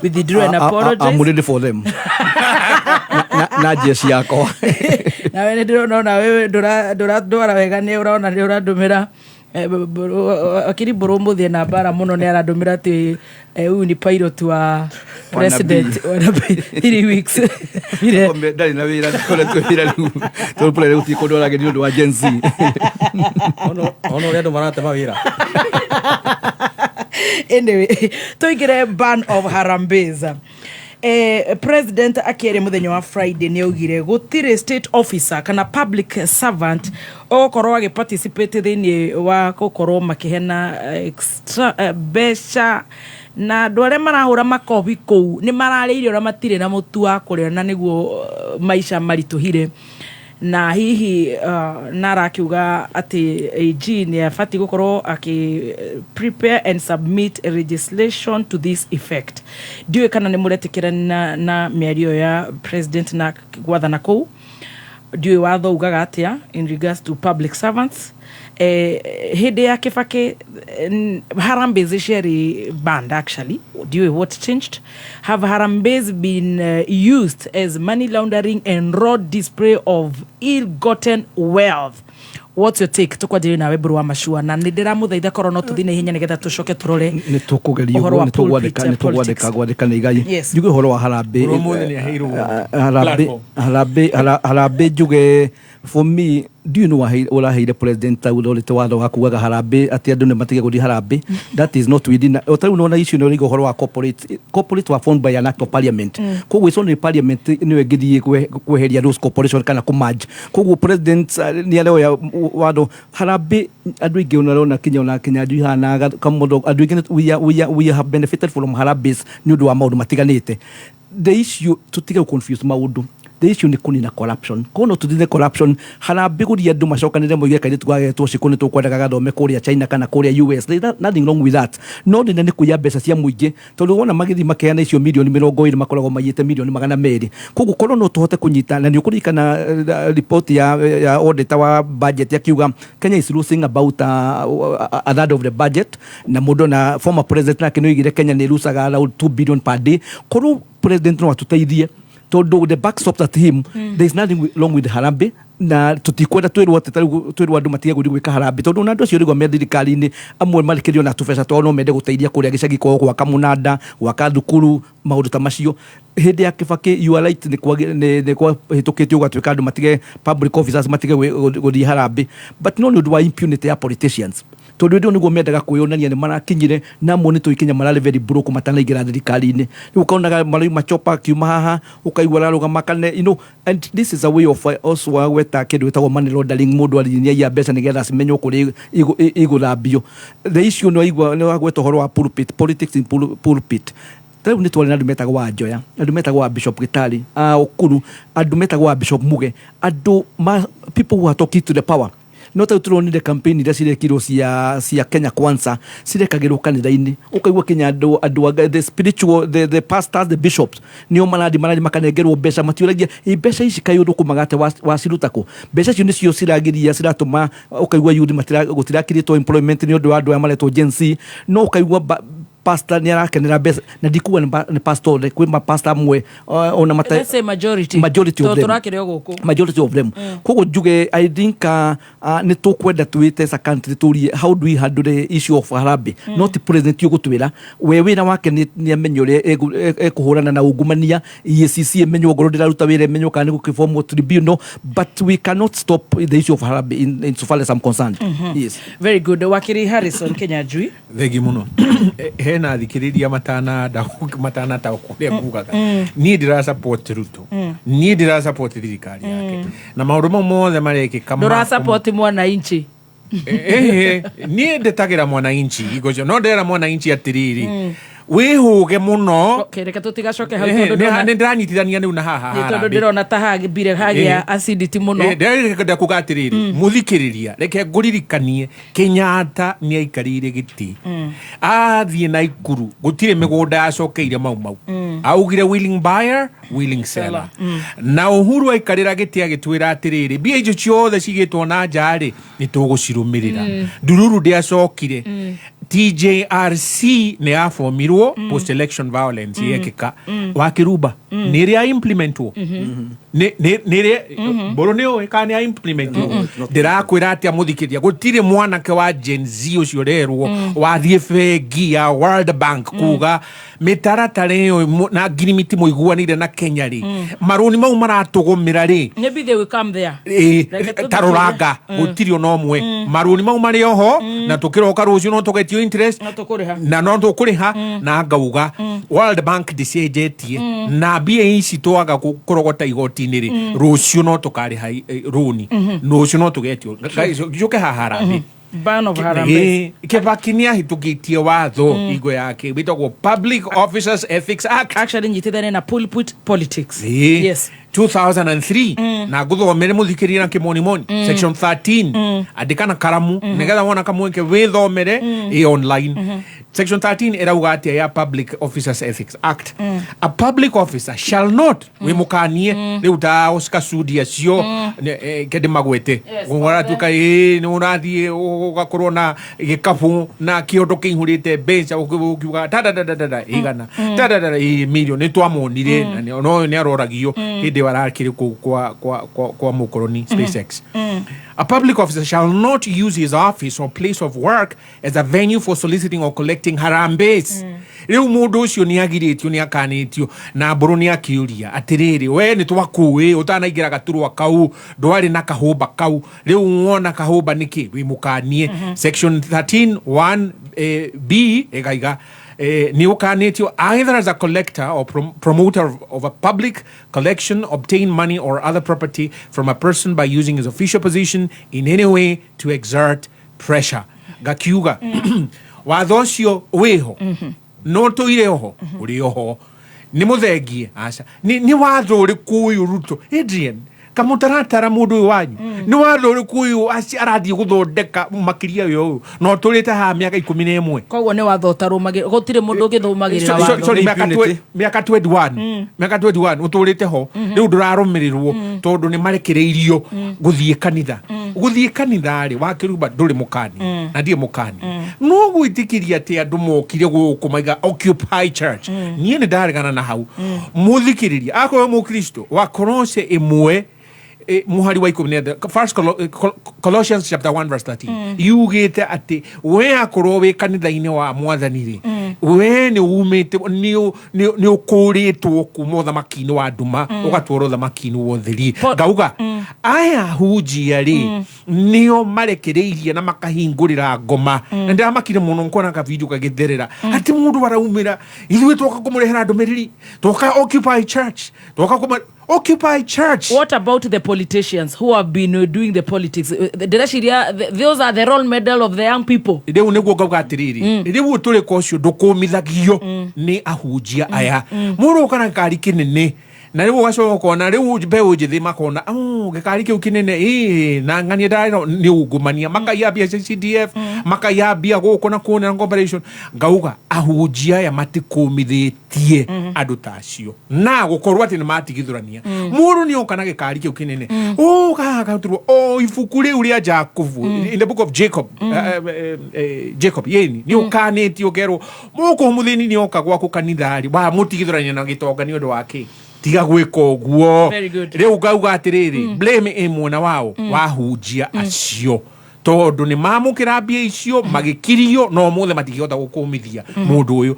withdraw and apologize. I'm ready for them na jeshi yakwa. Nawe nĩ ndĩrona ona wewe ndũrandwara wega, nĩ ũrona nĩ ũrandũmĩra. Wakiri Mburu mũthĩ na mbara mũno, nĩ arandũmĩra atĩ huyu ni pilot wa president wa nabii 3 weeks. Ndarĩ na wĩra, ngoretwo wĩra rĩu tondũ pole rĩu ti kũndũ aragĩ nĩ ũndũ wa Gen Z. Ona ũrĩa andũ maratema wĩra. Anyway, tuingire ban of harambees. President akĩaria mũthenya wa Friday nĩ augire gũtirĩ state officer kana public servant ũgũkorwo agĩparticipate thĩinĩ wa gũkorwo makĩheana extra mbeca, na andũ arĩa marahũra makobi kũu nĩ mararĩire ũrĩa matirĩ na mũtu wa kũrĩa na nĩguo maica maritũhire, na hihi na arakiuga atĩ AG nĩ abatiĩ gũkorwo akĩ prepare and submit a legislation to this effect. Ndiũĩ kana nĩ mũretĩkĩra na mĩario ya president na gwathana kũu. Ndiũĩ watho ugaga atĩa in regards to public servants. Hĩndĩ ya Kibaki harambees ciarĩ banned actually. Ndiũĩ what changed. Have harambees been used as money laundering and raw display of ill-gotten wealth? What's your take? Tũkwanjĩrĩria nawe, Mbũrũ wa Macua, na nĩ ndĩramũthaitha korwo no tũthiĩ na ihenya nĩgetha tũcoke tũrore Nĩ tũkũgeria ũhoro ũguo wa nĩ tũgwandĩka pulpit nĩ tũgwandĩka politics. Gwandĩka nĩ igai. Njuge ũhoro wa harambĩ. Ũrĩa ũmũthĩ nĩ aheirwo Harambĩ platform. Harambĩ njuge for me ndiũĩ nĩ ũraheire president ta ũrorete watho wa kugaga harambĩ atĩ andũ nĩ matige gũthiĩ harambĩ. That is not within. O ta rĩu nona icio nĩ ũraiga ũhoro wa corporate. Corporate were formed by an act of parliament, koguo it's only parliament nĩyo ĩngĩthiĩ kweheria those corporation kana kũmerge. Koguo president nĩ aroya watho harambĩ. Andũ aingĩ ũnarona kinya ona Kinyanjui ihana kamondo, andũ aingĩ we have benefited from harambĩs nĩ ũndũ wa maũndũ matiganĩte. The issue, tũtige gũ confuse maũndũ. The issue nĩ kũnina corruption. Korwo no tũthire corruption, harambĩ gũthiĩ andũ macokanĩre moige kairĩtu gagetwo Shiko nĩ tũkwendaga gathome kũrĩa China kana kũrĩa US. There is nothing wrong with that. No thĩna nĩ kũiya mbeca cia mũingĩ, tondũ wona magĩthiĩ makeana icio mirioni 20 makoragwo maiyĩte mirioni 200. Koguo korwo no tũhote kũnyita, na nĩ ũkũririkana report ya auditor wa budget akiuga Kenya is losing about a third of the budget, na mũndũ na former president nake nĩ oigire Kenya nĩ ĩrucaga around 2 billion per day. Korwo president no atũteithie, tondũ the buck stops at him. There is nothing wrong with harambee, na tutikwenda twĩrwo atĩ tarĩu twĩrwo andũ matige gũthiĩ gwĩka harambee, tondũ ona andũ acio rĩgwa me thirikari-inĩ amwe marĩkĩrio na tũbeca twao no mende gũteithia kũrĩa gĩcagi kwao, gwaka mũnanda, gwaka thukuru, maũndũ ta macio. Hĩndĩ ya Kibaki, you are right, nĩ kwahĩtũkĩtio gũgatuĩka andũ matige, public officers matige gũthiĩ harambee, but no nĩ ũndũ wa impunity ya politicians, tondũ hĩndĩ ĩyo nĩguo mendaga kwĩyonania nĩ marakinyire, na amwe nĩ tũĩ Kenya mararĩ very broke matanaingĩra thirikari-inĩ. Rĩu ũkonaga marauma chopa akiuma haha, ũkaigua ararũgama kane, and this is a way of also wa gweta kĩndũ gĩtagwo money laundering. Mũndũ athiĩ nĩaiya mbeca nĩgetha cimenywo kũrĩa igũthambio. The issue nĩ waigua nĩ wagweta ũhoro wa pulpit politics, in pulpit tarĩu nĩ twarĩ na andũ metagwo wa Njoya, andũ metagwo wa Bishop Gĩtari, a Ũkuru, andũ metagwo wa Bishop Muge, andũ ma, people who are talking to the power. No tarĩu tũronire campaign iria cirekirwo cia Kenya Kwanza cirekagĩrwo kanitha-inĩ, ũkaigua kinya andũ the spiritual, the pastors, the bishops, nĩo marathiĩ makanengerwo mbeca, matiũragia ĩ mbeca ici kaĩ ũthũkũmaga atĩa, waciruta kũ? Mbeca icio nĩcio ciragiria, ciratũma ũkaigua youth gũtirakirĩtwo employment nĩ ũndũ wa andũ aya maretwo Gen Z. No ũkaigua pastor nĩ arakenera mbeca, na ndikuga nĩ pastor othe, kwĩ mapastor amwe ona mata Let's say majority. Majority of Tondũ them. tũrakĩrĩ o gũkũ. Majority of them. Koguo njuge I think nĩ tũkwenda twĩte as a country tũrie how do we handle the issue of harambee. No ti president ũgũtwĩra, we wĩra wake nĩ amenye ũrĩa ekũhũrana na ungumania, EACC ĩmenywo ngorwo ndĩraruta wĩra, ĩmenywo kana nĩ gũkĩbomwo tribunal, but we cannot stop the issue of harambee in so far as I'm concerned. Yes. Very good. Wakiri Harrison Kinyanjui. Thengi muno. Hena thikĩrĩria matanataũkwo ũrĩa ngugaga. Niĩ ndĩra support Ruto, niĩ ndĩra support thirikari yake na maũndũ mau mothe marekĩka. Ndũra support mwananchi. Niĩ ndetagĩra mwananchi igocio, no ndĩrera mwananchi atĩrĩrĩ, wĩhũge mũno. Okay, reke tũtigacoke hau tondũ nĩ ndĩranyitithania rĩu na haha Nĩ tondũ harambee. ndĩrona ta hagĩmbire hagĩa acidity mũno. Ndĩrenda kuga atĩrĩrĩ, mũthikĩrĩria, reke ngũririkanie Kenyatta nĩ aikarĩire gĩtĩ, athiĩ na Ikuru, gũtirĩ mĩgũnda yacokeire mau mau. Augire willing buyer, willing seller. Na Uhuru aikarĩra gĩtĩ agĩtwĩra atĩrĩrĩ, mbia icio ciothe cigĩtwo na nja rĩ, nĩ tũgũcirũmĩrĩra. Ndururu ndĩacokire. TJRC nĩ yabomirwo post election violence yekĩka. Wakĩrumba nĩ ĩrĩa implementwo nĩ ĩrĩa mbũrũ nĩ ũĩ kana nĩ ya implementwo. Ndĩrakwĩra atĩa mũthikĩria, gũtirĩ mwanake wa Gen Z ũcio ũrerwo wathiĩ bengi ya World Bank kuga mĩtaratara ĩyo na ngirimiti mũiguanĩire na Kenya rĩ, marũni mau maratũgũmĩra rĩ. Maybe they will come there. Reke tũthikĩrĩrie. Ta rũranga gũtirĩ ona ũmwe, marũni mau marĩ oho na tũkĩroka rũciũ no tũgetio interest No tũkũrĩha. Na no tũkũrĩha, na ngauga World Bank ndĩcenjetie na mbia ici twaga kũrogota igoti-inĩ rĩ, rũciũ no tũkarĩha rũni, rũciũ no tũgetio. Njoke haha harambee. Ban of harambee. Kibaki nĩ ahĩtũkĩtie watho hingo yake wĩtagwo Public Officers Ethics Act. Actually nyitithane na pulpit politics. Yes. 2003, na nguthomere muthikĩrĩria na kĩmonimoni. Section 13, andĩka na karamu nĩgetha wona kamweke wĩthomere ĩ online. Section 13 ĩrauga atĩa ya Public Officers Ethics Act? A public officer shall not, wĩ mũkanie rĩu ta Oscar Sudi acio kende magwete ũratuĩka ĩ nĩ ũrathiĩ ũgakorwo na gĩkabu na kĩondo kĩihũrĩte mbeca, ũkiuga tadadadada igana tadadada ĩ milioni nĩ twamonire na no nĩ aroragio hĩndĩ ĩyo arakĩrĩ kũu kwa mũkoroni SpaceX. A public officer shall not use his office or place of work as a venue for soliciting or collecting harambees. Rĩu mũndũ ũcio nĩ agirĩtio, nĩ akanĩtio, na mbũrũ nĩ akĩũria atĩrĩrĩ, we nĩ twakũĩ ũtanaingĩra gaturwa kau ndwarĩ na kahũmba kau, rĩu wona kahũmba nĩkĩ? Wĩ mũkanie. Section 13 1 b ĩgaiga nĩ ũkanĩtio either as a collector or promoter of a public collection, obtain money or other property from a person by using his official position in any way to exert pressure. Ngakiuga watho ũcio wĩho, no tũire oho ũrĩ oho. Nĩ mũthengie aca. Nĩ watho ũrĩkũ ũyũ Ruto, Adrian, kamũtaratara mũndũ ũyũ wanyu, nĩ watho ũrĩkũ ũyũ arathiĩ gũthondeka makĩria ũyũ ũyũ na ũtũrĩte haha mĩaka 11? Koguo nĩ watho ũtarũmagĩrĩra, gũtirĩ mũndũ ũgĩthũmagĩrĩra Sorry, watho. sorry, mĩaka 21, mĩaka 21 ũtũrĩte ho, rĩu ndũrarũmĩrĩrwo tondũ nĩ marekereirio gũthiĩ kanitha. Gũthiĩ kanitha rĩ, wakĩruba ndũrĩ mũkani na ndirĩ mũkani, no gwĩtĩkĩria atĩ andũ mokire gũkũ maiga occupy church, niĩ nĩ ndaregana na hau. Mũthikĩrĩria, akorwo mũkristo wa Kolose 1 mũhari wa 13, First Colossians chapter 1 verse 13, yugĩte atĩ we akorwo wĩ kanitha-inĩ wa mwathani rĩ, we nĩ umĩte, nĩ ũkũrĩtwo kuma ũthamaki-inĩ wa nduma ũgatwarwo ũthamaki-inĩ wa ũtheri. Ngauga aya hunjia rĩ, nĩo marekereirie na makahingũrĩra ngoma. Na ndĩramakire mũno nkuona ka video gagĩtherera atĩ mũndũ araumĩra, ithuĩ twoka kũmũrehera ndũmĩrĩri, twoka occupy church, twoka kũma occupy church. What about the politicians who have been doing the politics? Ndĩreciria those are the role model of the young people. Rĩu nĩguo ngauga atĩrĩrĩ, rĩu ũtũrĩka ũcio ndũkũmithagio nĩ ahunjia aya. Mũndũ ũka na gĩkari kĩnene na rĩu ũgacoka ũkona rĩu mbeũ njĩthĩ makona, "Oh, gĩkari kĩu kĩnene ĩ na ng'ania ndarĩ nĩ ungumania, makaiya mbia cia CDF, makaiya mbia gũkũ na kũũ na cooperation." Ngauga ahunjia aya matikũmithĩtie andũ ta acio na gũkorwo atĩ nĩ matigithũrania. Mũndũ nĩ oka na gĩkari kĩu kĩnene ũgagaturwo o ibuku rĩu rĩa Jakubu, in the book of Jacob, Jacob yeni nĩ ũkanĩtio ũkerwo mũkũ mũthĩni nĩ oka gwaku kanitha-rĩ, wamũtigithũrania na gĩtonga nĩ ũndũ wa kĩ? Tiga gwĩka ũguo. Very good. Rĩu ngauga atĩrĩrĩ, blame ĩ mwena wao wahunjia acio tondũ nĩ mamũkĩra mbia icio magĩkirio no ũmũthĩ matingĩhota gũkũmithia mũndũ ũyũ.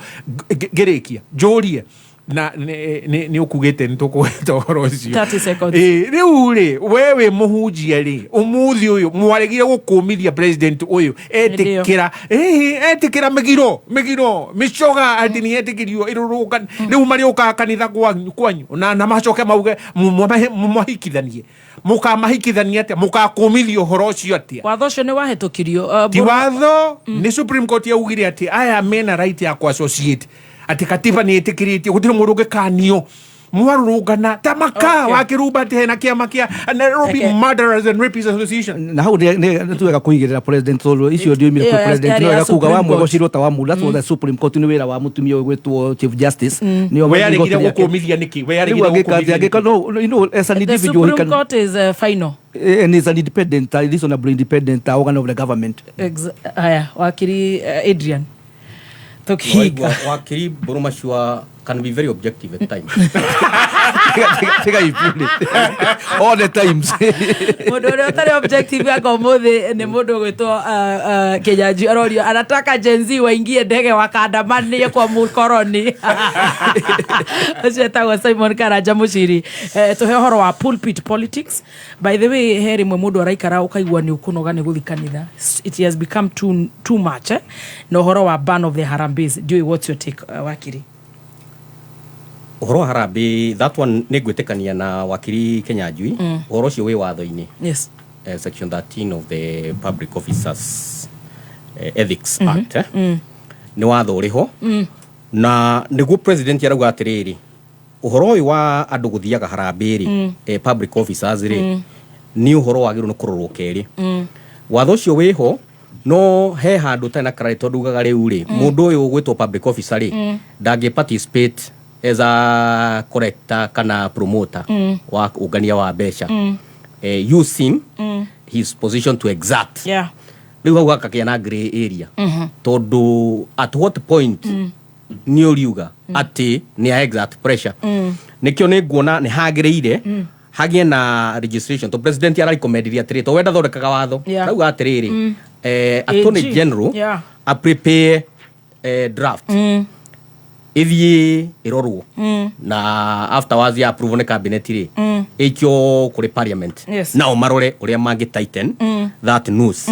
Ngĩrĩkia njũrie na nĩ ũkugĩte nĩ tũkũgweta ũhoro ũcio. 30 seconds. Ĩ, rĩu rĩ, we wĩ mũhunjia rĩ, ũmũthĩ ũyũ mwaregire gũkũmithia president ũyũ etĩkĩra, ĩhĩ, etĩkĩra mĩgiro mĩgiro mĩcoga atĩ nĩ etĩkĩrio ĩrũrũnga, rĩu marĩũkaga kanitha kwanyu na macoke mauge mũmahikithanie. Mũkamahikithania atĩa? Mũgakũmithia ũhoro ũcio atĩa? Watho ũcio nĩ wahĩtũkirio Ti watho, nĩ Supreme Court yaugire atĩ aya mena right ya ku-associate, atĩ katiba nĩ ĩtĩkĩrĩtie, gũtirĩ mũndũ ũngĩkanio mwarũrũngana ta maka wa kĩrumba atĩ hena kĩama kĩa Nairobi Murderers and Rapists Association. Na hau nĩ tuwega kũigĩrĩra president tondũ icio ndioimire Ĩyo kwĩ president. yarĩ Nĩ ya wega kuga Supreme wa Court. mwegocirwo ta wa mũndũ. That's what the Supreme Court, nĩ wĩra wa mũtumia ũyũ gwĩtwo Chief Justice. Nĩo We aregire igoti rĩake. gũkũmithia nĩkĩ? We Rĩu aregire angĩka gũkũmithia atĩa? Angĩka nĩkĩ? no, as an The individual he Supreme can Court is final. And is an independent, reasonably independent organ of the government. Haya, wakiri Adrian, tũkihinga. Waigua, wakiri Burumashua can be very objective at times. Tiga impunity all the times. Mũndũ ũrĩa ũtarĩ objective anga ũmũthĩ nĩ mũndũ ũgwĩtwo Kĩnyanjui, arorio anataka Gen Z waingie ndege wakandamanie kwa mũkoroni ũcio etagwo Simon Karanja Mũciri. Tũhe ũhoro wa pulpit politics. By the way, he rĩmwe mũndũ araikara ũkaigua nĩ ũkũnoga nĩ gũthi kanitha. It has become too much, eh? Na ũhoro wa ban of the harambees, ndiũĩ what's your take, wakiri? Ũhoro wa harambee, that one nĩ ngwĩtĩkania na wakiri Kenyanjui. Ũhoro ũcio wĩ watho-inĩ. Section 13 of the Public Officers Ethics Act, eh? Nĩ watho ũrĩ ho na nĩguo president arauga atĩrĩrĩ, ũhoro ũyũ wa andũ gũthiaga harambee rĩ, public officers rĩ, nĩ ũhoro wagĩrĩirwo nĩ kũrorwo kerĩ. Watho ũcio wĩho no he handũ ũtarĩ na clarity tondũ ugaga rĩu rĩ, mũndũ ũyũ ũgwĩtwo public officer rĩ, ndangĩ participate as a collector kana promoter wa ũngania wa mbeca using his position to exert. Rĩu hau hakagĩa na grey area tondũ at what point nĩ ũriuga atĩ nĩ a exert pressure? Nĩkĩo nĩ nguona nĩ hagĩrĩire hagĩe na registration to president ararekomendirie atĩrĩ, to we ndathondekaga watho, arauga atĩrĩrĩ, attorney AG. general a prepare draft ĩthiĩ ĩrorwo na afterwards ya approve nĩ cabinet rĩ, ĩikio kũrĩ parliament, nao marore ũrĩa mangĩ tighten that noose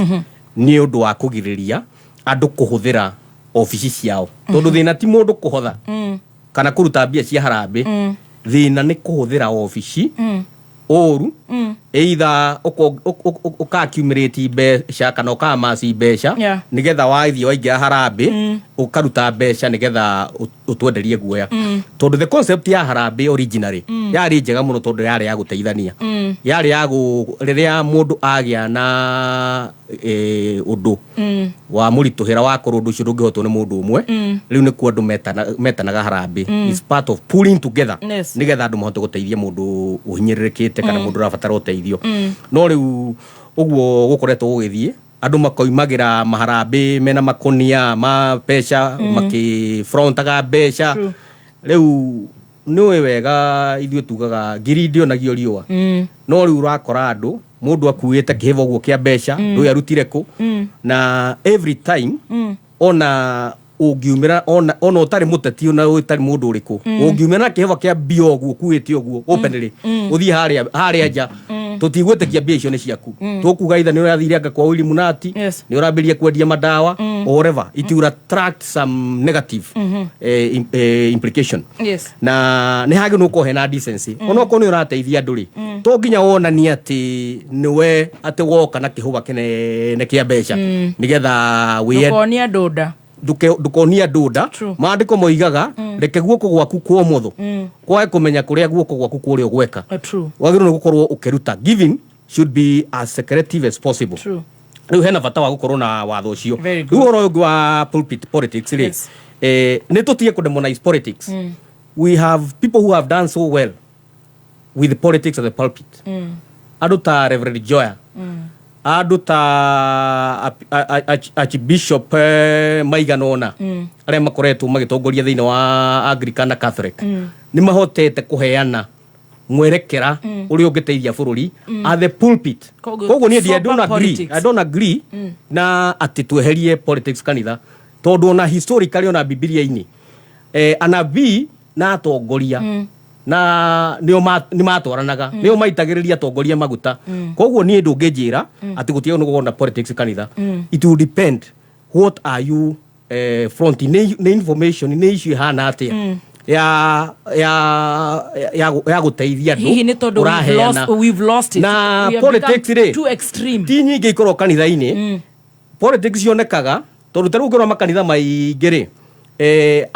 nĩ ũndũ wa kũgirĩrĩria andũ kũhũthĩra obici ciao, tondũ thĩna ti mũndũ kũhotha kana kũruta mbia cia harambĩ, thĩna nĩ kũhũthĩra obici ũru. Either ũka accumulate mbeca kana ũkamaci mbeca nĩgetha wathiĩ waingĩra harambĩ, ũkaruta mbeca nĩgetha ũtwenderie guoya, tondũ the concept ya harambĩ originally yarĩ njega mũno, tondũ yarĩ ya gũteithania, yarĩ ya rĩrĩa mũndũ agĩa na ũndũ wa mũritũhĩra wa korwo ũndũ ũcio ndũngĩhotwo nĩ mũndũ ũmwe, rĩu nĩkuo andũ metanaga harambĩ. It's part of pulling together nĩgetha andũ mahote gũteithia mũndũ ũhinyĩrĩrĩkĩte kana mũndũ ũrabatara ũteithio. No rĩu ũguo gũkoretwo gũgĩthiĩ, andũ makoimagĩra maharambĩ mena makonia ma mbeca, makĩfrontaga mbeca. Rĩu nĩũĩ wega ithuĩ tugaga ngiri ndĩonagio riũa, no rĩu ũrakora andũ, mũndũ akuĩte kĩhĩba ũguo kĩa mbeca, ndũĩ arutire kũ. Na every time ona ũngiumĩra, ona ũtarĩ mũteti, ona ũtarĩ mũndũ ũrĩkũ, ũngiumĩra na kĩhĩba kĩa mbia ũguo ũkuĩte ũguo openly, ũthiĩ harĩa nja, tũtigwĩtĩkia mbia icio nĩ ciaku. Tũkuga itha nĩ ũrathire anga kwa Willy Munati, nĩ ũrambĩrĩria kwendia madawa or whatever. It will attract some negative implication. Na nĩ hagĩ nĩ hena decency, onokorwo nĩ ũrateithia andũ rĩ, to nginya wonanie atĩ nĩwe atĩ woka na kĩhũba kĩnene kĩa mbeca nĩgetha wĩye. Ndũkonie andũ nda. Ndũkonie andũ nda. Maandĩko moigaga, reke guoko gwaku kwa ũmotho kwage kũmenya kũrĩa guoko gwaku kwa ũrĩo gweka. Wagĩrĩirwo nĩ gũkorwo ũkĩruta. Giving should be as secretive as possible. Rĩu hena bata wa gũkorwo na watho ũcio. Very good. Rĩu ũhoro ũyũ ũngĩ wa pulpit politics rĩ, nĩ tũtige kũdemonize politics. We have people who have done so well with politics at the pulpit, andũ ta Reverend Joya, andũ ta Archbishop maigana ũna arĩa makoretwo magĩtongoria thĩinĩ wa Anglican na Catholic, nĩ mahotete kũheana mwerekera ũrĩa ũngĩteithia bũrũri at the pulpit. Koguo Koguo niĩ I don't sober agree. politics. I don't agree na atĩ tweherie politics kanitha, tondũ ona historically, ona Bibilia-inĩ, anabii na atongoria na nĩo nĩ matwaranaga, nĩo maitagĩrĩria atongoria maguta. Koguo niĩ ndũngĩnjĩra atĩ gũtiagĩrĩirwo nĩ gũkorwo na politics kanitha. It will depend what are you fronting, nĩ information, nĩ issue ĩhana atĩa ya gũteithia andũ Hihi nĩ tondũ we've ũraheana. We've lost it. Na We have politics become rĩ, too extreme. ti nyingĩ ikorwo kanitha-inĩ. Politics cionekaga tondũ ta rĩu ũngĩrora makanitha maingĩ rĩ,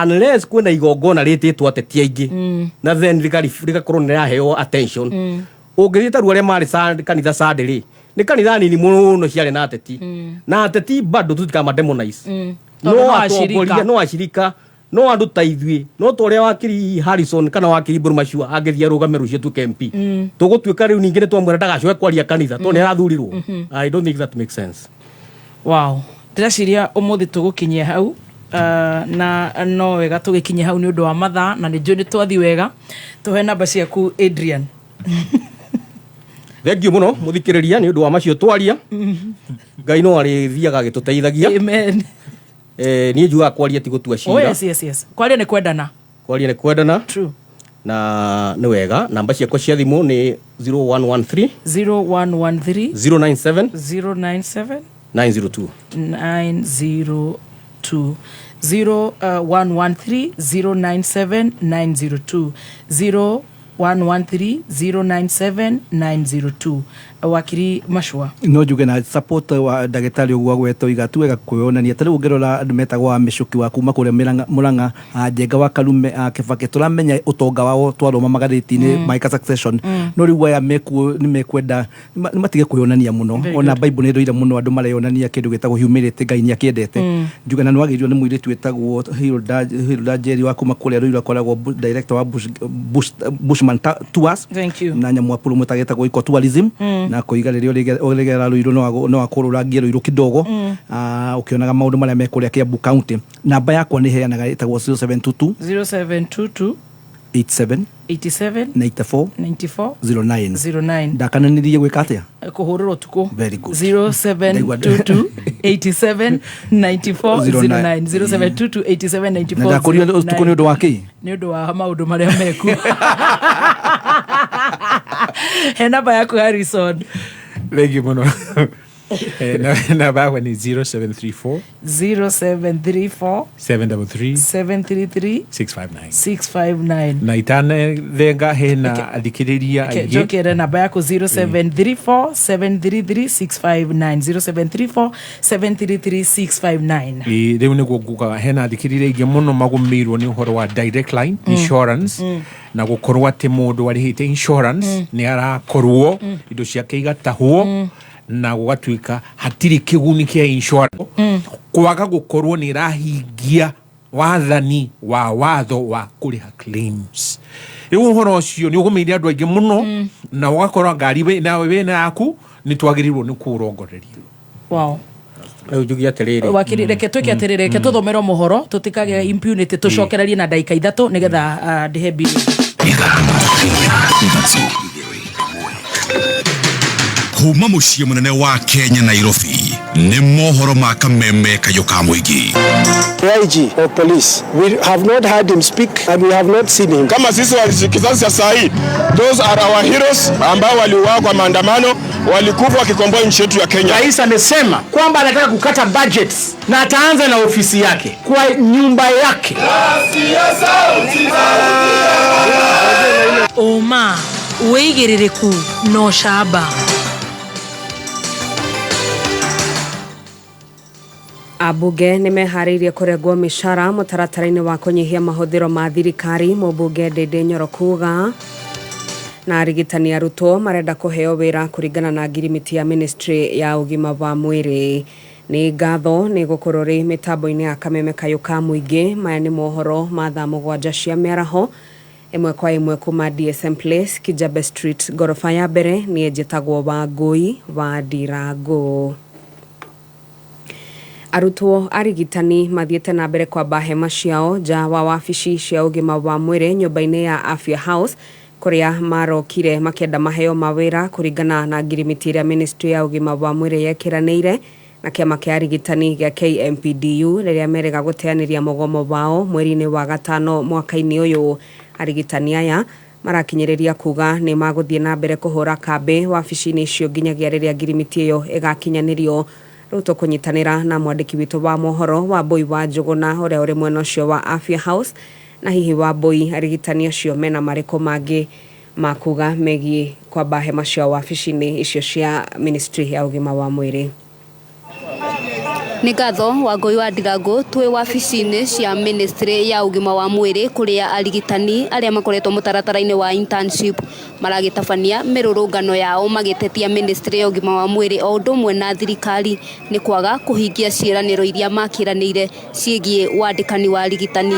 unless kwĩna igongona rĩtĩtwo ateti aingĩ, na then rĩgakorwo nĩ rĩraheo attention. Ũngĩthiĩ ta rĩu arĩa marĩ kanitha Sunday rĩ, nĩ kanitha nini mũno ciarĩ na ateti, na ateti bado tũtikama demonize. Tondũ No no acirika. atongoria no acirika, no andũ ta ithuĩ, no ta ũrĩa wakiri Harrison kana wakiri Mburu Macua angĩthiĩ arũgame rũciũ atuĩke MP, tũgũtuĩka rĩu ningĩ nĩ twamwĩra ndagacoke kwaria kanitha tondũ nĩ arathurirwo? I don't think that makes sense. Wow, ndĩreciria ũmũthĩ tũgũkinyia hau, na no wega tũgĩkinyia hau nĩ ũndũ wa mathaa, na nĩ njũĩ nĩ twathi wega. Tũhe namba ciaku, Adrian. Thengiũ mũno mũthikĩrĩria nĩ ũndũ wa macio twaria. Ngai no arĩthiaga agĩtũteithagia. Amen. Niĩ njugaga kwaria ti gũtua Oh, cira. Yes, kwaria nĩ kwendana. Kwaria nĩ kwendana. True. Na nĩ wega, namba ciakwa cia thimũ nĩ 0113 0113 097 097 902. 902, 0113 097 902, 0113 097 902. Wakiri Macua. No njuge na support wa ndagĩtarĩ ũguo agwetwo iga tu wega kwĩyonania. Ta rĩu ũngĩrora andũ metagwo wa mĩcuki wa kuma kũrĩa Mũrang'a, Njenga wa Karume, Kĩbakĩ, tũramenya ũtonga wao twarũma magathĩti-inĩ magĩka succession. No rĩu aya mekuo nĩ mekwenda nĩ matige kwĩyonania mũno. Very Ona good. Bible nĩ ĩrũire mũno andũ mareyonania, kĩndũ gĩtagwo humility, Ngai nĩ akĩendete. Njuge na nĩ wagĩrĩirwo nĩ mũirĩtu wĩtagwo Hilda Njeri wa kuma kũrĩa Ruiru, akoragwo director wa Bushman Tours. Thank you. Na nyamũ appromote getagwo ecotourism, na koiga rĩrĩa ũrĩgera Ruiru no akũrũrangie Ruiru kidogo. Ũkĩonaga maũndũ marĩa me kũrĩa Kiambu County. Namba yakwa nĩ heanaga, ĩtagwo 0722 0722 87 87 94 94 09. 09. Ndakananĩrie gwĩka atĩa? Kũhũrĩrwo ũtukũ. Very good. 0722 87 94 09, 0722 87 94 Na ndakũria ũtukũ nĩ ũndũ wa kĩ? Nĩ ũndũ wa maũndũ marĩa meku. He namba yaku, Harrison. Thengiũ mũno. Namba yakwa nĩ 0734 0734 733 733 659. 659. Na itanethenga hena athikĩrĩria aingĩ. Njokere namba yaku, 0734 733 659, 0734 733 659. Ĩ, rĩu nĩguo ngugaga hena athikĩrĩria aingĩ mũno magũmĩirwo nĩ ũhoro wa Direct Line Insurance, na gũkorwo atĩ mũndũ arĩhĩte insurance nĩ arakorwo indo ciake igatahwo, na gũgatuĩka hatirĩ kĩguni kĩa insurance, kwaga gũkorwo nĩ ĩrahingia wathani wa watho wa kũrĩha claims. Rĩu ũhoro ũcio nĩ ũgũmĩire andũ aingĩ mũno, na ũgakorwo ngari nawe wĩna yaku nĩ twagĩrĩirwo nĩ kũũrongoreria. Wow. Rĩu njuge atĩrĩrĩ. Wakiri, reke twĩke atĩrĩrĩ, reke tũthomerwo mohoro, tũtikagĩa impunity, tũcokererie na ndagĩka 3 nĩgetha ndĩhe mbiri. Kuma muciĩ mũnene wa Kenya, Nairobi, nĩ mohoro ma kameme kayũ ka mũingĩ. IG of police. We have not heard him speak and we have not seen him. Kama sisi wa kizazi cha saa hii, those are our heroes ambao waliuawa kwa maandamano, walikufa wakikomboa nchi yetu ya Kenya. Rais amesema kwamba anataka kukata budgets na ataanza na ofisi yake, kwa nyumba yake. Ũma, wĩigĩrĩrĩku na ũcamba. Ambunge nĩ meharĩirie kũrengwo mĩcara mũtaratara-inĩ wa kũnyihia mahũthĩro ma thirikari, mũmbunge Ndindi Nyoro kuga. Na arigitani arutwo marenda kũheo wĩra kũringana na ngirimiti ya ministry ya ũgima wa mwĩrĩ. Nĩ ngatho nĩ gũkorwo rĩ mĩtambo-inĩ ya kameme kayũ ka mũingĩ. Maya nĩ mohoro ma thaa 7 cia mĩaraho, ĩmwe kwa ĩmwe kuma DSM Place, Kijabe Street, ngoroba ya mbere. Niĩ njĩtagwo Wangũi wa Ndirangũ. Arutwo arigitani mathiĩte na mbere kwamba hema ciao nja wa wabici cia ũgima wa mwĩrĩ nyũmba-inĩ ya Afya House, kũrĩa marokire makĩenda maheo mawĩra kũringana na ngirimiti ĩrĩa ministry ya ũgima wa mwĩrĩ yekĩranĩire na kĩama kĩa arigitani gĩa KMPDU rĩrĩa merĩga gũteanĩria mũgomo wao mweri-inĩ wa gatano mwaka-inĩ ũyũ. Arigitani aya marakinyĩrĩria kuga nĩ magũthiĩ na mbere kũhũra kambĩ wabici-inĩ icio nginyagia rĩrĩa ngirimiti ĩyo ĩgakinyanĩrio. Rĩu tũkũnyitanĩra na mwandĩki witũ wa mohoro Wambui wa Njũgũna ũrĩa ũrĩ mwena ũcio wa Afya House. Na hihi Wambui, arigitani acio mena marĩkũ mangĩ ma kuga megiĩ kwamba hema ciao wabici-inĩ icio cia ministry ya ũgima wa mwĩrĩ? Nĩ ngatho Wangũi wa Ndirangũ. Twĩ wabici-inĩ cia ministry ya ũgima wa mwĩrĩ, kũrĩa arigitani arĩa makoretwo mũtaratara-inĩ wa internship maragĩtabania mĩrũrũngano yao magĩtetia ministry ya ũgima wa mwĩrĩ o ũndũ ũmwe na thirikari nĩ kwaga kũhingia ciĩranĩro iria makĩranĩire ciĩgiĩ wandĩkani wa arigitani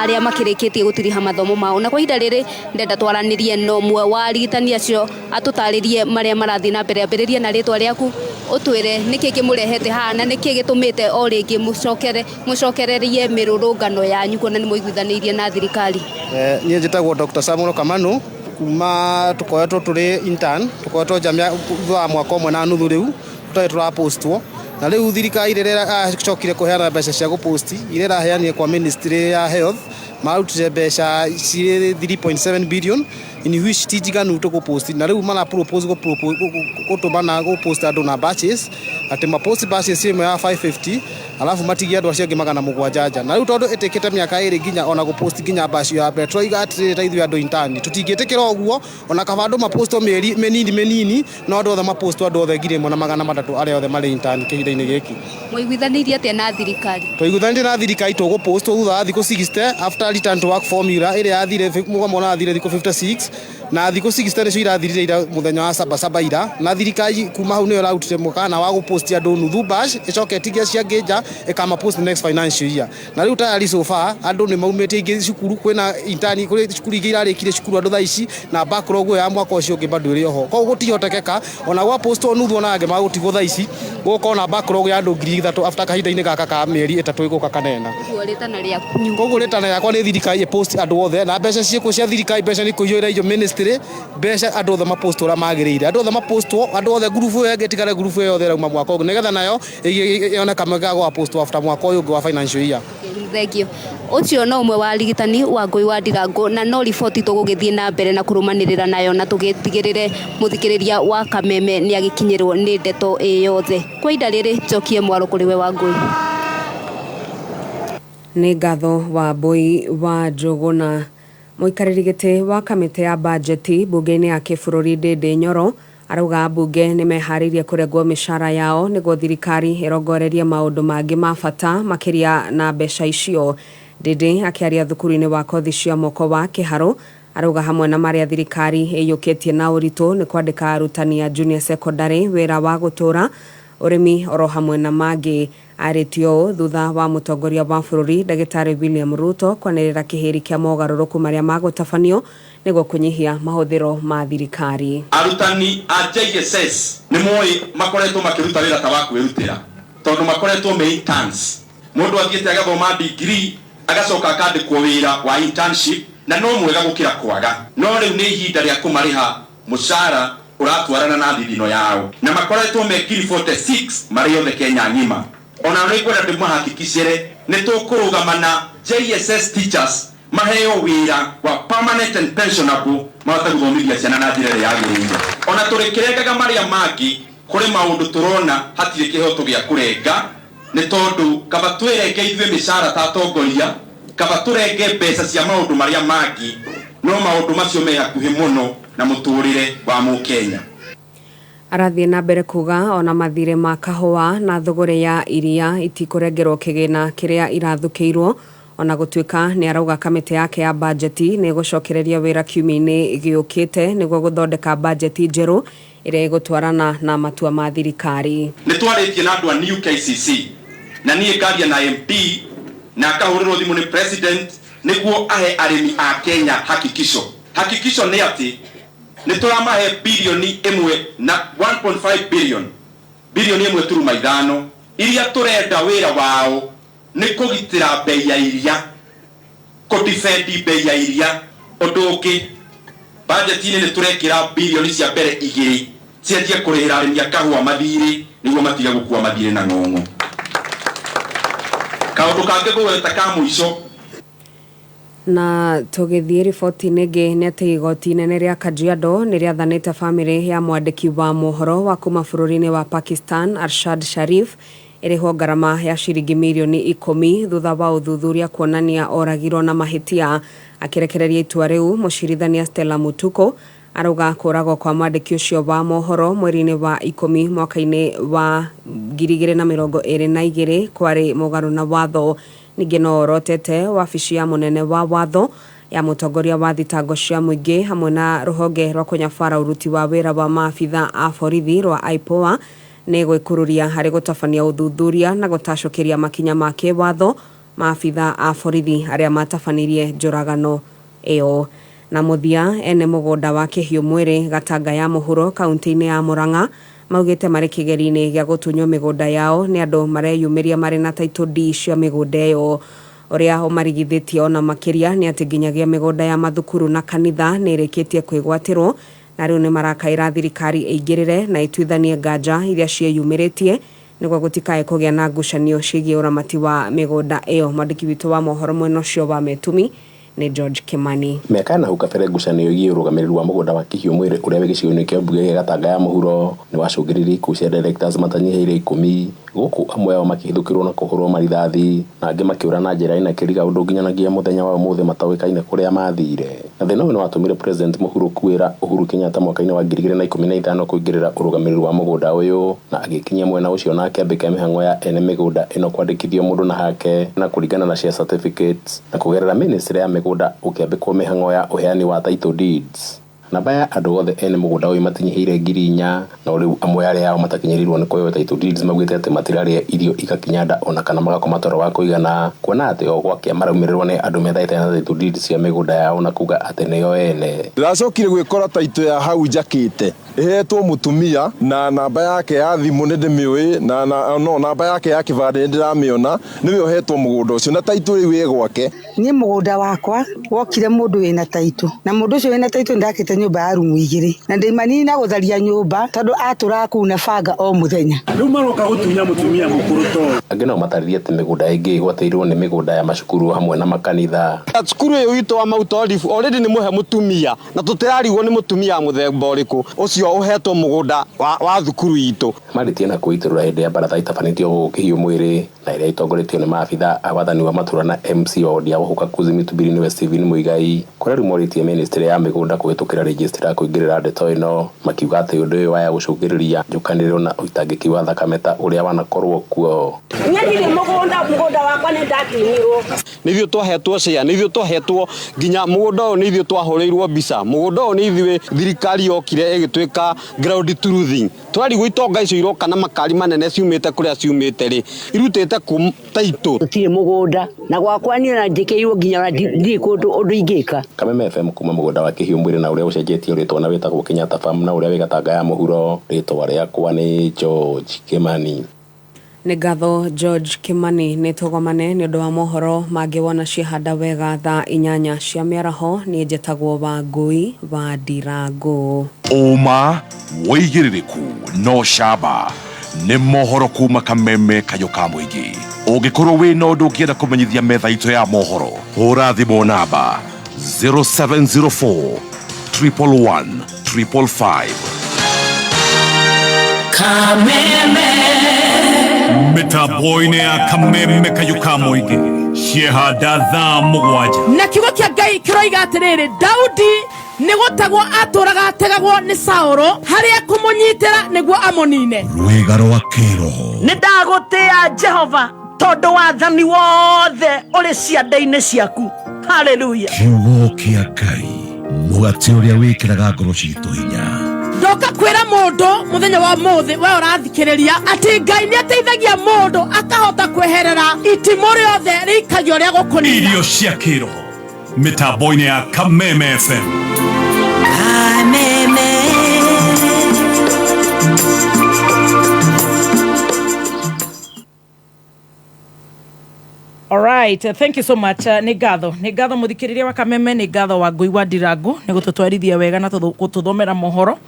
arĩa makĩrĩkĩtie gũtiriha mathomo mao. Na kwa ihinda rĩrĩ ndenda twaranĩrie na ũmwe wa arigitani acio atũtarĩrie marĩa marathiĩ na mbere. Ambĩrĩria na rĩtwa rĩaku, ũtwĩre nĩkĩ kĩmũrehete haha na nĩkĩ gĩtũmĩte o rĩngĩ mũcokererie mĩrũrũngano yanyu kuona nĩ mũiguithanĩirie na thirikari. Niĩ njĩtagwo Dr. Samuel Kamanu. Kuma tũkoretwo tũrĩ intern, tũkoretwo nja thutha wa mwaka ũmwe na nuthu, rĩu tũtarĩ tũrapostwo. Na rĩu thirikari rĩrĩa ĩracokire kũheana mbeca cia gũposti, iria ĩraheanire kwa ministry ya health, marutire mbeca cirĩ 3.7 billion, in which ti njiganu tũgũposti. Na rĩu mara propose gũtũmana gũpost andũ na batches, atĩ mapost batches ĩmwe ya 550, alafu matigie andũ acio angĩ 700 nja. Na rĩu tondũ ĩtĩkĩte mĩaka 2 nginya ona gũpost nginya batch ya mbere, tũroiga atĩrĩrĩ, ta ithuĩ andũ intern tũtingĩtĩkĩra ũguo. Ona kaba andũ mapostwo mĩeri mĩnini mĩnini, no andũ othe mapostwo, andũ othe 1,300 arĩa othe marĩ intern kĩhinda-inĩ gĩkĩ. Mũiguithanĩirie atĩa na thirikari? Twaiguithanĩtie na thirikari tũgũpostwo thutha wa thikũ 60 after return to work formula ĩrĩa yathire mũgomo ũrathire thikũ 56, na thikũ 60 nĩcio irathirire ira mũthenya wa saba saba ira. Na thirikari kuma hau nĩyo ĩrarutire mũkana wa gũposti andũ nuthu batch, ĩcoke ĩtigie cia nja ĩkamapost next financial year. Na rĩu tayari so far andũ nĩ maumĩte ingĩ cukuru, kwĩna intern kũrĩ cukuru ingĩ irarĩkire cukuru andũ thaa ici, na backlog ya mwaka ũcio ũngĩ bado ĩrĩ oho. Koguo gũtihotekeka ona gwa postwo nuthu, ona angĩ magũtigwo thaa ici gũkorwo na backlog ya andũ 3,000 after kahinda-inĩ gaka ka mĩeri 3 ĩgũka kanena. Koguo rĩtana rĩaku? Koguo rĩtana rĩakwa nĩ thirikari ĩpost andũ othe na mbeca ciĩkuo cia thirikari, mbeca nĩ kũiyũra irio ministry, mbeca andũ othe mapostwo ũrĩa magĩrĩire, andũ othe mapostwo, andũ othe ngurubu ĩyo ĩngĩ ĩtigare, ngurubu ĩyo yothe ĩrauma mwaka ũngĩ, nĩgetha nayo yone kamweke ga gũapostwo after mwaka ũyũ ũngĩ wa financial year. Thank you. Ũcio no ũmwe wa arigitani wa Ngũi wa Ndirango, na no riboti tũgũgĩthiĩ na mbere na kũrũmanĩrĩra nayo na tũgĩtigĩrĩre mũthikĩrĩria wa Kameme nĩ agĩkinyĩrwo nĩ ndeto ĩ yothe. Kwa ihinda rĩrĩ njokie mwaro kũrĩ we wa Ngũi. Nĩ ngatho wa Mbui wa Njũgũna. Mũikarĩri gĩtĩ wa kamĩtĩ ya bajeti mbunge-inĩ ya kĩbũrũri Ndĩndĩ Nyoro arauga ambunge nĩ meharĩirie kũrengwo mĩcara yao nĩguo thirikari ĩrongorerie maũndũ mangĩ ma bata makĩria na mbeca icio. Ndĩndĩ akĩaria thukuru-inĩ wa kothi cia moko wa Kĩharũ arauga hamwe na marĩa thirikari ĩiyũkĩtie na ũritũ nĩ kwandĩka arutani a junior secondary wĩra wa gũtũra, ũrĩmi oro hamwe na mangĩ. Arĩtie ũũ thutha wa mũtongoria wa bũrũri ndagĩtarĩ William Ruto kwanĩrĩra kĩhĩri kĩa mogarũrũku marĩa magũtabanio nĩguo kũnyihia mahũthĩro ma thirikari. Arutani a JSS nĩ moĩ makoretwo makĩruta wĩra ta wa kwĩrutĩra tondũ makoretwo me interns. Mũndũ athiĩte agathoma degree agacoka akandĩkwo wĩra wa internship, na no mwega gũkĩra kwaga. No rĩu nĩ ihinda rĩa kũmarĩha mũcara ũratwarana na thithino yao, na makoretwo me 46,000 marĩ othe Kenya ng'ima. Ona nĩ ngwenda ndĩmahakikicĩre nĩ tũkũrũgama na JSS teachers maheo wĩra wa permanent and pensionable mahote gũthomithia ciana na njĩra ĩrĩa yagĩrĩire. Ona tũrĩkĩrengaga marĩa mangĩ, kũrĩ maũndũ tũrona hatirĩ kĩhoto gĩa kũrenga, nĩ tondũ kaba twĩrenge ithuĩ mĩcara ta atongoria, kaba tũrenge mbeca cia maũndũ marĩa mangĩ, no maũndũ macio me hakuhĩ mũno na mũtũrĩre wa mũkenya. Arathiĩ na mbere kuga ona mathirĩ ma kahũa na thũgũrĩ ya iria itikũrengerwo kĩgĩna kĩrĩa irathũkĩirwo, ona gũtuĩka nĩ arauga kamĩtĩ yake ya bajeti nĩ ĩgũcokereria wĩra kiumia-inĩ gĩũkĩte nĩguo gũthondeka bajeti njerũ ĩrĩa ĩgũtwarana na matua ma thirikari. Nĩ twarĩtie na andũ a New KCC, na niĩ ngaria na MP na akahũrĩrwo thimũ nĩ president nĩguo ahe arĩmi a Kenya hakikisho. Hakikisho nĩ atĩ nĩ tũramahe bilioni ĩmwe na 1.5 billion, bilioni 1.5 iria tũrenda wĩra wao nĩ kũgitĩra bei ya iria, kũdefend bei ya iria. Ũndũ ũngĩ, bajeti-inĩ nĩ tũrekĩra bilioni cia mbere 2 cianjie kũrĩhĩra arĩmi a kahũa mathirĩ nĩguo matige gũkua mathirĩ na ng'ong'o. Kaũndũ kangĩ ngũgweta ka mũico. Na tũgĩthiĩ riboti-inĩ ĩngĩ nĩ atĩ igoti inene rĩa Kajiado nĩ rĩathanĩte bamĩrĩ ya mwandĩki wa mohoro wa kuma bũrũri-inĩ wa Pakistan Arshad Sharif ĩrĩhwo ngarama ya ciringi mirioni 10 thutha wa ũthuthuria kuonania oragirwo na mahĩtia. Akĩrekereria itua rĩu, mũcirithania Stella Mutuko arauga kũragwo kwa mwandĩki ũcio wa mohoro mweri-inĩ wa 10 mwaka-inĩ wa 2022 kwarĩ mũgarũ na watho. Ningĩ no orotete wabici ya mũnene wa watho ya mũtongoria wa thitango cia mũingĩ hamwe na rũhonge rwa kũnyabara ũruti wa wĩra wa maabitha a borithi rwa IPOA nĩ gwĩkururia harĩ gũtabania ũthuthuria na gũtacũkĩria makinya ma kĩwatho maabitha a borithi arĩa matabanirie njũragano ĩyo. Na mũthia, ene mũgũnda wa Kĩhiũ Mwĩrĩ Gatanga ya Mũhuro kaunti-inĩ ya Murang'a maugĩte marĩ kĩgeri-inĩ gĩa gũtunywo mĩgũnda yao nĩ andũ mareyumĩria marĩ na title deed cia mĩgũnda ĩyo. Ũrĩa ũmarigithĩtie ona makĩria nĩ atĩ nginyagia mĩgũnda ya mathukuru na kanitha nĩ ĩrĩkĩtie kwĩgwatĩrwo, na rĩu nĩ marakaĩra thirikari ĩingĩrĩre na ĩtuithanie nganja iria ciĩyumĩrĩtie nĩguo gũtikae kũgĩa na ngucanio ciĩgiĩ ũramati wa mĩgũnda ĩyo. Mwandĩki witũ wa mohoro mwena ũcio wa Metumi nĩ George Kimani. Mĩaka na hau kabere ngucanio ĩgiĩ ũrũgamĩrĩri wa mũgũnda wa Kĩhiũ Mwĩrĩ ũrĩa wĩ gĩcigo-inĩ kĩa mbunge gĩa Gatanga ya Mũhuro nĩ wacũngĩrĩirie ikuũ cia directors matanyihĩire 10, gũkũ amwe ao makĩhithũkĩrwo na kũhũrwo marithathi na angĩ makĩũra na njĩra ĩna kĩriga ũndũ nginyanagia mũthenya wa ũmũthĩ matoĩkaine kũrĩa mathire. Na thĩna ũyũ nĩ watũmire President Mũhuro kwĩra Uhuru Kenyatta mwaka-inĩ wa 2015 kũingĩrĩra ũrũgamĩrĩri wa mũgũnda ũyũ, na agĩkinyia mwena ũcio na akĩambĩka mĩhang'o ya ene mĩgũnda ĩno kwandĩkithio mũndũ na hake na kũringana na share certificates, na kũgerera ministry ya mĩgũnda ũkĩambĩkwo mĩhang'o ya ũheani wa title deeds. Namba ya andũ othe ene mũgũnda ũyũ matinyihĩire 4,000, no rĩu amwe arĩa ao matakinyĩrĩirwo nĩ kũheo title deeds maugĩte atĩ matirarĩa irio igakinya nda ona kana magakoma toro wa kũigana, kuona atĩ o gwakĩa maraumĩrĩrwo nĩ andũ methaĩte na title deeds cia mĩgũnda yao na kuga atĩ nĩo ene. Ndĩracokire gwĩkora title ya hau njakĩte Ĩhetwo mũtumia na namba yake ya thimũ nĩ ndĩmĩũĩ na, na no namba yake ya kĩbandĩ nĩ ndĩramĩona, nĩwe ũhetwo mũgũnda ũcio na taitũ rĩu ĩ gwake. Niĩ mũgũnda wakwa wokire mũndũ wĩna taitũ, na mũndũ ũcio wĩna taitũ nĩndakĩte nyũmba ya rumu igĩrĩ, na ndĩmanina gũtharia nyũmba tondũ atũraga kũu na banga o mũthenya. Rĩu maroka gũtunya mũtumia mũkũrũ ta ũyũ. Angĩ nao matarĩria atĩ mĩgũnda ĩngĩ ĩgwatĩirwo nĩ mĩgũnda ya macukuru hamwe na makanitha. Cukuru ĩyo itũ wa Mount Olive already nĩ mũhe mũtumia na tũtĩrarigwo nĩ mũtumia wa mũthemba ũrĩkũ ũcio ũhetwo mũgũnda wa thukuru itũ. Marĩtie na kwĩitũrũra hĩndĩ ya baratha itabanĩtio gũkũ Kĩhiũ Mwĩrĩ na ĩrĩa ĩtongoretio nĩ maabitha a wathani wa matũra na MC wa wodi ya Ũhũka Kuzi Mĩtubiri nĩwe Stephen Muigai, kũrĩa rĩu morĩtie ministry ya mĩgũnda kũhĩtũkĩra registrar kũingĩrĩra ndeto ĩno, makiuga atĩ ũndũ ũyũ waya gũcũngĩrĩria njũkanĩrĩro na ũitangĩki wa thakame ta ũrĩa wanakorwo kuo. Niĩ ndirĩ mũgũnda, mũgũnda wakwa nĩ ndatunyirwo. Nĩ ithuĩ twahetwo share, nĩ ithuĩ twahetwo nginya mũgũnda ũyũ, nĩ ithuĩ twahũrĩirwo mbica mũgũnda ũyũ, nĩ ithuĩ thirikari yokire ĩgĩtuĩka ground truthing. Twarigwo itonga icio iroka na makari manene ciumĩte kũrĩa ciumĩte rĩ, irutĩte kũ taitũ. Gũtirĩ mũgũnda na gwakwa niĩ ona njĩkĩirwo nginya ona ndirĩ kũndũ ũndũ ingĩka. Kameme FM kuma mũgũnda wa Kĩhiũ Mwĩrĩ na ũrĩa ũcenjetie rĩtwa na wĩtagwo Kenyatta Farm na ũrĩa wĩ Gatanga ya mũhuro, rĩtwa rĩakwa nĩ George Kimani. Nĩ ngatho George Kimani, nĩ tũgomane nĩ ũndũ wa mohoro mangĩ wona ciahanda wega thaa 8 cia mĩaraho. Niĩ njĩtagwo Wangũi wa Ndirangũ. Ũma wĩigĩrĩrĩku no camba nĩ mohoro kuma Kameme kayũ ka mũingĩ. Ũngĩkorwo wĩna ũndũ ũngĩenda kũmenyithia metha itũ ya mohoro, hũra thimũ namba 0704 111 555. Kameme. Mĩtambo-inĩ ya Kameme kayũ ka mũingĩ ciehanda thaa 7. Na kiugo kĩa Ngai kĩroiga atĩrĩrĩ, Daudi nĩ gũtegwo atũraga ategagwo nĩ Saũlũ harĩa kũmũnyitĩra nĩguo amũnine. Rwĩga rwa kĩroho. Nĩ ndagũtĩa Jehova tondũ wathani wothe ũrĩ ciande-inĩ ciaku. Haleluya. Kiugo kĩa Ngai, mũgate ũrĩa wĩkĩraga ngoro citũ hinya. Ndoka kwĩra mũndũ mũthenya wa ũmũthĩ we ũrathikĩrĩria atĩ Ngai nĩ ateithagia mũndũ akahota kweherera itimũ rĩothe rĩikagio rĩa gũkũnina. Irio cia kĩroho mĩtambo-inĩ ya Kameme FM. Kameme. All right, thank you so much. Nĩ ngatho, nĩ ngatho mũthikĩrĩria wa Kameme, nĩ ngatho wa Ngũi wa Ndirangu nĩ gũtũtwarithia wega na gũtũthomera mohoro.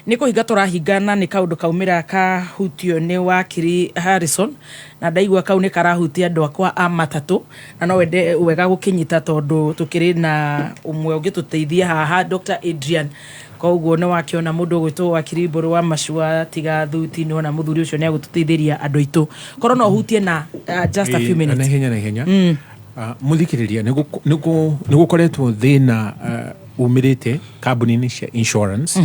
Nĩ kũhinga tũrahingana nĩ kaũndũ kaumĩra kahutio nĩ wakiri Harrison, na ndaigua kau nĩ karahutia andũ akwa a matatũ, na no wende wega gũkĩnyita tondũ tũkĩrĩ na ũmwe ũngĩtũteithia haha, Dr. Adrian. Koguo nĩ wakĩona mũndũ ũgwĩtwo wakiri Mbũrũ wa Macua tiga thuti, nĩ wona mũthuri ũcio nĩ agũtũteithĩria andũ aitũ. Korwo no ũhutie na just a few minutes. Na ihenya, na ihenya. Mũthikĩrĩria, nĩ gũkoretwo thĩna umĩrĩte kambuni-inĩ cia insurance.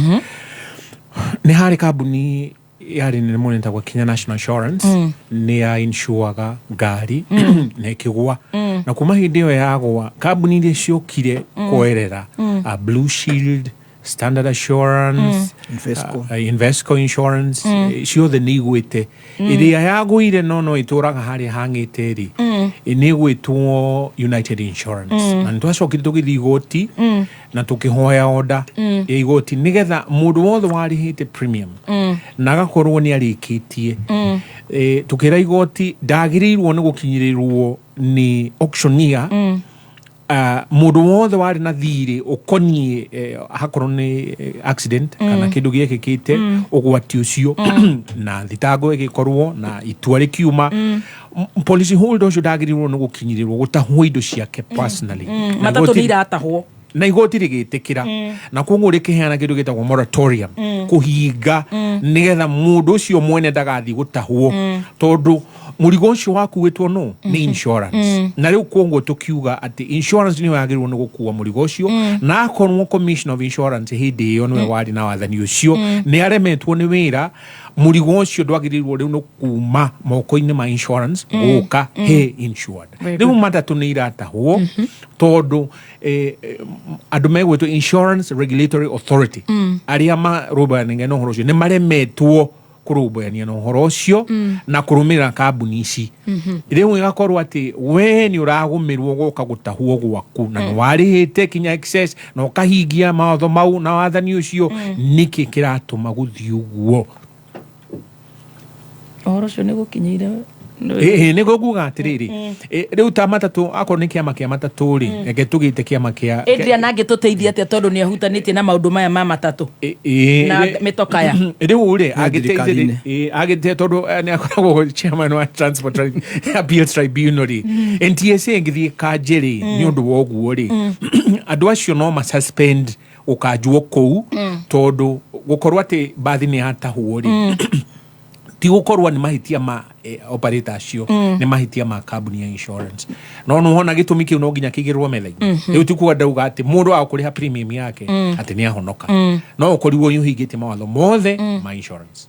Nĩ harĩ kambuni yarĩ nene mũno ĩtagwo Kenya National Insurance, nĩ ya insuaga ngari na ĩkĩgwa, na kuma hĩndĩ ĩyo yagwa kambuni iria ciokire kwerera, Blue Shield, Standard Assurance, Invesco. Invesco Insurance, ciothe nĩ igwĩte. Ĩrĩa yagũire no ĩtũraga harĩa hang'ĩte rĩ, nĩ ĩgwĩtwo United Insurance. Na nĩ twacokire tũgĩthiĩ igoti na tũkĩhoya order ya igoti nĩgetha mũndũ wothe warĩhĩte premium na agakorwo nĩ arĩkĩtie, tũkĩra igoti ndagĩrĩirwo nĩ gũkinyĩrĩrwo nĩ auctioneer. Mũndũ wothe warĩ na thirĩ ũkoniĩ hakorwo nĩ accident kana kĩndũ gĩekĩkĩte, ũgwati ũcio, na thitango ĩgĩkorwo na itua rĩkiuma, policy holder ũcio ndagĩrĩirwo nĩ gũkinyĩrĩrwo gũtahwo indo ciake personally. Na Matatũ nĩ iratahwo. Na igoti rĩgĩtĩkĩra, na koguo rĩkĩheana kĩndũ gĩtagwo moratorium, kũhinga, nĩgetha mũndũ ũcio mwene ndagathiĩ gũtahwo, tondũ mũrigo ũcio wakuĩtwo no nĩ insurance. Na rĩu koguo tũkiuga atĩ insurance nĩyo yagĩrĩirwo nĩ gũkua mũrigo ũcio, na akorwo Commission of Insurance hĩndĩ ĩyo nĩwe warĩ na wathani ũcio, nĩ aremetwo nĩ wĩra, mũrigo ũcio ndwagĩrĩirwo rĩu nĩ kuma moko-inĩ ma insurance gũka he insured. Very Rĩu good. matatũ nĩ iratahwo tondũ andũ megwĩtwo Insurance Regulatory Authority, arĩa marũmbanĩte na ũhoro ũcio, nĩ maremetwo Kũrũmbũyania na ũhoro ũcio na kũrũmĩrĩra kambuni ici. Rĩu ĩgakorwo atĩ we nĩ ũragũmĩrwo goka gũtahwo gwaku na nĩ warĩhĩte kinya excess na ũkahingia mawatho mau na wathani ũcio. Nĩkĩ kĩratũma gũthiĩ ũguo? Ũhoro ũcio nĩ gũkinyĩire? Ĩĩ, nĩguo nguga atĩrĩrĩ, rĩu ta matatũ, akorwo nĩ kĩama kĩa matatũ rĩ, reke tũgĩte kĩama kĩa Adrian angĩtũteithia atĩa, tondũ nĩ ahutanĩtie na maũndũ maya ma matatũ na mĩtokaya? Rĩu rĩ, thirikari-inĩ. Agĩte tondũ nĩ akoragwo chairman wa Transport Appeals Tribunal rĩ, NTSA ĩngĩthiĩ kanje rĩ, nĩ ũndũ wa ũguo rĩ, andũ acio no masuspend gũkanjwo kũu, tondũ gũkorwo atĩ bathi nĩ yatahwo rĩ, ti gũkorwo nĩ mahĩtia ma operator acio, nĩ mahĩtia ma kambuni ya insurance. No nĩwona gĩtũmi kĩu no nginya kĩigĩrĩrwo metha-inĩ. Rĩu ti kuga ndauga atĩ mũndũ wa kũrĩha premium yake atĩ nĩ ahonoka, no ũkorirwo nĩ ũhingĩtie mawatho mothe ma insurance.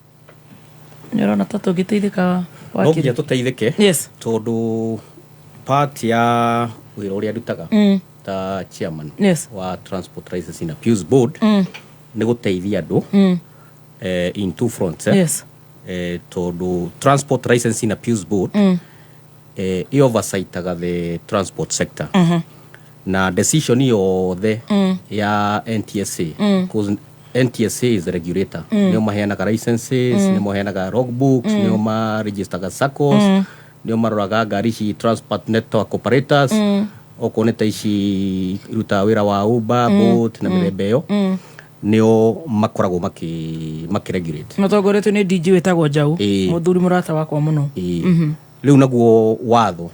Nĩ ũrona ta tũngĩteithĩka? No nginya tũteithĩke, tondũ part ya wĩra ũrĩa ndutaga ta chairman wa Transport Licensing Appeals Board nĩ gũteithia andũ in two fronts, eh? Tondũ Transport Licensing Appeals Board ĩ oversightaga the transport sector na decision yothe ya NTSA, 'cause NTSA is the regulator. Nĩo maheanaga licenses, nĩo maheanaga logbooks, nĩo maregistaga SACCOs, nĩo maroraga ngari ici, transport network operators, okorwo nĩ ta ici irutaga wĩra wa Uber, Bolt na mĩthemba ĩyo, nĩo makoragwo makĩ regulate. Matongoretio nĩ DG wĩtagwo Njau, mũthuri mũrata wakwa mũno. Ĩĩ. Rĩu naguo watho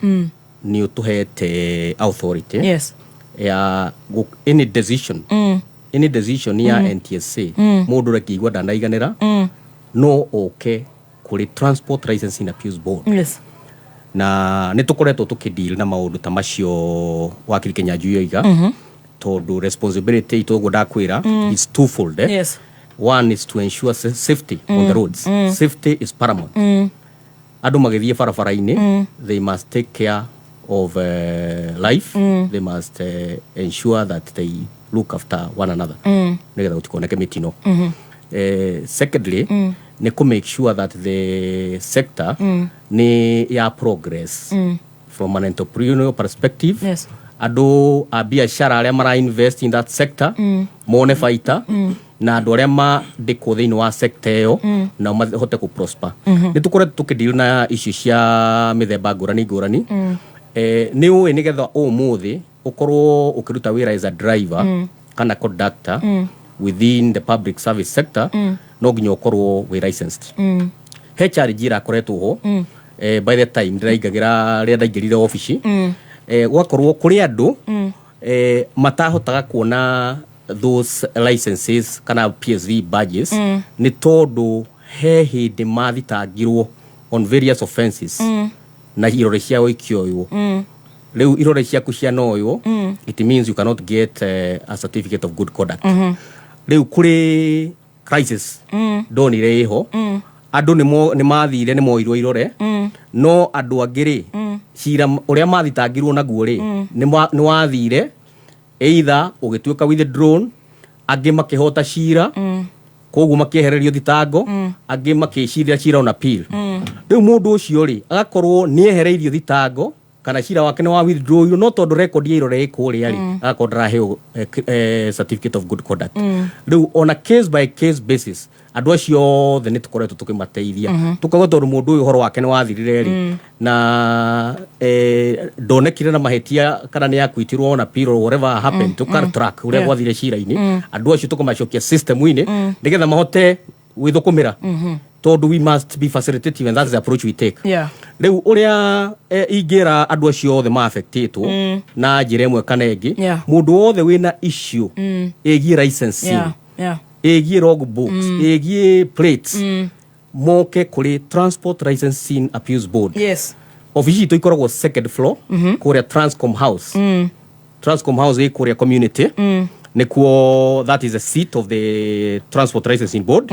nĩ ũtũhete authority ya any decision, any decision ya NTSA, mũndũ ũrĩa ndanaiganĩra, no oke kũrĩ Transport Licensing Appeals Board. Na nĩ tũkoretwo tũkĩdeal na maũndũ ta macio, wakiri Kenyanjui oiga, tondũ responsibility itũ, ũguo ndakwĩra, is twofold, eh? One is to ensure safety on the roads. Safety is paramount. Andũ magĩthiĩ barabara-inĩ, they must take care of life. They must ensure that they look after one another, nĩgetha gũtikoneke mĩtino. Secondly, nĩ kũ make sure that the sector nĩ ya progress from an entrepreneurial perspective. Andũ a biacara arĩa mara invest in that sector mone baita, na andũ arĩa mandĩkwo thĩinĩ wa sector ĩyo nao mahote kũ prosper. Nĩ tũkoretwo tũkĩdeal na issue cia mĩthemba ngũrani ngũrani. Nĩ ũĩ nĩgetha ũmũthĩ ũkorwo ũkĩruta wĩra as a driver kana conductor within the public service sector, no nginya ũkorwo wĩ licensed. HRG ĩrakoretwo ho by the time ndĩraingagĩra, rĩrĩa ndaingĩrire obici, gwakorwo kũrĩ andũ matahotaga kuona those licenses kana PSV badges, nĩ tondũ he hĩndĩ mathitangirwo on various offenses na irore ciao ikĩoywo. Rĩu irore ciaku cianoywo, it means you cannot get a certificate of good conduct. Rĩu kũrĩ crisis ndonire ĩho, andũ nĩ mathire nĩ moirwo irore, no andũ angĩ rĩ, cira ũrĩa mathitangirwo naguo rĩ, nĩ wathire either ũgĩtuĩka withdrawn, angĩ makĩhota cira, koguo makĩehererio thitango, angĩ makĩcirĩra cira on appeal. Rĩu mũndũ ũcio rĩ, agakorwo nĩ ehereirio thitango kana cira wake nĩ wa withdraw, no tondũ record ya irore ĩ kũrĩa rĩ, agakorwo ndaraheo certificate of good conduct. Rĩu on a case by case basis, andũ acio othe nĩ tũkoretwo tũkĩmateithia, tũkauga tondũ mũndũ ũyũ ũhoro wake nĩ wathirire rĩ, na ndonekire na mahĩtia kana nĩ akwitirwo on appeal or whatever happened, tũka track ũrĩa gwathire cira-inĩ, andũ acio tũkamacokia system-inĩ nĩgetha mahote gwĩthũkũmĩra, tondũ we must be facilitative and that's the approach we take. Rĩu ũrĩa ingĩra andũ acio othe ma-affectĩtwo na njĩra ĩmwe kana ĩngĩ, mũndũ wothe wĩna issue ĩgiĩ licensing, ĩgiĩ logbooks, ĩgiĩ plates, moke kũrĩ Transport Licensing Appeals Board. Ofici itũ ikoragwo second floor, kũrĩa Transcom House. Transcom House ĩ kũrĩa Community, nĩkuo, that is the seat of the Transport Licensing Board.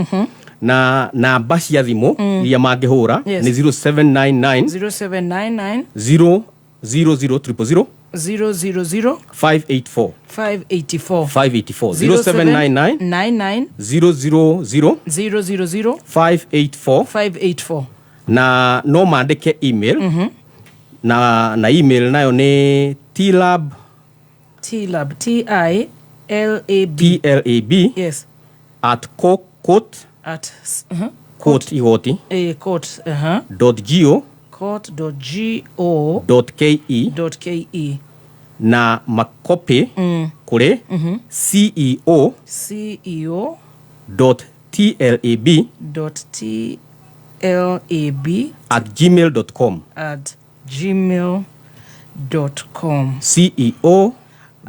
Na namba cia thimũ iria mangĩhũra nĩ 0799 0799 000 000. 000 584 584. 584 0799 99 000 000 584. 584. Na no mandĩke email. Na email nayo nĩ tlab. Tlab, T I L A B. Tlab. Yes. At court. At court, igoti. Court, dot go. Court dot go. Dot ke. Dot ke. Na makopi kũrĩ ceo. Ceo. Dot tlab. Dot T L A B. At gmail dot com. At gmail dot com. Ceo.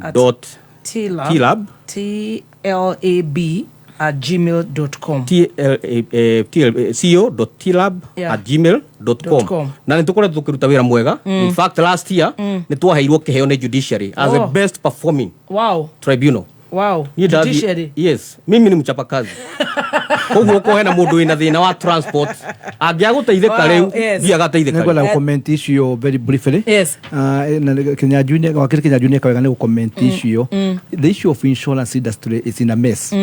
At dot tlab. Tlab. T L A B at gmail dot com. Ceo dot tlab at gmail dot Dot com. com. Na nä tå koretwo tå kä ruta wä ra mwega. In fact, last year nä twaheirwo kä heo nä judiciary as the best performing tribunal. Niĩ Judiciary. Yes, mimi ni mchapakazi, koguo okorwo hena mũndũ wĩna thĩna wa transport angĩagũteithĩka rĩu, thiĩ agateithĩka. Nĩngwenda Rĩu. gũcomment icio very briefly. Yes. Na Kinyanjui wakiri Kinyanjui nĩeka wega nĩ gũcomment icio. The issue of insurance industry is in a mess.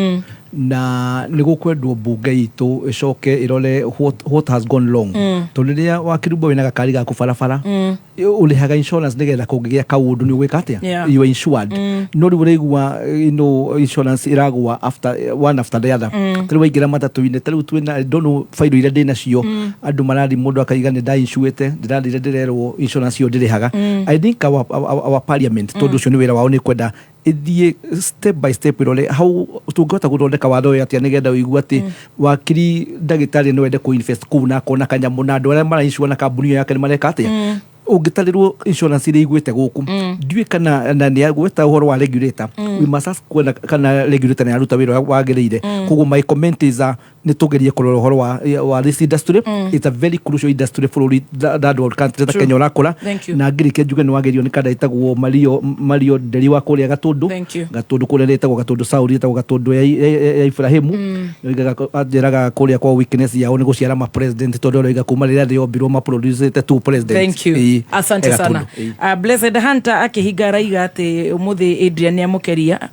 Na nĩ gũkwendwo mbunge itũ ĩcoke ĩrore what has gone wrong. Tondũ rĩrĩa wakirumbo wĩna gakari gaku barabara, ũrĩhaga insurance nĩgetha kũngĩgĩa kaũndũ nĩ ũgwĩka atĩa? Yeah. You are insured. No rĩu ũraigua insurance ĩragũa after one after the other. Tarĩu waingĩra matatũ-inĩ, tarĩu twĩna, I don't know, failo iria ndĩnacio, andũ marari mũndũ akaiga nĩ ndainsuĩte, ndĩrathire ndĩrerwo insurance ĩyo ndĩrĩhaga. I think our parliament, tondũ ũcio nĩ wĩra wao, nĩ kwenda ĩthiĩ step by step ĩrore how tũngĩhota gũthondeka watho ũyũ atĩa nĩgetha ũigue atĩ wakiri ndagĩtarĩ no ende kũ-invest kũu na akona kanyamũ na andũ arĩa marainsure na kambuni ĩyo yake nĩ mareka atĩa. Ũngĩtarĩrwo insurance iria igwĩte gũkũ, ndiũĩ kana na nĩ agweta ũhoro wa regulator. We must ask kwenda kana regulator nĩ aruta wĩra ũrĩa wagĩrĩire. Koguo my comment is nĩ tũgerie kũrora ũhoro wa this industry. It's a very crucial industry bũrũri third world country ta True. Kenya ũrakũra. Thank you. Na ngĩrĩkia njuge nĩ wagerio nĩ kanda ĩtagwo Mario Nderi wa kũrĩa Gatũndũ. Thank you. Gatũndũ kũrĩa rĩtagwo Gatũndũ Sauri, ĩtagwo Gatũndũ ya Ibrahimu. Oigaga, anjĩraga kũrĩa kwa weakness yao nĩ gũciara ma president, tondũ aroiga kuma rĩrĩa thĩ yombirwo ma producete two presidents. Thank you. Ĩĩ, Asante e sana. Gatũndũ. Ĩĩ. Blessed Hunter akihinga araiga atä å må thä Adrian nä amå keria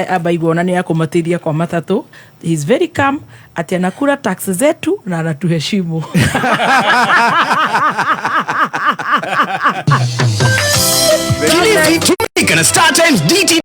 amba igua ona nä akåmateithia kwa matatũ. He's very calm, ati anakula tax zetu na anatuheshimu. Kilifi, Tumika na Star Times DT.